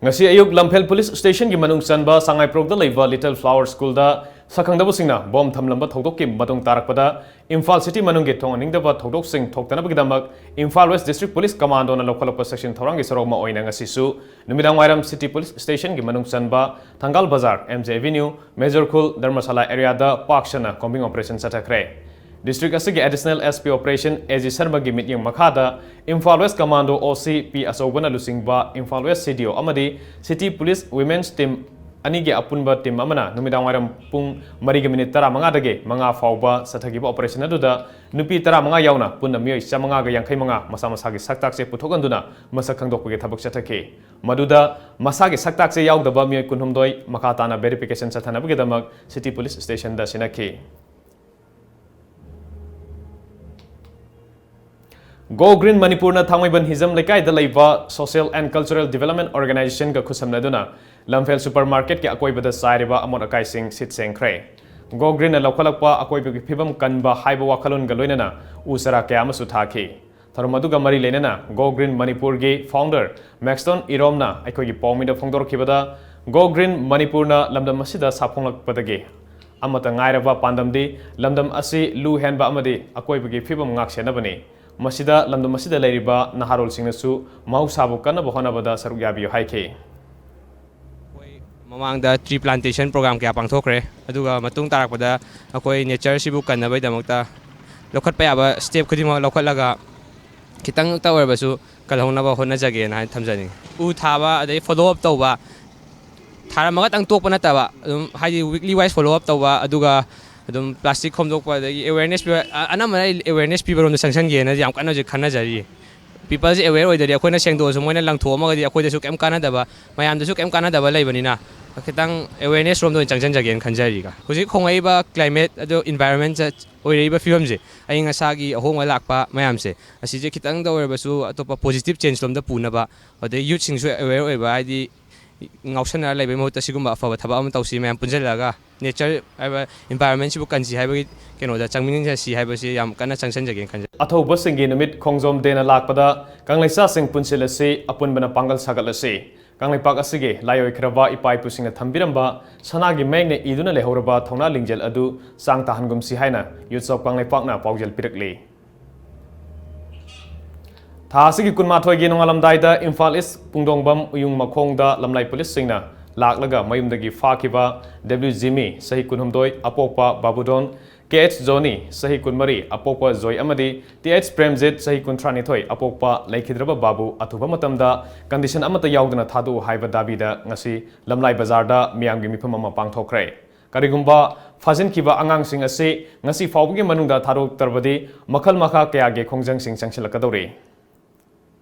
ꯉꯁꯤ ꯑꯌꯨꯛ ꯂꯝꯐꯦꯜ ꯄꯨꯂꯤꯁ ꯁ꯭ꯇꯦꯁꯟꯒꯤ ꯃꯅꯨꯡ ꯆꯟꯕ ꯁꯉꯥꯏꯄ꯭ꯔꯧꯗ ꯂꯩꯕ ꯂꯤꯇꯜ ꯐ꯭ꯂꯥꯋꯔ ꯁ꯭ꯀꯨꯜꯗ ꯁꯛꯈꯪꯗꯕꯁꯤꯡꯅ ꯕꯣꯝ ꯊꯝꯂꯝꯕ ꯊꯧꯗꯣꯛꯀꯤ ꯃꯇꯨꯡ ꯇꯥꯔꯛꯄꯗ ꯏꯝꯐꯥꯜ ꯁꯤꯇꯤ ꯃꯅꯨꯡꯒꯤ ꯊꯣꯡꯍꯟꯅꯤꯡꯗꯕ ꯊꯧꯗꯣꯛꯁꯤꯡ ꯊꯣꯛꯇꯅꯕꯒꯤꯗꯃꯛ ꯏꯝꯐꯥꯜ ꯋꯦꯁ ꯗꯤꯁꯇ꯭ꯔꯤꯛ ꯄꯨꯂꯤꯁ ꯀꯃꯥꯟꯗꯣꯅ ꯂꯧꯈꯠꯂꯛꯄ ꯆꯦꯛꯁꯤꯟ ꯊꯧꯔꯥꯡꯒꯤ ꯁꯔꯨꯛ ꯑꯃ ꯑꯣꯏꯅ ꯉꯁꯤꯁꯨ ꯅꯨꯃꯤꯗꯥꯡ ꯋꯥꯏꯔꯝ ꯁꯤꯇꯤ ꯄꯨꯂꯤꯁ ꯁ꯭ꯇꯦꯁꯟꯒꯤ ꯃꯅꯨꯡ ꯆꯟꯕ ꯊꯪꯒꯥꯜ ꯕꯖꯥꯔ, ꯑꯦꯝ ꯖꯦ ꯑꯦꯚꯦꯅ꯭ꯌꯨ, ꯃꯦꯖꯣꯔ ꯈꯨꯜ, ꯙꯔꯃꯁꯥꯂꯥ ꯑꯦꯔꯤꯌꯥꯗ ꯄꯥꯛ ꯁꯟꯅ ꯀꯣꯝꯕꯤꯡ ꯑꯣꯄꯔꯦꯁꯟ ꯆꯠꯊꯈ꯭ꯔꯦ꯫ ꯗꯤꯁꯇ꯭ꯔꯤꯛ ꯑꯁꯤꯒꯤ additional S P operation A G ꯁꯔꯃꯒꯤ ꯃꯤꯠꯌꯦꯡ ꯃꯈꯥꯗ ꯏꯝꯐꯥꯜ ꯋꯦꯁ ꯀꯃꯥꯟꯗꯣ ꯑꯣ ꯁꯤ ꯄꯤ ꯑꯆꯧꯕꯅ ꯂꯨꯆꯤꯡꯕ ꯏꯝꯐꯥꯜ ꯋꯦꯁ ꯁꯤ ꯗꯤ ꯑꯣ ꯑꯃꯗꯤ ꯁꯤꯇꯤ ꯄꯨꯂꯤꯁ ꯋꯤꯃꯦꯟꯁ ꯇꯤꯝ ꯑꯅꯤꯒꯤ ꯑꯄꯨꯟꯕ ꯇꯤꯝ ꯑꯃꯅ ꯅꯨꯃꯤꯗꯥꯡ ꯋꯥꯏꯔꯝ ꯄꯨꯡ ꯃꯔꯤꯒꯤ ꯃꯤꯅꯤꯠ ꯇꯔꯥꯃꯉꯥꯗꯒꯤ ꯃꯉꯥ ꯐꯥꯎꯕ ꯆꯠꯊꯈꯤꯕ ꯑꯣꯄꯔꯦꯁꯟ ꯑꯗꯨꯗ ꯅꯨꯄꯤ ꯇꯔꯥꯃꯉꯥ ꯌꯥꯎꯅ ꯄꯨꯟꯅ ꯃꯤꯑꯣꯏ ꯆꯥꯃꯉꯥꯒ ꯌꯥꯡꯈꯩ ꯃꯉꯥ ꯃꯁꯥ ꯃꯁꯥꯒꯤ ꯁꯛꯇꯥꯛꯁꯦ ꯄꯨꯊꯣꯛꯍꯟꯗꯨꯅ ꯃꯁꯛ ꯈꯪꯗꯣꯛꯄꯒꯤ ꯊꯕꯛ ꯆꯠꯊꯈꯤ꯫ ꯃꯗꯨꯗ ꯃꯁꯥꯒꯤ ꯁꯛꯇꯥꯛꯁꯦ ꯌꯥꯎꯗꯕ ꯃꯤꯑꯣꯏ ꯀꯨꯟꯍꯨꯝꯗꯣꯏ ꯃꯈꯥ ꯇꯥꯅ ꯚꯦꯔꯤꯐꯤꯀꯦꯁꯟ ꯆꯠꯊꯅꯕꯒꯤꯗꯃꯛ ꯁꯤꯇꯤ ꯄꯨꯂꯤꯁ ꯁ꯭ꯇꯦꯁꯟꯗ ꯁꯤꯟꯅꯈꯤ꯫ Go Green ꯃꯅꯤꯄꯨꯔꯅ ꯊꯥꯡꯃꯩꯕꯟ ꯍꯤꯖꯝ ꯂꯩꯀꯥꯏꯗ ꯂꯩꯕ Social and Cultural Development Organizationꯒ ꯈꯨꯠꯁꯝꯅꯗꯨꯅ ꯂꯝꯐꯦꯜ ꯁꯨꯄꯔ ꯃꯥꯔꯀꯦꯠꯀꯤ ꯑꯀꯣꯏꯕꯗ ꯆꯥꯏꯔꯤꯕ ꯑꯃꯣꯠ ꯑꯀꯥꯏꯁꯤꯡ ꯁꯤꯠ ꯁꯦꯡꯈ꯭ꯔꯦ꯫ Go Greenꯅ ꯂꯧꯈꯠꯂꯛꯄ ꯑꯀꯣꯏꯕꯒꯤ ꯐꯤꯕꯝ ꯀꯟꯕ ꯍꯥꯏꯕ ꯋꯥꯈꯜꯂꯣꯟꯒ ꯂꯣꯏꯅꯅ ꯎ ꯆꯥꯔꯥ ꯀꯌꯥ ꯑꯃꯁꯨ ꯊꯥꯈꯤ꯫ ꯊꯧꯔꯝ ꯑꯗꯨꯒ ꯃꯔꯤ ꯂꯩꯅꯅ Go Green ꯃꯅꯤꯄꯨꯔꯒꯤ founder ꯃꯦꯛꯁꯇꯣꯟ ꯏꯔꯣꯝꯅ ꯑꯩꯈꯣꯏꯒꯤ ꯄꯥꯎꯃꯤꯗ ꯐꯣꯡꯗꯣꯔꯛꯈꯤꯕꯗ, Go Green ꯃꯅꯤꯄꯨꯔꯅ ꯂꯝꯗꯝ ꯑꯁꯤꯗ ꯁꯥꯐꯣꯡꯂꯛꯄꯗꯒꯤ ꯑꯃꯠꯇ ꯉꯥꯏꯔꯕ ꯄꯥꯟꯗꯝꯗꯤ ꯂꯝꯗꯝ ꯑꯁꯤ ꯂꯨ ꯍꯦꯟꯕ ꯑꯃꯗꯤ ꯑꯀꯣꯏꯕꯒꯤ ꯐꯤꯕꯝ ꯉꯥꯛꯁꯦꯟꯅꯕꯅꯤ꯫ ꯃꯁꯤꯗ ꯂꯝꯗꯝ ꯑꯁꯤꯗ ꯂꯩꯔꯤꯕ ꯅꯍꯥꯔꯣꯜꯁꯤꯡꯅꯁꯨ ꯃꯍꯧꯁꯥꯕꯨ ꯀꯟꯅꯕ ꯍꯣꯠꯅꯕꯗ ꯁꯔꯨꯛ ꯌꯥꯕꯤꯌꯨ ꯍꯥꯏꯈꯤ꯫ ꯑꯩꯈꯣꯏ ꯃꯃꯥꯡꯗ tree plantation program ꯀꯌꯥ ꯄꯥꯡꯊꯣꯛꯈ꯭ꯔꯦ꯫ ꯑꯗꯨꯒ ꯃꯇꯨꯡ ꯇꯥꯔꯛꯄꯗ ꯑꯩꯈꯣꯏ natureꯁꯤꯕꯨ ꯀꯟꯅꯕꯒꯤꯗꯃꯛꯇ ꯂꯧꯈꯠꯄ ꯌꯥꯕ step ꯈꯨꯗꯤꯡꯃꯛ ꯂꯧꯈꯠꯂꯒ, ꯈꯤꯇꯪꯇ ꯑꯣꯏꯔꯕꯁꯨ ꯀꯜꯍꯧꯅꯕ ꯍꯣꯠꯅꯖꯒꯦꯅ ꯍꯥꯏꯅ ꯊꯝꯖꯅꯤꯡꯉꯤ꯫ ꯎ ꯊꯥꯕ, ꯑꯗꯩ follow up ꯇꯧꯕ, ꯊꯥꯔꯝꯃꯒꯇꯪ ꯇꯣꯛꯄ ꯅꯠꯇꯕ, ꯑꯗꯨꯝ ꯍꯥꯏꯗꯤ weekly wise follow up ꯇꯧꯕ, ꯑꯗꯨꯒ ꯑꯗꯨꯝ plastic ꯈꯣꯝꯗꯣꯛꯄ, ꯑꯗꯒꯤ awareness ꯄꯤꯕ, ꯑ-, ꯑꯅꯝꯕꯅ ꯑꯩ awareness ꯄꯤꯕꯔꯣꯝꯗ ꯆꯪꯁꯟꯒꯦꯅ ꯌꯥꯝ ꯀꯟꯅ ꯍꯧꯖꯤꯛ ꯈꯟꯅꯖꯔꯤ꯫ Peopleꯁꯦ aware ꯑꯣꯏꯗ꯭ꯔꯗꯤ, ꯑꯩꯈꯣꯏꯅ ꯁꯦꯡꯗꯣꯛꯑꯁꯨ ꯃꯣꯏꯅ ꯂꯪꯊꯣꯛꯑꯝꯃꯒꯗꯤ ꯑꯩꯈꯣꯏꯗꯁꯨ ꯀꯩꯝ ꯀꯥꯟꯅꯗꯕ, ꯃꯌꯥꯝꯗꯁꯨ ꯀꯩꯝ ꯀꯥꯟꯅꯗꯕ ꯂꯩꯕꯅꯤꯅ, ꯈꯤꯇꯪ awareness ꯔꯣꯝꯗ ꯑꯣꯏꯅ ꯆꯪꯁꯤꯟꯖꯒꯦꯅ ꯈꯟꯖꯔꯤꯒ꯫ ꯍꯧꯖꯤꯛ ꯍꯣꯡꯉꯛꯏꯕ climate ꯑꯗꯣ environment ꯑꯣꯏꯔꯛꯏꯕ ꯐꯤꯕꯝꯁꯦ, ꯑꯏꯪ ꯑꯁꯥꯒꯤ ꯑꯍꯣꯡꯕ ꯂꯥꯛꯄ ꯃꯌꯥꯝꯁꯦ, ꯑꯁꯤꯁꯦ ꯈꯤꯇꯪꯗ ꯑꯣꯏꯔꯕꯁꯨ ꯑꯇꯣꯞꯄ positive change ꯂꯣꯝꯗ ꯄꯨꯅꯕ, ꯑꯗꯩ youthꯁꯤꯡꯁꯨ aware ꯑꯣꯏꯕ, ꯍꯥꯏꯗꯤ ꯉꯥꯎꯁꯟꯅꯔ ꯂꯩꯕꯩ ꯃꯍꯨꯠꯇ ꯁꯤꯒꯨꯝꯕ ꯑꯐꯕ ꯊꯕꯛ ꯑꯃ ꯇꯧꯁꯤ, ꯃꯌꯥꯝ ꯄꯨꯟꯁꯤꯜꯂꯒ nature ꯍꯥꯏꯕ environmentꯁꯤꯕꯨ ꯀꯟꯁꯤ ꯍꯥꯏꯕꯒꯤ ꯀꯩꯅꯣꯗ ꯆꯪꯃꯤꯟꯅꯁꯤ ꯍꯥꯏꯕꯁꯤ ꯌꯥꯝ ꯀꯟꯅ ꯆꯪꯁꯤꯟꯖꯒꯦꯅ ꯈꯟꯖꯩ꯫ ꯑꯊꯧꯕꯁꯤꯡꯒꯤ ꯅꯨꯃꯤꯠ ꯈꯣꯡꯖꯣꯝ ꯗꯦꯅ ꯂꯥꯛꯄꯗ ꯀꯪꯂꯩꯆꯥꯁꯤꯡ ꯄꯨꯟꯁꯤꯜꯂꯁꯤ, ꯑꯄꯨꯟꯕꯅ ꯄꯥꯡꯒꯜ ꯁꯥꯒꯠꯂꯁꯤ꯫ ꯀꯪꯂꯩꯄꯥꯛ ꯑꯁꯤꯒꯤ ꯂꯥꯏ ꯑꯣꯏꯈ꯭ꯔꯕ ꯏꯄꯥ ꯏꯄꯨꯁꯤꯡꯅ ꯊꯝꯕꯤꯔꯝꯕ ꯁꯅꯥꯒꯤ ꯃꯌꯦꯛꯅ ꯏꯗꯨꯅ ꯂꯩꯍꯧꯔꯕ ꯊꯧꯅꯥ ꯂꯤꯡꯖꯦꯜ ꯑꯗꯨ ꯆꯥꯡ ꯇꯥꯍꯟꯒꯨꯝꯁꯤ ꯍꯥꯏꯅ Youths of ꯀꯪꯂꯩꯄꯥꯛꯅ ꯄꯥꯎꯖꯦꯜ ꯄꯤꯔꯛꯂꯤ꯫ ꯊꯥ ꯑꯁꯤꯒꯤ ꯀꯨꯟꯃꯥꯊꯣꯏꯒꯤ ꯅꯣꯡꯉꯥꯜꯂꯝꯗꯥꯏꯗ ꯏꯝꯐꯥꯜ ꯏꯁ ꯄꯨꯡꯗꯣꯡꯕꯝ ꯎꯌꯨꯡ ꯃꯈꯣꯡꯗ ꯂꯝꯂꯥꯏ ꯄꯨꯂꯤꯁꯁꯤꯡꯅ ꯂꯥꯛꯂꯒ ꯃꯌꯨꯝꯗꯒꯤ ꯐꯥꯈꯤꯕ W ꯖꯤꯃꯤ, ꯆꯍꯤ ꯀꯨꯟꯍꯨꯝꯗꯣꯏ, ꯑꯄꯣꯛꯄ ꯕꯥꯕꯨꯗꯣꯟ, Kh ꯖꯣꯅꯤ, ꯆꯍꯤ ꯀꯨꯟꯃꯔꯤ, ꯑꯄꯣꯛꯄ ꯖꯣꯏ ꯑꯃꯗꯤ Th ꯄ꯭ꯔꯦꯝꯖꯤꯠ, ꯆꯍꯤ ꯀꯨꯟꯊ꯭ꯔꯥꯅꯤꯊꯣꯏ, ꯑꯄꯣꯛꯄ ꯂꯩꯈꯤꯗ꯭ꯔꯕ ꯕꯥꯕꯨ ꯑꯊꯨꯕ ꯃꯇꯝꯗ condition ꯑꯃꯠꯇ ꯌꯥꯎꯗꯅ ꯊꯥꯗꯣꯛꯎ ꯍꯥꯏꯕ ꯗꯥꯕꯤꯗ ꯉꯁꯤ ꯂꯝꯂꯥꯏ ꯕꯖꯥꯔꯗ ꯃꯤꯌꯥꯝꯒꯤ ꯃꯤꯐꯝ ꯑꯃ ꯄꯥꯡꯊꯣꯛꯈ꯭ꯔꯦ꯫ ꯀꯔꯤꯒꯨꯝꯕ ꯐꯥꯖꯤꯟꯈꯤꯕ ꯑꯉꯥꯡꯁꯤꯡ ꯑꯁꯤ ꯉꯁꯤ ꯐꯥꯎꯕꯒꯤ ꯃꯅꯨꯡꯗ ꯊꯥꯗꯣꯛꯇ꯭ꯔꯕꯗꯤ ꯃꯈꯜ ꯃꯈꯥ ꯀꯌꯥꯒꯤ ꯈꯣꯡꯖꯪꯁꯤꯡ ꯆꯪꯁꯤꯜꯂꯛꯀꯗꯧꯔꯤ꯫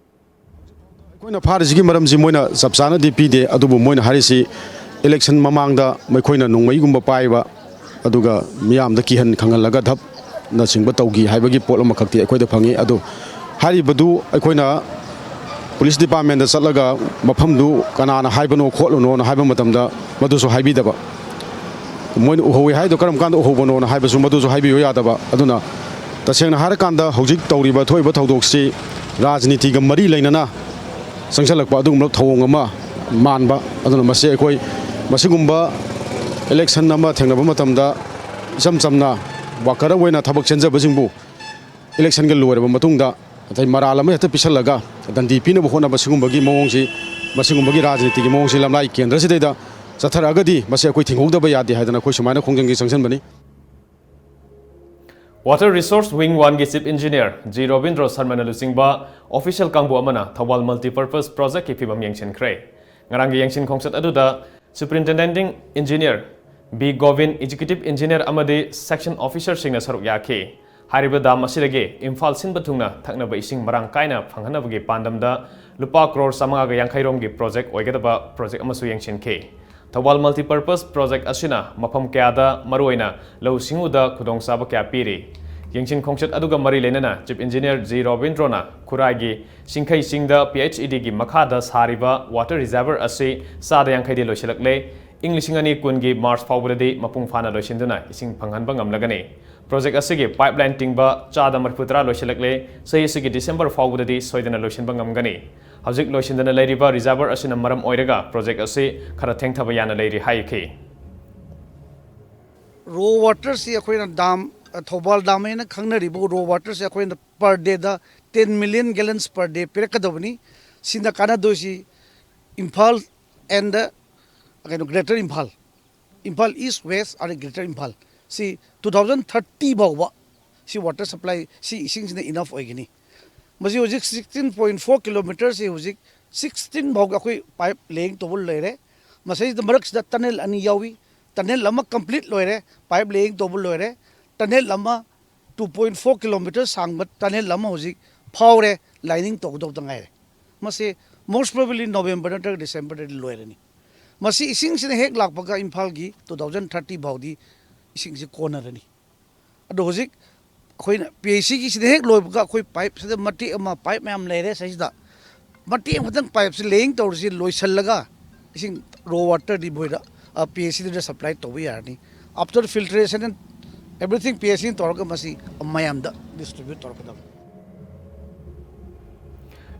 ꯑꯩꯈꯣꯏꯅ ꯐꯥꯔꯤꯁꯤꯒꯤ ꯃꯔꯝꯁꯤ ꯃꯣꯏꯅ ꯆꯞ ꯆꯥꯅꯗꯤ ꯄꯤꯗꯦ, ꯑꯗꯨꯕꯨ ꯃꯣꯏꯅ ꯍꯥꯏꯔꯤꯁꯤ election ꯃꯃꯥꯡꯗ ꯃꯈꯣꯏꯅ ꯅꯣꯡꯃꯩꯒꯨꯝꯕ ꯄꯥꯏꯕ, ꯑꯗꯨꯒ ꯃꯤꯌꯥꯝꯗ ꯀꯤꯍꯟ ꯈꯪꯍꯜꯂꯒ ꯙꯞꯅꯆꯤꯡꯕ ꯇꯧꯈꯤ ꯍꯥꯏꯕꯒꯤ ꯄꯣꯠ ꯑꯃꯈꯛꯇꯤ ꯑꯩꯈꯣꯏꯗ ꯐꯪꯉꯤ꯫ ꯑꯗꯨ ꯍꯥꯏꯔꯤꯕꯗꯨ ꯑꯩꯈꯣꯏꯅ police departmentꯇ ꯆꯠꯂꯒ ꯃꯐꯝꯗꯨ ꯀꯅꯥꯅ ꯍꯥꯏꯕꯅꯣ ꯈꯣꯠꯂꯨꯅꯣꯅ ꯍꯥꯏꯕ ꯃꯇꯝꯗ ꯃꯗꯨꯁꯨ ꯍꯥꯏꯕꯤꯗꯕ, ꯃꯣꯏꯅ ꯎꯍꯧꯋꯤ ꯍꯥꯏꯗꯣ ꯀꯔꯝ ꯀꯥꯟꯗ ꯎꯍꯧꯕꯅꯣꯅ ꯍꯥꯏꯕꯁꯨ ꯃꯗꯨꯁꯨ ꯍꯥꯏꯕꯤꯌꯨ ꯌꯥꯗꯕ꯫ ꯑꯗꯨꯅ ꯇꯁꯦꯡꯅ ꯍꯥꯏꯔꯀꯥꯟꯗ ꯍꯧꯖꯤꯛ ꯇꯧꯔꯤꯕ ꯊꯣꯛꯏꯕ ꯊꯧꯗꯣꯛꯁꯤ ꯔꯥꯖꯅꯤꯇꯤꯒ ꯃꯔꯤ ꯂꯩꯅꯅ ꯆꯪꯁꯤꯜꯂꯛꯄ ꯑꯗꯨꯒꯨꯝꯕ ꯊꯧꯑꯣꯡ ꯑꯃ ꯃꯥꯟꯕ꯫ ꯑꯗꯨꯅ ꯃꯁꯤ ꯑꯩꯈꯣꯏ ꯃꯁꯤꯒꯨꯝꯕ election ꯑꯃ ꯊꯦꯡꯅꯕ ꯃꯇꯝꯗ ꯏꯆꯝ ꯆꯝꯅ worker ꯑꯣꯏꯅ ꯊꯕꯛ ꯆꯦꯟꯖꯕꯁꯤꯡꯕꯨ electionꯒ ꯂꯣꯏꯔꯕ ꯃꯇꯨꯡꯗ ꯑꯇꯩ ꯃꯔꯥꯜ ꯑꯃ ꯍꯦꯛꯇ ꯄꯤꯁꯜꯂꯒ ꯗꯟꯗꯤ ꯄꯤꯅꯕ ꯍꯣꯠꯅꯕ ꯁꯤꯒꯨꯝꯕꯒꯤ ꯃꯑꯣꯡꯁꯤ, ꯃꯁꯤꯒꯨꯝꯕꯒꯤ ꯔꯥꯖꯅꯤꯇꯤꯒꯤ ꯃꯑꯣꯡꯁꯤ ꯂꯝꯂꯥꯏ ꯀꯦꯟꯗ꯭ꯔꯁꯤꯗꯩꯗ ꯆꯠꯊꯔꯛꯑꯒꯗꯤ ꯃꯁꯤ ꯑꯩꯈꯣꯏ ꯊꯤꯡꯍꯧꯗꯕ ꯌꯥꯗꯦ ꯍꯥꯏꯗꯅ ꯑꯩꯈꯣꯏ ꯁꯨꯃꯥꯏꯅ ꯈꯣꯡꯖꯪꯁꯤ ꯆꯪꯁꯤꯟꯕꯅꯤ꯫ Water Resource Wing Oneꯒꯤ Chief Engineer G Robindro ꯁꯔꯃꯅ ꯂꯨꯆꯤꯡꯕ official ꯀꯥꯡꯕꯨ ꯑꯃꯅ ꯊꯧꯕꯥꯜ Multipurpose Projectꯀꯤ ꯐꯤꯕꯝ ꯌꯦꯡꯁꯤꯟꯈ꯭ꯔꯦ꯫ ꯉꯔꯥꯡꯒꯤ ꯌꯦꯡꯁꯤꯟ ꯈꯣꯡꯆꯠ ꯑꯗꯨꯗ Superintending Engineer B Gobin, Executive Engineer ꯑꯃꯗꯤ Section Officerꯁꯤꯡꯅ ꯁꯔꯨꯛ ꯌꯥꯈꯤ꯫ ꯍꯥꯏꯔꯤꯕ dam ꯑꯁꯤꯗꯒꯤ ꯏꯝꯐꯥꯜ ꯁꯤꯟꯕ ꯊꯨꯡꯅ ꯊꯛꯅꯕ ꯏꯁꯤꯡ ꯃꯔꯥꯡ ꯀꯥꯏꯅ ꯐꯪꯍꯟꯅꯕꯒꯤ ꯄꯥꯟꯗꯝꯗ ꯂꯨꯄꯥ ꯀ꯭ꯔꯣꯔ ꯆꯥꯃꯉꯥꯒ ꯌꯥꯡꯈꯩ ꯔꯣꯝꯒꯤ project ꯑꯣꯏꯒꯗꯕ project ꯑꯃꯁꯨ ꯌꯦꯡꯁꯤꯟꯈꯤ꯫ ꯊꯧꯕꯥꯜ Multipurpose Project ꯑꯁꯤꯅ ꯃꯐꯝ ꯀꯌꯥꯗ, ꯃꯔꯨꯑꯣꯏꯅ ꯂꯧꯎ ꯁꯤꯡꯎꯗ ꯈꯨꯗꯣꯡꯆꯥꯕ ꯀꯌꯥ ꯄꯤꯔꯤ꯫ ꯌꯦꯡꯁꯤꯟ ꯈꯣꯡꯆꯠ ꯑꯗꯨꯒ ꯃꯔꯤ ꯂꯩꯅꯅ Chief Engineer G ꯔꯣꯕꯤꯟꯗ꯭ꯔꯣꯅ ꯈꯨꯔꯥꯏꯒꯤ ꯁꯤꯡꯈꯩ ꯆꯤꯡꯗ P H E Dꯒꯤ ꯃꯈꯥꯗ ꯁꯥꯔꯤꯕ water reservoir ꯑꯁꯤ ꯆꯥꯗ ꯌꯥꯡꯈꯩꯗꯤ ꯂꯣꯏꯁꯤꯜꯂꯛꯂꯦ꯫ ꯏꯪ ꯂꯤꯁꯤꯡ ꯑꯅꯤ ꯀꯨꯟꯒꯤ March ꯐꯥꯎꯕꯗꯗꯤ ꯃꯄꯨꯡ ꯐꯥꯅ ꯂꯣꯏꯁꯤꯟꯗꯨꯅ ꯏꯁꯤꯡ ꯐꯪꯍꯟꯕ ꯉꯝꯂꯒꯅꯤ꯫ Project ꯑꯁꯤꯒꯤ pipeline ꯇꯤꯡꯕ ꯆꯥꯗ ꯃꯔꯤꯐꯨꯇꯔꯥ ꯂꯣꯏꯁꯤꯜꯂꯛꯂꯦ꯫ ꯆꯍꯤ ꯑꯁꯤꯒꯤ December ꯐꯥꯎꯕꯗꯗꯤ ꯁꯣꯏꯗꯅ ꯂꯣꯏꯁꯤꯟꯕ ꯉꯝꯒꯅꯤ꯫ ꯍꯧꯖꯤꯛ ꯂꯣꯏꯁꯤꯟꯗꯅ ꯂꯩꯔꯤꯕ reservoir ꯑꯁꯤꯅ ꯃꯔꯝ ꯑꯣꯏꯔꯒ project ꯑꯁꯤ ꯈꯔ ꯊꯦꯡꯊꯕ ꯌꯥꯅ ꯂꯩꯔꯤ ꯍꯥꯏꯈꯤ꯫ Raw waterꯁꯤ ꯑꯩꯈꯣꯏꯅ dam, ꯊꯧꯕꯥꯜ dam ꯍꯥꯏꯅ ꯈꯪꯅꯔꯤꯕ raw waterꯁꯤ ꯑꯩꯈꯣꯏꯅ per dayꯗ ten million gallons per day ꯄꯤꯔꯛꯀꯗꯕꯅꯤ꯫ ꯁꯤꯅ ꯀꯥꯟꯅꯗꯣꯏꯁꯤ ꯏꯝꯐꯥꯜ and ꯀꯩꯅꯣ Greater Imphal, Imphal East, West ꯑꯗꯩ Greater Imphal ꯁꯤ two thousand thirty ꯐꯥꯎꯕ ꯁꯤ water supply, ꯁꯤ ꯏꯁꯤꯡꯁꯤꯅ enough ꯑꯣꯏꯒꯅꯤ꯫ ꯃꯁꯤ ꯍꯧꯖꯤꯛ sixteen point four kilometerꯁꯤ ꯍꯧꯖꯤꯛ sixteen ꯐꯥꯎꯒꯤ ꯑꯩꯈꯣꯏ pipe laying ꯇꯧꯕ ꯂꯣꯏꯔꯦ꯫ ꯃꯁꯤꯗ ꯃꯔꯛꯁꯤꯗ tunnel ꯑꯅꯤ ꯌꯥꯎꯏ꯫ Tunnel ꯑꯃ complete ꯂꯣꯏꯔꯦ, pipe laying ꯇꯧꯕ ꯂꯣꯏꯔꯦ꯫ Tunnel ꯑꯃ two point four kilometer ꯁꯥꯡꯕ tunnel ꯑꯃ ꯍꯧꯖꯤꯛ ꯐꯥꯎꯔꯦ, lining ꯇꯧꯒꯗꯧꯕꯗ ꯉꯥꯏꯔꯦ꯫ ꯃꯁꯤ most probably November ꯅꯠꯇ꯭ꯔꯒ Decemberꯗꯗꯤ ꯂꯣꯏꯔꯅꯤ꯫ ꯃꯁꯤ ꯏꯁꯤꯡꯁꯤꯅ ꯍꯦꯛ ꯂꯥꯛꯄꯒ ꯏꯝꯐꯥꯜꯒꯤ two thousand thirty ꯐꯥꯎꯗꯤ ꯏꯁꯤꯡꯁꯤ ꯀꯣꯟꯅꯔꯅꯤ꯫ ꯑꯗꯣ ꯍꯧꯖꯤꯛ ꯑꯩꯈꯣꯏꯅ P H Eꯒꯤꯁꯤꯗ ꯍꯦꯛ ꯂꯣꯏꯕꯒ ꯑꯩꯈꯣꯏ pipeꯁꯤꯗ ꯃꯇꯦꯛ ꯑꯃ, pipe ꯃꯌꯥꯝ ꯂꯩꯔꯦ ꯁꯤꯗꯩꯁꯤꯗ꯫ ꯃꯇꯦꯛ ꯑꯃꯈꯛꯇꯪ pipeꯁꯤ laying ꯇꯧꯔꯤꯁꯤ ꯂꯣꯏꯁꯤꯜꯂꯒ ꯏꯁꯤꯡ raw waterꯗꯤ ꯃꯣꯏꯗ, P H Eꯗꯨꯗ supply ꯇꯧꯕ ꯌꯥꯔꯅꯤ꯫ After filtration and everything P H Eꯅ ꯇꯧꯔꯒ ꯃꯁꯤ ꯃꯌꯥꯝꯗ distribute ꯇꯧꯔꯛꯀꯗꯕꯅꯤ꯫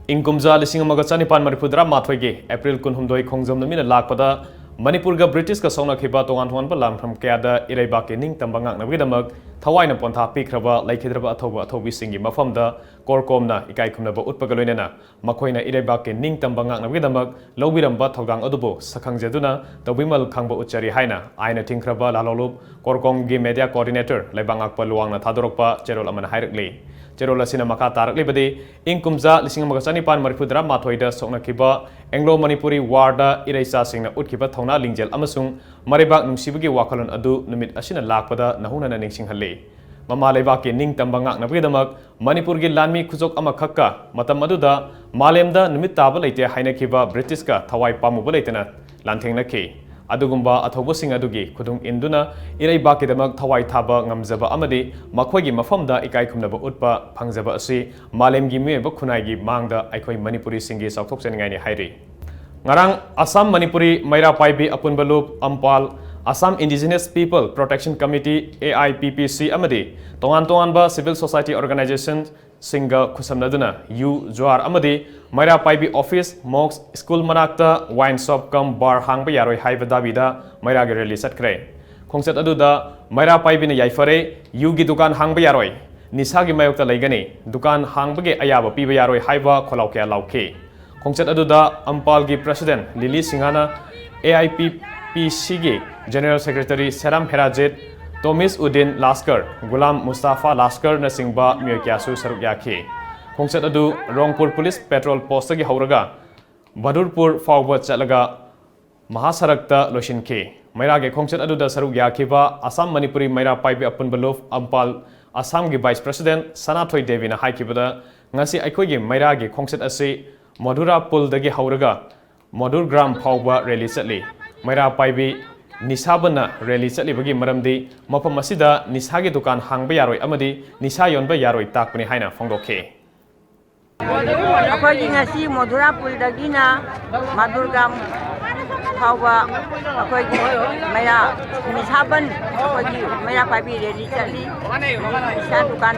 ꯏꯪ ꯀꯨꯝꯖꯥ ꯂꯤꯁꯤꯡ ꯑꯃꯒ ꯆꯅꯤꯄꯥꯟ ꯃꯔꯤꯐꯨꯇꯔꯥ ꯃꯥꯊꯣꯏꯒꯤ April ꯀꯨꯟꯍꯨꯝꯗꯣꯏ ꯈꯣꯡꯖꯣꯝ ꯅꯨꯃꯤꯠꯅ ꯂꯥꯛꯄꯗ ꯃꯅꯤꯄꯨꯔꯒ ꯕ꯭ꯔꯤꯇꯤꯁꯀ ꯁꯣꯛꯅꯈꯤꯕ ꯇꯣꯉꯥꯟ ꯇꯣꯉꯥꯟꯕ ꯂꯥꯟꯐꯝ ꯀꯌꯥꯗ ꯏꯔꯩꯕꯥꯛꯀꯤ ꯅꯤꯡꯇꯝꯕ ꯉꯥꯛꯅꯕꯒꯤꯗꯃꯛ ꯊꯋꯥꯏꯅ ꯄꯣꯟꯊꯥ ꯄꯤꯈ꯭ꯔꯕ ꯂꯩꯈꯤꯗ꯭ꯔꯕ ꯑꯊꯧꯕ ꯑꯊꯧꯕꯤꯁꯤꯡꯒꯤ ꯃꯐꯝꯗ ꯀꯣꯔꯀꯣꯝꯅ ꯏꯀꯥꯏ ꯈꯨꯝꯅꯕ ꯎꯠꯄꯒ ꯂꯣꯏꯅꯅ ꯃꯈꯣꯏꯅ ꯏꯔꯩꯕꯥꯛꯀꯤ ꯅꯤꯡꯇꯝꯕ ꯉꯥꯛꯅꯕꯒꯤꯗꯃꯛ ꯂꯧꯕꯤꯔꯝꯕ ꯊꯧꯗꯥꯡ ꯑꯗꯨꯕꯨ ꯁꯛꯈꯪꯖꯗꯨꯅ ꯇꯧꯕꯤꯃꯜ ꯈꯪꯕ ꯎꯠꯆꯔꯤ ꯍꯥꯏꯅ ꯑꯥꯏꯅ ꯊꯤꯡꯈ꯭ꯔꯕ ꯂꯥꯂꯣꯂꯨꯞ ꯀꯣꯔꯀꯣꯝꯒꯤ media coordinator ꯂꯩꯕꯥꯛꯉꯥꯛꯄ ꯂꯨꯋꯥꯡꯅ ꯊꯥꯗꯣꯔꯛꯄ ꯆꯦꯔꯣꯜ ꯑꯃꯅ ꯍꯥꯏꯔꯛꯂꯤ꯫ ꯆꯦꯔꯣꯜ ꯑꯁꯤꯅ ꯃꯈꯥ ꯇꯥꯔꯛꯂꯤꯕꯗꯤ, ꯏꯪ ꯀꯨꯝꯖꯥ ꯂꯤꯁꯤꯡ ꯑꯃꯒ ꯆꯅꯤꯄꯥꯟ ꯃꯔꯤꯐꯨꯇꯔꯥꯃꯥꯊꯣꯏꯗ ꯁꯣꯛꯅꯈꯤꯕ ꯑꯦꯡꯒ꯭ꯂꯣ ꯃꯅꯤꯄꯨꯔꯤ ꯋꯥꯔꯗ ꯏꯔꯩꯆꯥꯁꯤꯡꯅ ꯎꯠꯈꯤꯕ ꯊꯧꯅꯥ ꯂꯤꯡꯖꯦꯜ ꯑꯃꯁꯨꯡ ꯃꯔꯩꯕꯥꯛ ꯅꯨꯡꯁꯤꯕꯒꯤ ꯋꯥꯈꯜꯂꯣꯟ ꯑꯗꯨ ꯅꯨꯃꯤꯠ ꯑꯁꯤꯅ ꯂꯥꯛꯄꯗ ꯅꯧꯍꯧꯅꯅ ꯅꯤꯡꯁꯤꯡꯍꯜꯂꯤ꯫ ꯃꯃꯥ ꯂꯩꯕꯥꯛꯀꯤ ꯅꯤꯡꯇꯝꯕ ꯉꯥꯛꯅꯕꯒꯤꯗꯃꯛ ꯃꯅꯤꯄꯨꯔꯒꯤ ꯂꯥꯟꯃꯤ ꯈꯨꯖꯣꯛ ꯑꯃꯈꯛꯀ ꯃꯇꯝ ꯑꯗꯨꯗ ꯃꯥꯂꯦꯝꯗ ꯅꯨꯃꯤꯠ ꯇꯥꯕ ꯂꯩꯇꯦ ꯍꯥꯏꯅꯈꯤꯕ ꯕ꯭ꯔꯤꯇꯤꯁꯀ ꯊꯋꯥꯏ ꯄꯥꯝꯃꯨꯕ ꯂꯩꯇꯅ ꯂꯥꯟꯊꯦꯡꯅꯈꯤ꯫ ꯑꯗꯨꯒꯨꯝꯕ ꯑꯊꯧꯕꯁꯤꯡ ꯑꯗꯨꯒꯤ ꯈꯨꯗꯨꯡ ꯏꯟꯗꯨꯅ ꯏꯔꯩꯕꯥꯛꯀꯤꯗꯃꯛ ꯊꯋꯥꯏ ꯊꯥꯕ ꯉꯝꯖꯕ ꯑꯃꯗꯤ ꯃꯈꯣꯏꯒꯤ ꯃꯐꯝꯗ ꯏꯀꯥꯏ ꯈꯨꯝꯅꯕ ꯎꯠꯄ ꯐꯪꯖꯕ ꯑꯁꯤ ꯃꯥꯂꯦꯝꯒꯤ ꯃꯤꯑꯣꯏꯕ ꯈꯨꯟꯅꯥꯏꯒꯤ ꯃꯥꯡꯗ ꯑꯩꯈꯣꯏ ꯃꯅꯤꯄꯨꯔꯤꯁꯤꯡꯒꯤ ꯆꯥꯎꯊꯣꯛꯆꯅꯤꯡꯉꯥꯏꯅꯤ ꯍꯥꯏꯔꯤ꯫ ꯉꯔꯥꯡ ꯑꯁꯥꯝ ꯃꯅꯤꯄꯨꯔꯤ ꯃꯩꯔꯥ ꯄꯥꯏꯕꯤ ꯑꯄꯨꯟꯕ ꯂꯨꯞ, ꯑꯝꯄꯥꯜ, Assam Indigenous People Protection Committee, A I P P C, ꯑꯃꯗꯤ ꯇꯣꯉꯥꯟ ꯇꯣꯉꯥꯟꯕ civil society organization ꯁꯤꯡꯒ ꯈꯨꯠꯁꯝꯅꯗꯨꯅ ꯌꯨ, ꯖ꯭ꯋꯥꯔ ꯑꯃꯗꯤ ꯃꯩꯔꯥ ꯄꯥꯏꯕꯤ office, mosque, school ꯃꯅꯥꯛꯇ wine shop cum bar ꯍꯥꯡꯕ ꯌꯥꯔꯣꯏ ꯍꯥꯏꯕ ꯗꯥꯕꯤꯗ ꯃꯩꯔꯥꯒꯤ rally ꯆꯠꯈ꯭ꯔꯦ꯫ ꯈꯣꯡꯆꯠ ꯑꯗꯨꯗ ꯃꯩꯔꯥ ꯄꯥꯏꯕꯤꯅ ꯌꯥꯏꯐꯔꯦ, ꯌꯨꯒꯤ ꯗꯨꯀꯥꯟ ꯍꯥꯡꯕ ꯌꯥꯔꯣꯏ, ꯅꯤꯁꯥꯒꯤ ꯃꯥꯌꯣꯛꯇ ꯂꯩꯒꯅꯤ, ꯗꯨꯀꯥꯟ ꯍꯥꯡꯕꯒꯤ ꯑꯌꯥꯕ ꯄꯤꯕ ꯌꯥꯔꯣꯏ ꯍꯥꯏꯕ ꯈꯣꯜꯂꯥꯎ ꯀꯌꯥ ꯂꯥꯎꯈꯤ꯫ ꯈꯣꯡꯆꯠ ꯑꯗꯨꯗ ꯑꯝꯄꯥꯜꯒꯤ president ꯂꯤꯂꯤ ꯁꯤꯡꯍꯅ A I P P Cꯒꯤ general secretary ꯁꯦꯔꯥꯝ ꯍꯦꯔꯥꯖꯤꯠ, ꯇꯣꯃꯤꯁ Uddin ꯂꯥꯁꯀꯔ, Ghulam ꯃꯨꯁꯇꯥꯐꯥ ꯂꯥꯁꯀꯔꯅꯆꯤꯡꯕ ꯃꯤꯑꯣꯏ ꯀꯌꯥꯁꯨ ꯁꯔꯨꯛ ꯌꯥꯈꯤ꯫ ꯈꯣꯡꯆꯠ ꯑꯗꯨ ꯔꯣꯡꯄꯨꯔ police patrol postꯇꯒꯤ ꯍꯧꯔꯒ ꯕꯗꯨꯔꯄꯨꯔ ꯐꯥꯎꯕ ꯆꯠꯂꯒ ꯃꯍꯥꯁꯔꯛꯇ ꯂꯣꯏꯁꯤꯟꯈꯤ꯫ ꯃꯩꯔꯥꯒꯤ ꯈꯣꯡꯆꯠ ꯑꯗꯨꯗ ꯁꯔꯨꯛ ꯌꯥꯈꯤꯕ ꯑꯁꯥꯝ ꯃꯅꯤꯄꯨꯔꯤ ꯃꯩꯔꯥ ꯄꯥꯏꯕꯤ ꯑꯄꯨꯟꯕ ꯂꯨꯞ ꯑꯝꯄꯥꯜ ꯑꯁꯥꯝꯒꯤ vice president ꯁꯅꯥꯊꯣꯏ ꯗꯦꯕꯤꯅ ꯍꯥꯏꯈꯤꯕꯗ, ꯉꯁꯤ ꯑꯩꯈꯣꯏꯒꯤ ꯃꯩꯔꯥꯒꯤ ꯈꯣꯡꯆꯠ ꯑꯁꯤ ꯃꯙꯨꯔꯥ ꯄꯨꯜꯗꯒꯤ ꯍꯧꯔꯒ ꯃꯙꯨꯔ ꯒ꯭ꯔꯥꯝ ꯐꯥꯎꯕ rally ꯆꯠꯂꯤ꯫ ꯃꯩꯔꯥ ꯄꯥꯏꯕꯤ ꯅꯤꯁꯥꯕꯟꯅ rally ꯆꯠꯂꯤꯕꯒꯤ ꯃꯔꯝꯗꯤ ꯃꯐꯝ ꯑꯁꯤꯗ ꯅꯤꯁꯥꯒꯤ ꯗꯨꯀꯥꯟ ꯍꯥꯡꯕ ꯌꯥꯔꯣꯏ ꯑꯃꯗꯤ ꯅꯤꯁꯥ ꯌꯣꯟꯕ ꯌꯥꯔꯣꯏ ꯇꯥꯛꯄꯅꯤ ꯍꯥꯏꯅ ꯐꯣꯡꯗꯣꯛꯈꯤ꯫ ꯑꯩꯈꯣꯏꯒꯤ ꯉꯁꯤ ꯃꯣꯙꯨꯔꯥ ꯄꯨꯜꯗꯒꯤꯅ ꯃꯥꯗꯨꯔꯒꯥꯝ ꯐꯥꯎꯕ ꯑꯩꯈꯣꯏꯒꯤ ꯃꯩꯔꯥ ꯅꯤꯁꯥꯕꯟ ꯑꯩꯈꯣꯏꯒꯤ ꯃꯩꯔꯥ ꯄꯥꯏꯕꯤ rally ꯆꯠꯂꯤ꯫ ꯅꯤꯁꯥ ꯗꯨꯀꯥꯟ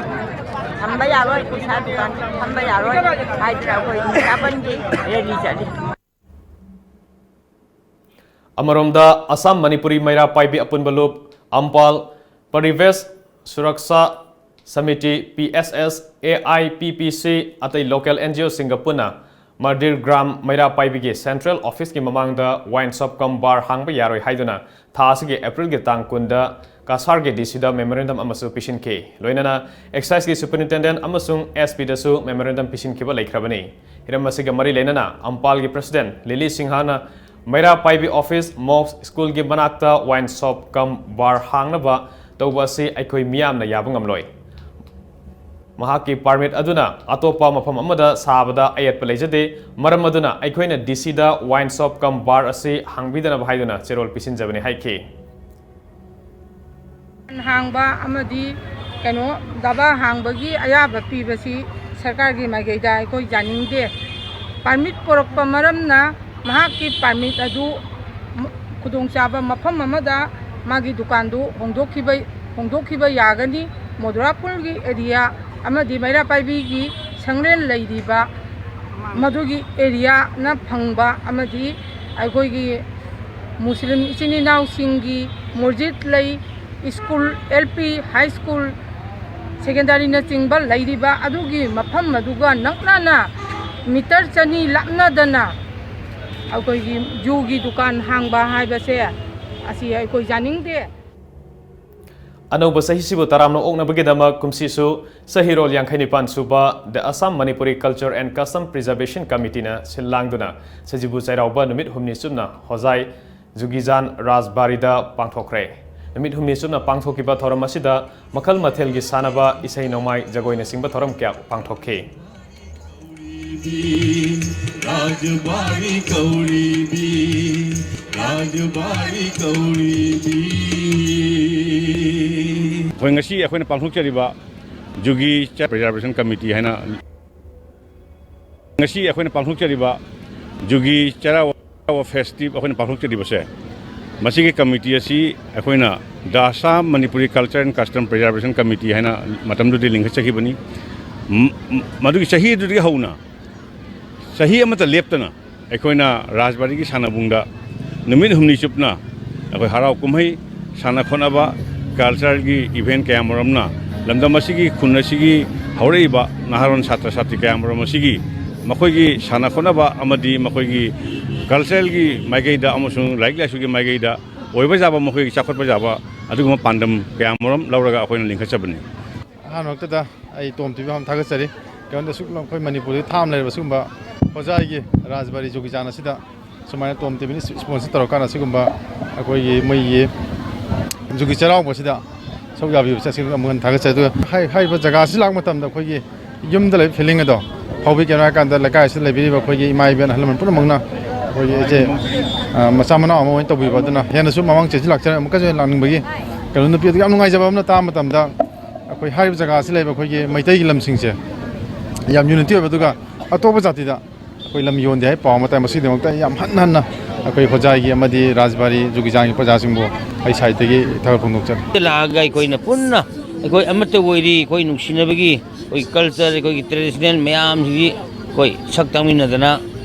ꯊꯝꯕ ꯌꯥꯔꯣꯏ, ꯅꯤꯁꯥ ꯗꯨꯀꯥꯟ ꯐꯝꯕ ꯌꯥꯔꯣꯏ ꯍꯥꯏꯗꯅ ꯑꯩꯈꯣꯏ ꯅꯤꯁꯥꯕꯟꯒꯤ rally ꯆꯠꯂꯤ꯫ ꯑꯃꯔꯣꯝꯗ, ꯑꯁꯥꯝ ꯃꯅꯤꯄꯨꯔꯤ ꯃꯩꯔꯥ ꯄꯥꯏꯕꯤ ꯑꯄꯨꯟꯕ ꯂꯨꯞ, ꯑꯝꯄꯥꯜ ꯄꯔꯤꯕꯦꯁ Suraksha samiti, P S S, A I P ꯄꯤ ꯁꯤ, ꯑꯇꯩ ꯂꯣꯀꯦꯜ ꯑꯦꯟ ꯖꯤ ꯑꯣꯁꯤꯡꯒ ꯄꯨꯟꯅ ꯃꯔꯗꯤꯔ ꯒ꯭ꯔꯥꯝ ꯃꯩꯔꯥ ꯄꯥꯏꯕꯤꯒꯤ ꯁꯦꯟꯇ꯭ꯔꯦꯜ ꯑꯣꯐꯤꯁꯀꯤ ꯃꯃꯥꯡꯗ ꯋꯥꯏꯟ ꯁꯣꯞ ꯀꯝ ꯕꯥꯔ ꯍꯥꯡꯕ ꯌꯥꯔꯣꯏ ꯍꯥꯏꯗꯨꯅ ꯊꯥ ꯑꯁꯤꯒꯤ ꯑꯦꯄ꯭ꯔꯤꯜꯒꯤ ꯇꯥꯡ ꯀꯨꯟꯗ ꯀꯁꯥꯔꯒꯤ ꯗꯤ ꯁꯤꯗ ꯃꯦꯃꯣꯔꯦꯟꯗꯝ ꯑꯃꯁꯨ ꯄꯤꯁꯤꯟꯈꯤ꯫ ꯂꯣꯏꯅꯅ ꯑꯦꯛꯁꯥꯏꯖꯀꯤ ꯁꯨꯄꯔꯤꯟꯇꯦꯟꯗꯦꯟꯠ ꯑꯃꯁꯨꯡ ꯑꯦꯁ ꯄꯤꯗꯁꯨ ꯃꯦꯃꯣꯔꯦꯟꯗꯝ ꯄꯤꯁꯤꯟꯈꯤꯕ ꯂꯩꯈ꯭ꯔꯕꯅꯤ꯫ ꯍꯤꯔꯝ ꯑꯁꯤꯒ ꯃꯔꯤ ꯂꯩꯅꯅ ꯑꯝꯄꯥꯜꯒꯤ ꯄ꯭ꯔꯁꯤꯗꯦꯟꯠ ꯂꯤꯂꯤ ꯁꯤꯡꯍꯅ ꯃꯩꯔꯥ ꯄꯥꯏꯕꯤ ꯑꯣꯐꯤꯁ ꯃꯣꯛꯁ ꯁ꯭ꯀꯨꯜꯒꯤ ꯃꯅꯥꯛꯇ ꯋꯥꯏꯟ ꯁꯣꯞ ꯀꯝ ꯕꯥꯔ ꯍꯥꯡꯅꯕ ꯇꯧꯕ ꯑꯁꯤ ꯑꯩꯈꯣꯏ ꯃꯤꯌꯥꯝꯅ ꯌꯥꯕ ꯉꯝꯂꯣꯏ꯫ ꯃꯍꯥꯛꯀꯤ ꯄꯥꯔꯃꯤꯠ ꯑꯗꯨꯅ ꯑꯇꯣꯞꯄ ꯃꯐꯝ ꯑꯃꯗ ꯁꯥꯕꯗ ꯑꯌꯦꯠꯄ ꯂꯩꯖꯗꯦ꯫ ꯃꯔꯝ ꯑꯗꯨꯅ ꯑꯩꯈꯣꯏꯅ ꯗꯤ ꯁꯤꯗ ꯋꯥꯏꯟ ꯁꯣꯞ ꯀꯝ ꯕꯥꯔ ꯑꯁꯤ ꯍꯥꯡꯕꯤꯗꯅꯕ ꯍꯥꯏꯗꯨꯅ ꯆꯦꯔꯣꯜ ꯄꯤꯁꯤꯟꯖꯕꯅꯤ ꯍꯥꯏꯈꯤ꯫ ꯍꯥꯡꯕ ꯑꯃꯗꯤ ꯀꯩꯅꯣ, ꯙꯥꯕꯥ ꯍꯥꯡꯕꯒꯤ ꯑꯌꯥꯕ ꯄꯤꯕꯁꯤ ꯁꯔꯀꯥꯔꯒꯤ ꯃꯥꯏꯀꯩꯗ ꯑꯩꯈꯣꯏ ꯌꯥꯅꯤꯡꯗꯦ꯫ ꯄꯥꯔꯃꯤꯠ ꯄꯣꯔꯛꯄ ꯃꯔꯝꯅ ꯃꯍꯥꯛꯀꯤ ꯄꯥꯔꯃꯤꯠ ꯑꯗꯨ ꯈꯨꯗꯣꯡꯆꯥꯕ ꯃꯐꯝ ꯑꯃꯗ ꯃꯥꯒꯤ ꯗꯨꯀꯥꯟꯗꯨ ꯍꯣꯡꯗꯣꯛꯈꯤꯕ, ꯍꯣꯡꯗꯣꯛꯈꯤꯕ ꯌꯥꯒꯅꯤ꯫ ꯃꯣꯗꯨꯔꯥꯄꯨꯔꯒꯤ ꯑꯦꯔꯤꯌꯥ ꯑꯃꯗꯤ ꯃꯩꯔꯥ ꯄꯥꯏꯕꯤꯒꯤ ꯁꯪꯂꯦꯟ ꯂꯩꯔꯤꯕ ꯃꯗꯨꯒꯤ ꯑꯦꯔꯤꯌꯥꯅ ꯐꯪꯕ ꯑꯃꯗꯤ ꯑꯩꯈꯣꯏꯒꯤ ꯃꯨꯁꯂꯤꯝ ꯏꯆꯤꯟ ꯏꯅꯥꯎꯁꯤꯡꯒꯤ ꯃꯁꯖꯤꯗ ꯂꯩ, school, L P, high school, ꯁꯦꯀꯦꯟꯗꯔꯤꯅꯆꯤꯡꯕ ꯂꯩꯔꯤꯕ ꯑꯗꯨꯒꯤ ꯃꯐꯝ ꯑꯗꯨꯒ ꯅꯛꯅꯅ ꯃꯤꯇꯔ ꯆꯅꯤ ꯂꯥꯞꯅꯗꯅ ꯑꯩꯈꯣꯏꯒꯤ ꯖꯨꯒꯤ ꯗꯨꯀꯥꯟ ꯍꯥꯡꯕ ꯍꯥꯏꯕꯁꯦ ꯑꯁꯤ ꯑꯩꯈꯣꯏ ꯌꯥꯅꯤꯡꯗꯦ꯫ ꯑꯅꯧꯕ ꯆꯍꯤꯁꯤꯕꯨ ꯇꯔꯥꯝꯅ ꯑꯣꯛꯅꯕꯒꯤꯗꯃꯛ ꯀꯨꯝꯁꯤꯁꯨ ꯆꯍꯤꯔꯣꯜ ꯌꯥꯡꯈꯩ ꯅꯤꯄꯥꯟ ꯁꯨꯕ The Assam Manipuri Culture and Custom Preservation Committeeꯅ ꯁꯤꯜ ꯂꯥꯡꯗꯨꯅ ꯁꯖꯤꯕꯨ ꯆꯩꯔꯥꯎꯕ ꯅꯨꯃꯤꯠ ꯍꯨꯝꯅꯤ ꯆꯨꯞꯅ ꯍꯣꯖꯥꯏ ꯖꯨꯒꯤꯖꯥꯟ ꯔꯥꯖꯕꯥꯔꯤꯗ ꯄꯥꯡꯊꯣꯛꯈ꯭ꯔꯦ꯫ ꯅꯨꯃꯤꯠ ꯍꯨꯝꯅꯤ ꯆꯨꯞꯅ ꯄꯥꯡꯊꯣꯛꯈꯤꯕ ꯊꯧꯔꯝ ꯑꯁꯤꯗ ꯃꯈꯜ ꯃꯊꯦꯜꯒꯤ ꯁꯥꯟꯅꯕ, ꯏꯁꯩ ꯅꯣꯡꯃꯥꯏ, ꯖꯒꯣꯏꯅꯆꯤꯡꯕ ꯊꯧꯔꯝ ꯀꯌꯥ ꯄꯥꯡꯊꯣꯛꯈꯤ꯫ ꯔꯥꯖꯕꯥꯔꯤ ꯀꯧꯔꯤꯕꯤ, ꯔꯥꯖꯕꯥꯔꯤ ꯀꯧꯔꯤꯕꯤ꯫ ꯑꯩꯈꯣꯏ ꯉꯁꯤ ꯑꯩꯈꯣꯏꯅ ꯄꯥꯡꯊꯣꯛꯆꯔꯤꯕ ꯖꯨꯒꯤ ꯆ-, Preservation Committee ꯍꯥꯏꯅ, ꯉꯁꯤ ꯑꯩꯈꯣꯏꯅ ꯄꯥꯡꯊꯣꯛꯆꯔꯤꯕ ꯖꯨꯒꯤ ꯆꯩꯔꯥꯎꯕ ꯐꯦꯁꯇꯤꯚ ꯑꯩꯈꯣꯏꯅ ꯄꯥꯡꯊꯣꯛꯆꯔꯤꯕꯁꯦ, ꯃꯁꯤꯒꯤ ꯀꯃꯤꯇꯤ ꯑꯁꯤ ꯑꯩꯈꯣꯏꯅ The Assam Manipuri Culture and Custom Preservation Committee ꯍꯥꯏꯅ ꯃꯇꯝꯗꯨꯗꯤ ꯂꯤꯡꯈꯠꯆꯈꯤꯕꯅꯤ꯫ ꯝ-, ꯝ-, ꯃꯗꯨꯒꯤ ꯆꯍꯤꯗꯨꯗꯒꯤ ꯍꯧꯅ ꯆꯍꯤ ꯑꯃꯠꯇ ꯂꯦꯞꯇꯅ ꯑꯩꯈꯣꯏꯅ ꯔꯥꯖꯕꯥꯔꯤꯒꯤ ꯁꯥꯟꯅꯕꯨꯡꯗ ꯅꯨꯃꯤꯠ ꯍꯨꯝꯅꯤ ꯆꯨꯞꯅ ꯑꯩꯈꯣꯏ ꯍꯔꯥꯎ ꯀꯨꯝꯍꯩ, ꯁꯥꯟꯅ ꯈꯣꯠꯅꯕ, ꯀꯜꯆꯔꯒꯤ ꯏꯚꯦꯟ ꯀꯌꯥ ꯃꯔꯨꯝꯅ ꯂꯝꯗꯝ ꯑꯁꯤꯒꯤ, ꯈꯨꯟ ꯑꯁꯤꯒꯤ ꯍꯧꯔꯛꯏꯕ ꯅꯍꯥꯔꯣꯜ ꯁꯥꯇ꯭ꯔ ꯁꯥꯇ꯭ꯔꯤ ꯀꯌꯥ ꯃꯔꯨꯝ ꯑꯁꯤꯒꯤ ꯃꯈꯣꯏꯒꯤ ꯁꯥꯟꯅ ꯈꯣꯠꯅꯕ ꯑꯃꯗꯤ ꯃꯈꯣꯏꯒꯤ ꯀꯜꯆꯔꯦꯜꯒꯤ ꯃꯥꯏꯀꯩꯗ ꯑꯃꯁꯨꯡ ꯂꯥꯏꯔꯤꯛ ꯂꯥꯏꯁꯨꯒꯤ ꯃꯥꯏꯀꯩꯗ ꯑꯣꯏꯕ ꯌꯥꯕ, ꯃꯈꯣꯏꯒꯤ ꯆꯥꯎꯈꯠꯄ ꯌꯥꯕ ꯑꯗꯨꯒꯨꯝꯕ ꯄꯥꯟꯗꯝ ꯀꯌꯥ ꯃꯔꯨꯝ ꯂꯧꯔꯒ ꯑꯩꯈꯣꯏꯅ ꯂꯤꯡꯈꯠꯆꯕꯅꯤ꯫ ꯑꯍꯥꯟꯕ ꯃꯛꯇꯗ ꯑꯩ ꯇꯣꯝ ꯇꯤꯚꯤ ꯌꯥꯝ ꯊꯥꯒꯠꯆꯔꯤ꯫ ꯀꯩꯅꯣꯗ ꯑꯁꯨꯛ ꯑꯩꯈꯣꯏ ꯃꯅꯤꯄꯨꯔꯗ ꯊꯥ ꯑꯃ ꯂꯩꯔꯕ ꯁꯤꯒꯨꯝꯕ ꯍꯣꯖꯥꯏꯒꯤ ꯔꯥꯖꯕꯥꯔꯤ ꯖꯨꯒꯤ ꯆꯥꯟ ꯑꯁꯤꯗ ꯁꯨꯃꯥꯏꯅ ꯇꯣꯝ ꯇꯤꯚꯤꯅ ꯏꯁꯄꯣꯟꯁꯔ ꯇꯧꯔꯀꯥꯟꯗ ꯁꯤꯒꯨꯝꯕ ꯑꯩꯈꯣꯏꯒꯤ ꯃꯣꯏꯒꯤ ꯖꯨꯒꯤ ꯆꯩꯔꯥꯎꯕꯁꯤꯗ ꯁꯔꯨꯛ ꯌꯥꯕꯤꯕꯁꯦ ꯑꯁꯤꯒꯨꯝꯕ ꯑꯃꯨꯛ ꯍꯟꯅ ꯊꯥꯒꯠꯆꯔꯤ꯫ ꯑꯗꯨꯒ ꯍꯥꯏ-, ꯍꯥꯏꯔꯤꯕ ꯖꯒꯥꯁꯤ ꯂꯥꯛꯄ ꯃꯇꯝꯗ ꯑꯩꯈꯣꯏꯒꯤ ꯌꯨꯝꯗ ꯂꯩꯕ ꯐꯤꯂꯤꯡ ꯑꯗꯣ ꯐꯥꯎꯕꯤ꯫ ꯀꯩꯅꯣ ꯍꯥꯏꯔꯀꯥꯟꯗ ꯂꯩꯀꯥꯏ ꯑꯁꯤꯗ ꯂꯩꯕꯤꯔꯤꯕ ꯑꯩꯈꯣꯏꯒꯤ ꯏꯃꯥ ꯏꯕꯦꯟ ꯑꯍꯜ ꯂꯃꯟ ꯄꯨꯝꯅꯃꯛꯅ ꯑꯩꯈꯣꯏꯒꯤ ꯏꯆꯦ, ꯑ, ꯃꯆꯥ ꯃꯅꯥꯎ ꯑꯃ ꯑꯣꯏꯅ ꯇꯧꯕꯤꯕ ꯑꯗꯨꯅ ꯍꯦꯟꯅꯁꯨ ꯃꯃꯥꯡ ꯆꯍꯤꯁꯨ ꯂꯥꯛꯆꯔꯦ, ꯑꯃꯨꯛꯀꯁꯨ ꯍꯦꯟꯅ ꯂꯥꯛꯅꯤꯡꯕꯒꯤ ꯀꯩꯅꯣ꯫ ꯅꯨꯄꯤ ꯑꯗꯨ ꯌꯥꯝ ꯅꯨꯡꯉꯥꯏꯖꯕ ꯑꯃꯅ ꯇꯥꯕ ꯃꯇꯝꯗ ꯑꯩꯈꯣꯏ ꯍꯥꯏꯔꯤꯕ ꯖꯒꯥꯁꯤ ꯂꯩꯕ ꯑꯩꯈꯣꯏꯒꯤ ꯃꯩꯇꯩꯒꯤ ꯂꯝꯁꯤꯡꯁꯦ ꯌꯥꯝ ꯌꯨꯅꯤꯇꯤ ꯑꯣꯏꯕ, ꯑꯗꯨꯒ ꯑꯇꯣꯞꯄ ꯖꯥꯇꯤꯗ ꯑꯩꯈꯣꯏ ꯂꯝ ꯌꯣꯟꯗꯦ ꯍꯥꯏꯕ ꯄꯥꯎ ꯑꯃ ꯇꯥꯏ꯫ ꯃꯁꯤꯒꯤꯗꯃꯛꯇ ꯑꯩ ꯌꯥꯝ ꯍꯟꯅ ꯍꯟꯅ ꯑꯩꯈꯣꯏ ꯍꯣꯖꯥꯏꯒꯤ ꯑꯃꯗꯤ ꯔꯥꯖꯕꯥꯔꯤ ꯖꯨꯒꯤꯖꯥꯡꯒꯤ ꯄ꯭ꯔꯖꯥꯁꯤꯡꯕꯨ ꯑꯩ ꯁꯥꯏꯠꯇꯒꯤ ꯊꯥꯒꯠ ꯐꯣꯡꯗꯣꯛꯆꯔꯤ꯫ ꯂꯥꯛꯑꯒ ꯑꯩꯈꯣꯏꯅ ꯄꯨꯟꯅ ꯑꯩꯈꯣꯏ ꯑꯃꯠꯇ ꯑꯣꯏꯔꯤ, ꯑꯩꯈꯣꯏ ꯅꯨꯡꯁꯤꯅꯕꯒꯤ, ꯑꯩꯈꯣꯏ ꯀꯜꯆꯔ, ꯑꯩꯈꯣꯏꯒꯤ ꯇ꯭ꯔꯦꯗꯤꯁꯅꯦꯜ ꯃꯌꯥꯝꯁꯤꯡꯁꯤ ꯑꯩꯈꯣꯏ ꯁꯛ ꯇꯥꯛꯃꯤꯟꯅꯗꯅ,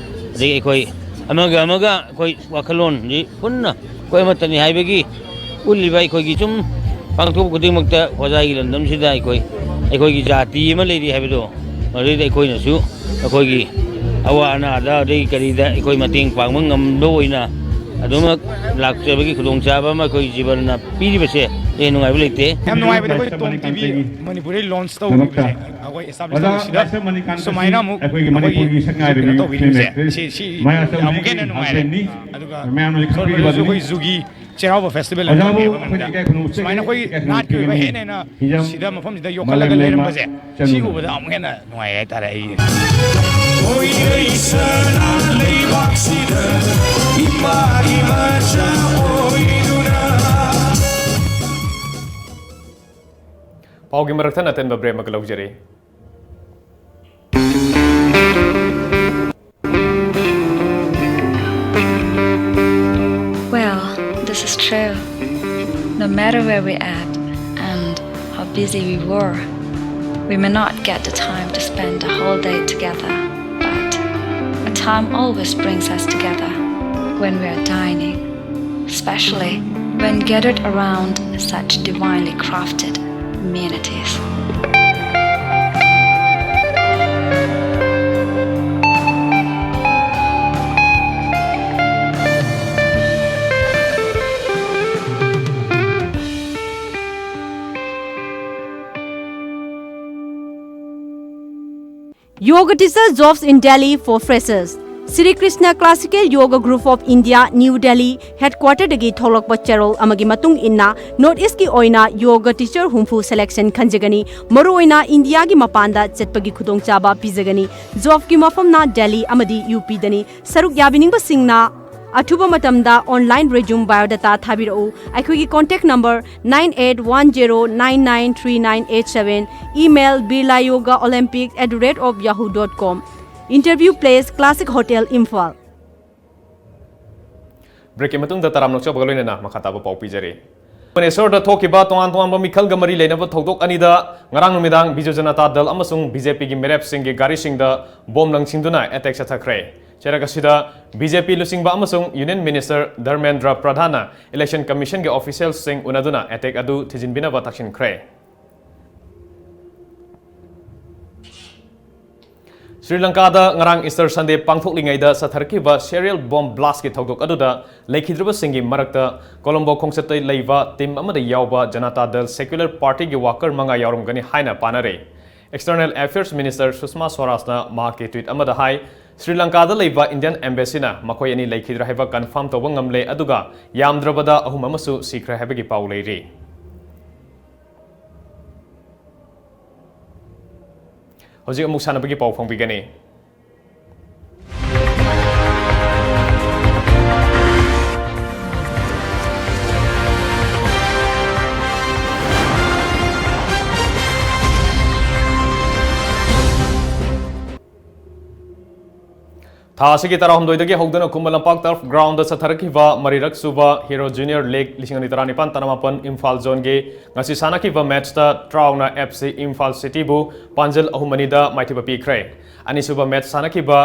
ꯑꯗꯒꯤ ꯑꯩꯈꯣꯏ ꯑꯃꯒ ꯑꯃꯒ ꯑꯩꯈꯣꯏ ꯋꯥꯈꯜꯂꯣꯟꯁꯤ ꯄꯨꯟꯅ ꯑꯩꯈꯣꯏ ꯑꯃꯠꯇꯅꯤ ꯍꯥꯏꯕꯒꯤ ꯎꯠꯂꯤꯕ ꯑꯩꯈꯣꯏꯒꯤ ꯁꯨꯝ ꯄꯥꯡꯊꯣꯛꯄ ꯈꯨꯗꯤꯡꯃꯛꯇ ꯍꯣꯖꯥꯏꯒꯤ ꯂꯝꯗꯝꯁꯤꯗ ꯑꯩꯈꯣꯏ, ꯑꯩꯈꯣꯏꯒꯤ ꯖꯥꯇꯤ ꯑꯃ ꯂꯩꯔꯤ ꯍꯥꯏꯕꯗꯣ, ꯃꯗꯨꯗ ꯑꯩꯈꯣꯏꯅꯁꯨ ꯑꯩꯈꯣꯏꯒꯤ ꯑꯋꯥ ꯑꯅꯥꯗ ꯑꯗꯒꯤ ꯀꯔꯤꯗ ꯑꯩꯈꯣꯏ ꯃꯇꯦꯡ ꯄꯥꯡꯕ ꯉꯝꯕ ꯑꯣꯏꯅ ꯑꯗꯨꯃꯛ ꯂꯥꯛꯆꯕꯒꯤ ꯈꯨꯗꯣꯡꯆꯥꯕ ꯑꯃ ꯑꯩꯈꯣꯏ ꯖꯤꯕꯟꯅ ꯄꯤꯔꯤꯕꯁꯦ ꯍꯦꯟꯅ ꯅꯨꯡꯉꯥꯏꯕ ꯂꯩꯇꯦ꯫ ꯌꯥꯝ ꯅꯨꯡꯉꯥꯏꯕꯗ ꯑꯩꯈꯣꯏ ꯇꯣꯝ ꯇꯤꯚꯤ ꯃꯅꯤꯄꯨꯔꯗ ꯂꯣꯟꯁ ꯇꯧꯈꯤꯕꯁꯦ ꯑꯩꯈꯣꯏ ꯑꯦꯁꯇꯥꯕ꯭ꯂꯤꯁ ꯇꯧꯕꯁꯤꯗ ꯁꯨꯃꯥꯏꯅ ꯑꯃꯨꯛ ꯑꯩꯈꯣꯏꯒꯤ ꯀꯩꯅꯣ ꯇꯧꯕꯤꯔꯤꯕꯁꯦ ꯁꯤ, ꯁꯤ ꯑꯃꯨꯛ ꯍꯦꯟꯅ ꯅꯨꯡꯉꯥꯏꯔꯦ꯫ ꯑꯗꯨꯒ ꯑꯩꯈꯣꯏ ꯖꯨꯒꯤ ꯆꯩꯔꯥꯎꯕ ꯐꯦꯁꯇꯤꯚꯦꯜ ꯑꯃ ꯂꯩꯌꯦꯕ ꯃꯅꯤꯄꯨꯔꯗ꯫ ꯁꯨꯃꯥꯏꯅ ꯑꯩꯈꯣꯏ ꯅꯥꯠꯀꯤ ꯑꯣꯏꯕ ꯍꯦꯟꯅ ꯍꯦꯟꯅ ꯁꯤꯗ ꯃꯐꯝꯁꯤꯗ ꯌꯣꯛꯈꯠꯂꯒ ꯂꯩꯔꯝꯕꯁꯦ, ꯁꯤ ꯎꯕꯗ ꯑꯃꯨꯛ ꯍꯦꯟꯅ ꯅꯨꯡꯉꯥꯏ ꯍꯥꯏꯇꯥꯔꯦ ꯑꯩꯒꯤ꯫ ꯑꯣꯏꯔꯩ ꯁꯅꯥ ꯂꯩꯕꯥꯛꯁꯤꯗ ꯏꯃꯥꯒꯤ ꯃꯆꯥ ꯑꯣꯏꯗꯨꯅ꯫ ꯄꯥꯎꯒꯤ ꯃꯔꯛꯇ ꯑꯇꯦꯟꯕ ꯕ꯭ꯔꯦꯛ ꯑꯃꯒ ꯂꯧꯖꯔꯤ꯫ Well, this is true. No matter where we're at and how busy we were, we may not get the time to spend the whole day together, but a time always brings us together. when we are dining, especially when gathered around such divinely crafted amenities. Yoga teacher jobs in Delhi for freshers. Sri Krishna Classical Yoga Group of India, New Delhi headquarter ꯗꯒꯤ ꯊꯣꯛꯂꯛꯄ ꯆꯦꯔꯣꯜ ꯑꯃꯒꯤ ꯃꯇꯨꯡ ꯏꯟꯅ, North East ꯀꯤ ꯑꯣꯏꯅ yoga teacher ꯍꯨꯝꯐꯨ selection ꯈꯟꯖꯒꯅꯤ꯫ ꯃꯔꯨꯑꯣꯏꯅ ꯏꯟꯗꯤꯌꯥꯒꯤ ꯃꯄꯥꯟꯗ ꯆꯠꯄꯒꯤ ꯈꯨꯗꯣꯡꯆꯥꯕ ꯄꯤꯖꯒꯅꯤ꯫ Job ꯀꯤ ꯃꯐꯝꯅ ꯗꯦꯜꯂꯤ ꯑꯃꯗꯤ ꯌꯨ ꯄꯤ ꯗꯅꯤ꯫ ꯁꯔꯨꯛ ꯌꯥꯕꯤꯅꯤꯡꯕꯁꯤꯡꯅ ꯑꯊꯨꯕ ꯃꯇꯝꯗ online resume biodata ꯊꯥꯕꯤꯔꯛꯎ꯫ ꯑꯩꯈꯣꯏꯒꯤ contact number nine eight one zero nine nine three nine eight seven, email birla yoga olympic at the rate of yahoo dot com. Interview place, Classic Hotel, Imphal. Break ꯀꯤ ꯃꯇꯨꯡꯗ ꯇꯔꯥꯝꯅ ꯑꯣꯛꯆꯕꯒ ꯂꯣꯏꯅꯅ ꯃꯈꯥ ꯇꯥꯕ ꯄꯥꯎ ꯄꯤꯖꯔꯤ꯫ ꯚꯨꯕꯅꯦꯁꯣꯔꯗ ꯊꯣꯛꯈꯤꯕ ꯇꯣꯉꯥꯟ ꯇꯣꯉꯥꯟꯕ ꯃꯤꯈꯜꯒ ꯃꯔꯤ ꯂꯩꯅꯕ ꯊꯧꯗꯣꯛ ꯑꯅꯤꯗ ꯉꯔꯥꯡ ꯅꯨꯃꯤꯗꯥꯡ ꯕꯤꯖꯨ ꯖꯅꯇꯥ ꯗꯜ ꯑꯃꯁꯨꯡ ꯕꯤ ꯖꯦ ꯄꯤꯒꯤ ꯃꯤꯔꯦꯞꯁꯤꯡꯒꯤ ꯒꯥꯔꯤꯁꯤꯡꯗ ꯕꯣꯝ ꯂꯪꯁꯤꯟꯗꯨꯅ attack ꯆꯠꯊꯈ꯭ꯔꯦ꯫ ꯆꯩꯔꯛ ꯑꯁꯤꯗ ꯕꯤ ꯖꯦ ꯄꯤ ꯂꯨꯆꯤꯡꯕ ꯑꯃꯁꯨꯡ Union Minister Dharmendra ꯄ꯭ꯔꯙꯥꯟꯅ election commission ꯒꯤ official ꯁꯤꯡ ꯎꯅꯗꯨꯅ attack ꯑꯗꯨ ꯊꯤꯖꯤꯟꯕꯤꯅꯕ ꯇꯛꯁꯤꯟꯈ꯭ꯔꯦ꯫ ꯁ꯭ꯔꯤ ꯂꯪꯀꯥꯗ ꯉꯔꯥꯡ Easter Sunday ꯄꯥꯡꯊꯣꯛꯂꯤꯉꯩꯗ ꯆꯠꯊꯔꯛꯈꯤꯕ serial bomb blast ꯀꯤ ꯊꯧꯗꯣꯛ ꯑꯗꯨꯗ ꯂꯩꯈꯤꯗ꯭ꯔꯕꯁꯤꯡꯒꯤ ꯃꯔꯛꯇ ꯀꯣꯂꯝꯕꯣ ꯈꯣꯡꯆꯠꯇ ꯂꯩꯕ team ꯑꯃꯗ ꯌꯥꯎꯕ ꯖꯅꯇꯥ ꯗꯜ secular party ꯒꯤ worker ꯃꯉꯥ ꯌꯥꯎꯔꯝꯒꯅꯤ ꯍꯥꯏꯅ ꯄꯥꯅꯔꯤ꯫ External Affairs Minister ꯁꯨꯁꯃꯥ ꯁ꯭ꯋꯔꯥꯖꯅ ꯃꯍꯥꯛꯀꯤ tweet ꯑꯃꯗ ꯍꯥꯏ, ꯁ꯭ꯔꯤ ꯂꯪꯀꯥꯗ ꯂꯩꯕ Indian embassy ꯅ ꯃꯈꯣꯏ ꯑꯅꯤ ꯂꯩꯈꯤꯗ꯭ꯔꯥ ꯍꯥꯏꯕ confirm ꯇꯧꯕ ꯉꯝꯂꯦ, ꯑꯗꯨꯒ ꯌꯥꯝꯗ꯭ꯔꯕꯗ ꯑꯍꯨꯝ ꯑꯃꯁꯨ ꯁꯤꯈ꯭ꯔꯦ ꯍꯥꯏꯕꯒꯤ ꯄꯥꯎ ꯂꯩꯔꯤ꯫ ꯍꯧꯖꯤꯛ ꯑꯃꯨꯛ ꯁꯥꯟꯅꯕꯒꯤ ꯄꯥꯎ ꯐꯪꯕꯤꯒꯅꯤ꯫ ꯊꯥ ꯑꯁꯤꯒꯤ ꯇꯔꯥꯍꯨꯝꯗꯣꯏꯗꯒꯤ ꯍꯧꯗꯨꯅ ꯈꯨꯃꯟ ꯂꯝꯄꯥꯛ turf ground ꯗ ꯆꯠꯊꯔꯛꯈꯤꯕ ꯃꯔꯤꯔꯛ ꯁꯨꯕ Hero Junior League ꯂꯤꯁꯤꯡ ꯑꯅꯤ ꯇꯔꯥꯅꯤꯄꯥꯟ ꯇꯔꯥꯃꯥꯄꯟ Imphal Zone ꯒꯤ ꯉꯁꯤ ꯁꯥꯟꯅꯈꯤꯕ match ꯇ ꯇ꯭ꯔꯥꯎꯅ F C Imphal City ꯕꯨ ꯄꯥꯟꯖꯜ ꯑꯍꯨꯝ ꯑꯅꯤꯗ ꯃꯥꯏꯊꯤꯕ ꯄꯤꯈ꯭ꯔꯦ꯫ ꯑꯅꯤꯁꯨꯕ match ꯁꯥꯟꯅꯈꯤꯕ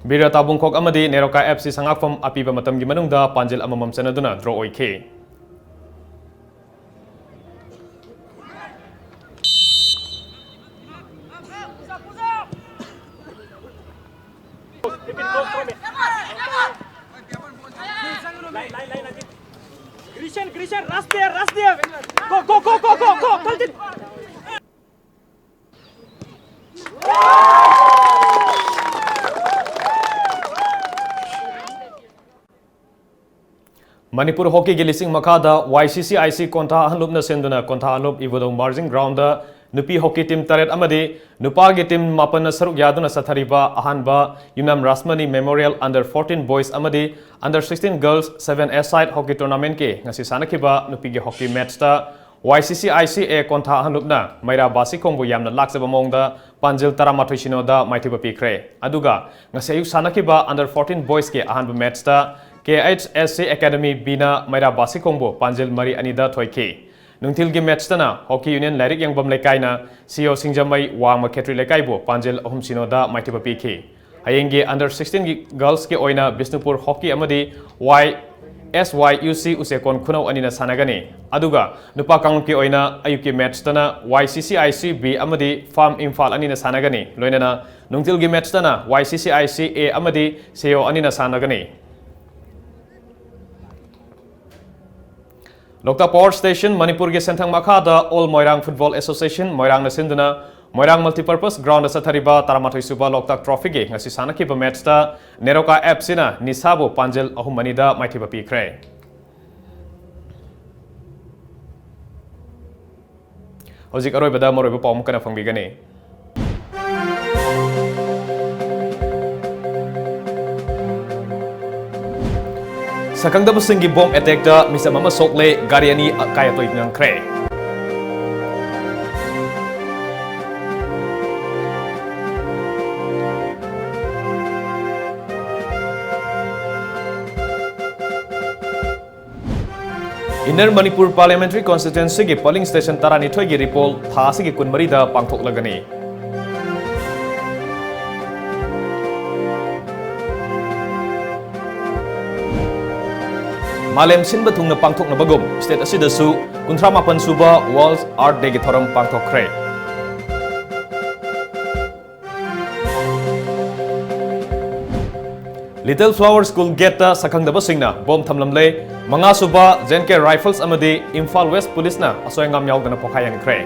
ꯕꯤꯔ ꯇꯥꯕꯨꯡꯈꯣꯛ ꯑꯃꯗꯤ ꯅꯦꯔꯣꯀꯥ ꯑꯦꯐ ꯁꯤ ꯁꯉꯥꯛꯐꯝ ꯑꯄꯤꯕ ꯃꯇꯝꯒꯤ ꯃꯅꯨꯡꯗ ꯄꯥꯟꯖꯤꯜ ꯑꯃꯃꯝ ꯆꯟꯅꯗꯨꯅ ꯗ꯭ꯔꯣ ꯑꯣꯏꯈꯤ꯫ Grishan, Grishan, rush there, rush there. Go, go, go, go, go, go, Kaltit. Manipur ꯍꯣꯀꯤꯒꯤ ꯂꯤꯁꯤꯡ ꯃꯈꯥꯗ ꯋꯥꯏ ꯁꯤ ꯁꯤ ꯑꯥꯏ ꯁꯤ ꯀꯣꯟꯊꯥ ꯑꯍꯟꯂꯨꯞꯅ ꯁꯤꯟꯗꯨꯅ ꯀꯣꯟꯊꯥ ꯑꯍꯟꯂꯨꯞ ꯏꯕꯨꯙꯧ ꯃꯥꯔꯖꯤꯡ ꯒ꯭ꯔꯥꯎꯟꯗ ꯅꯨꯄꯤ ꯍꯣꯀꯤ ꯇꯤꯝ ꯇꯔꯦꯠ ꯑꯃꯗꯤ ꯅꯨꯄꯥꯒꯤ ꯇꯤꯝ ꯃꯥꯄꯟꯅ ꯁꯔꯨꯛ ꯌꯥꯗꯨꯅ ꯆꯠꯊꯔꯤꯕ ꯑꯍꯥꯟꯕ ꯌꯨꯝꯅꯥꯝ ꯔꯥꯁꯃꯅꯤ ꯃꯦꯃꯣꯔꯤꯌꯦꯜ ꯑꯟꯗꯔ ꯐꯣꯔꯇꯤꯟ ꯕꯣꯏꯁ ꯑꯃꯗꯤ ꯑꯟꯗꯔ ꯁꯤꯛꯁꯇꯤꯟ ꯒꯔꯜꯁ ꯁꯚꯦꯟ ꯑꯦ ꯁꯥꯏꯠ ꯍꯣꯀꯤ ꯇꯣꯔꯅꯥꯃꯦꯟꯠꯀꯤ ꯉꯁꯤ ꯁꯥꯟꯅꯈꯤꯕ ꯅꯨꯄꯤꯒꯤ ꯍꯣꯀꯤ ꯃꯦꯠꯆꯇ ꯋꯥꯏ ꯁꯤ ꯁꯤ ꯑꯥꯏ ꯁꯤ ꯑꯦ ꯀꯣꯟꯊꯥ ꯑꯍꯟꯂꯨꯞꯅ ꯃꯩꯔꯥ ꯕꯥꯁꯤꯈꯣꯡꯕꯨ ꯌꯥꯝꯅ ꯂꯥꯛꯆꯕ ꯃꯑꯣꯡꯗ ꯄꯥꯟꯖꯤꯜ ꯇꯔꯥꯃꯥꯊꯣꯏ ꯁꯤꯅꯣꯗ ꯃꯥꯏꯊꯤꯕ ꯄꯤꯈ꯭ꯔꯦ꯫ ꯑꯗꯨꯒ ꯉꯁꯤ ꯑꯌꯨꯛ ꯁꯥꯟꯅꯈꯤꯕ ꯑꯟꯗꯔ ꯐꯣꯔꯇꯤꯟ ꯕꯣꯏꯁꯀꯤ ꯑꯍꯥꯟꯕ ꯃꯦꯠꯆꯇ ꯀꯦ ꯑꯩꯆ ꯑꯦꯁ ꯁꯤ ꯑꯦꯀꯥꯗꯃꯤ ꯕꯤꯅ ꯃꯩꯔꯥ ꯕꯥꯁꯤꯈꯣꯡꯕꯨ ꯄꯥꯟꯖꯤꯜ ꯃꯔꯤ ꯑꯅꯤꯗ ꯊꯣꯏꯈꯤ꯫ ꯅꯨꯡꯊꯤꯜꯒꯤ ꯃꯦꯠꯆꯇꯅ ꯍꯣꯀꯤ ꯌꯨꯅꯤꯌꯟ ꯂꯥꯏꯔꯤꯛ ꯌꯦꯡꯐꯝ ꯂꯩꯀꯥꯏꯅ ꯁꯤ ꯑꯣ ꯁꯤꯡꯖꯃꯩ ꯋꯥꯡꯃ ꯈꯦꯇ꯭ꯔꯤ ꯂꯩꯀꯥꯏꯕꯨ ꯄꯥꯟꯖꯤꯜ ꯑꯍꯨꯝ ꯁꯤꯅꯣꯗ ꯃꯥꯏꯊꯤꯕ ꯄꯤꯈꯤ꯫ ꯍꯌꯦꯡꯒꯤ ꯑꯟꯗꯔ ꯁꯤꯛꯁꯇꯤꯟꯒꯤ ꯒꯔꯜꯁꯀꯤ ꯑꯣꯏꯅ ꯕꯤꯁꯅꯨꯄꯨꯔ ꯍꯣꯀꯤ ꯑꯃꯗꯤ ꯋꯥꯏ ꯑꯦꯁ ꯋꯥꯏ ꯌꯨ ꯁꯤ ꯎꯆꯦꯀꯣꯟ ꯈꯨꯅꯧ ꯑꯅꯤꯅ ꯁꯥꯟꯅꯒꯅꯤ꯫ ꯑꯗꯨꯒ ꯅꯨꯄꯥ ꯀꯥꯡꯂꯨꯞꯀꯤ ꯑꯣꯏꯅ ꯑꯌꯨꯛꯀꯤ ꯃꯦꯠꯆꯇꯅ ꯋꯥꯏ ꯁꯤ ꯁꯤ ꯑꯥꯏ ꯁꯤ ꯕꯤ ꯑꯃꯗꯤ ꯐꯥꯝ ꯏꯝꯐꯥꯜ ꯑꯅꯤꯅ ꯁꯥꯟꯅꯒꯅꯤ꯫ ꯂꯣꯏꯅꯅ ꯅꯨꯡꯊꯤꯜꯒꯤ ꯃꯦꯠꯆꯇꯅ ꯋꯥꯏ ꯁꯤ ꯁꯤ ꯑꯥꯏ ꯁꯤ ꯑꯦ ꯑꯃꯗꯤ ꯁꯦꯌꯣ ꯑꯅꯤꯅ ꯁꯥꯟꯅꯒꯅꯤ꯫ ꯂꯣꯛꯇꯥꯛ ꯄꯥꯋꯔ ꯁ꯭ꯇꯦꯁꯟ ꯃꯅꯤꯄꯨꯔꯒꯤ ꯁꯦꯟꯊꯪ ꯃꯈꯥꯗ ꯑꯣꯜ ꯃꯣꯏꯔꯥꯡ ꯐꯨꯠꯕꯣꯜ ꯑꯦꯁꯣꯁꯤꯌꯦꯁꯟ ꯃꯣꯏꯔꯥꯡꯅ ꯁꯤꯟꯗꯨꯅ ꯃꯣꯏꯔꯥꯡ ꯃꯜꯇꯤꯄꯔꯄꯁ ꯒ꯭ꯔꯥꯎꯟꯗ ꯆꯠꯊꯔꯤꯕ ꯇꯔꯥꯃꯥꯊꯣꯏ ꯁꯨꯕ ꯂꯣꯛꯇꯥꯛ ꯇ꯭ꯔꯣꯐꯤꯒꯤ ꯉꯁꯤ ꯁꯥꯟꯅꯈꯤꯕ ꯃꯦꯠꯆꯇ ꯅꯦꯔꯣꯀꯥ ꯑꯦꯞꯁꯤꯅ ꯅꯤꯁꯥꯕꯨ ꯄꯥꯟꯖꯤꯜ ꯑꯍꯨꯝ ꯑꯅꯤꯗ ꯃꯥꯏꯊꯤꯕ ꯄꯤꯈ꯭ꯔꯦ꯫ ꯍꯧꯖꯤꯛ ꯑꯔꯣꯏꯕꯗ ꯃꯔꯨꯑꯣꯏꯕ ꯄꯥꯎ ꯑꯃꯨꯛ ꯍꯟꯅ ꯐꯪꯕꯤꯒꯅꯤ꯫ ꯁꯛꯈꯪꯗꯕꯁꯤꯡꯒꯤ ꯕꯣꯝ ꯑꯦꯇꯦꯛꯇ ꯃꯤꯆꯝ ꯑꯃ ꯁꯣꯛꯂꯦ, ꯒꯥꯔꯤ ꯑꯅꯤ ꯑꯀꯥꯏ ꯑꯇꯣꯏ ꯅꯪꯈ꯭ꯔꯦ꯫ Inner Manipur Parliamentary Constituencyꯒꯤ polling station ꯇꯔꯥꯅꯤꯊꯣꯏꯒꯤ repoll ꯊꯥ ꯑꯁꯤꯒꯤ ꯀꯨꯟꯃꯔꯤꯗ ꯄꯥꯡꯊꯣꯛꯂꯒꯅꯤ꯫ ꯃꯥꯂꯦꯝ ꯁꯤꯟꯕ ꯊꯨꯡꯅ ꯄꯥꯡꯊꯣꯛꯅꯕꯒꯨꯝ state ꯑꯁꯤꯗꯁꯨ ꯀꯨꯟꯊ꯭ꯔꯥ ꯃꯥꯄꯟ ꯁꯨꯕ World Earth Day ꯒꯤ ꯊꯧꯔꯝ ꯄꯥꯡꯊꯣꯛꯈ꯭ꯔꯦ꯫ Little Flower School gate ꯇ ꯁꯛꯈꯪꯗꯕꯁꯤꯡꯅ ꯕꯣꯝ ꯊꯝꯂꯝꯂꯦ꯫ ꯃꯉꯥ ꯁꯨꯕ J N K Rifles ꯑꯃꯗꯤ ꯏꯝꯐꯥꯜ West Police ꯅ ꯑꯁꯣꯏ ꯑꯉꯥꯝ ꯌꯥꯎꯗꯅ ꯄꯣꯈꯥꯏꯍꯟꯈ꯭ꯔꯦ꯫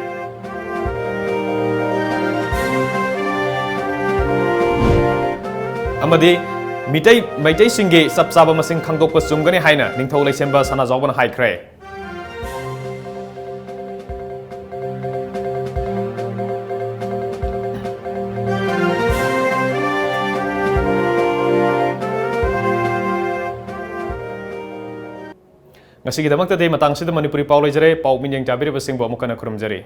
ꯑꯃꯗꯤ ꯃꯤꯇꯩ, ꯃꯩꯇꯩꯁꯤꯡꯒꯤ ꯆꯞ ꯆꯥꯕ ꯃꯁꯤꯡ ꯈꯪꯗꯣꯛꯄ ꯆꯨꯝꯒꯅꯤ ꯍꯥꯏꯅ ꯅꯤꯡꯊꯧ ꯂꯩꯁꯦꯝꯕ ꯁꯅꯥꯖꯥꯎꯕꯅ ꯍꯥꯏꯈ꯭ꯔꯦ꯫ ꯉꯁꯤꯒꯤꯗꯃꯛꯇꯗꯤ ꯃꯇꯥꯡꯁꯤꯗ ꯃꯅꯤꯄꯨꯔꯤ ꯄꯥꯎ ꯂꯣꯏꯖꯔꯦ꯫ ꯄꯥꯎ ꯃꯤꯠꯌꯦꯡ ꯆꯥꯕꯤꯔꯤꯕꯁꯤꯡꯕꯨ ꯑꯃꯨꯛ ꯍꯟꯅ ꯈꯨꯔꯨꯝꯖꯔꯤ꯫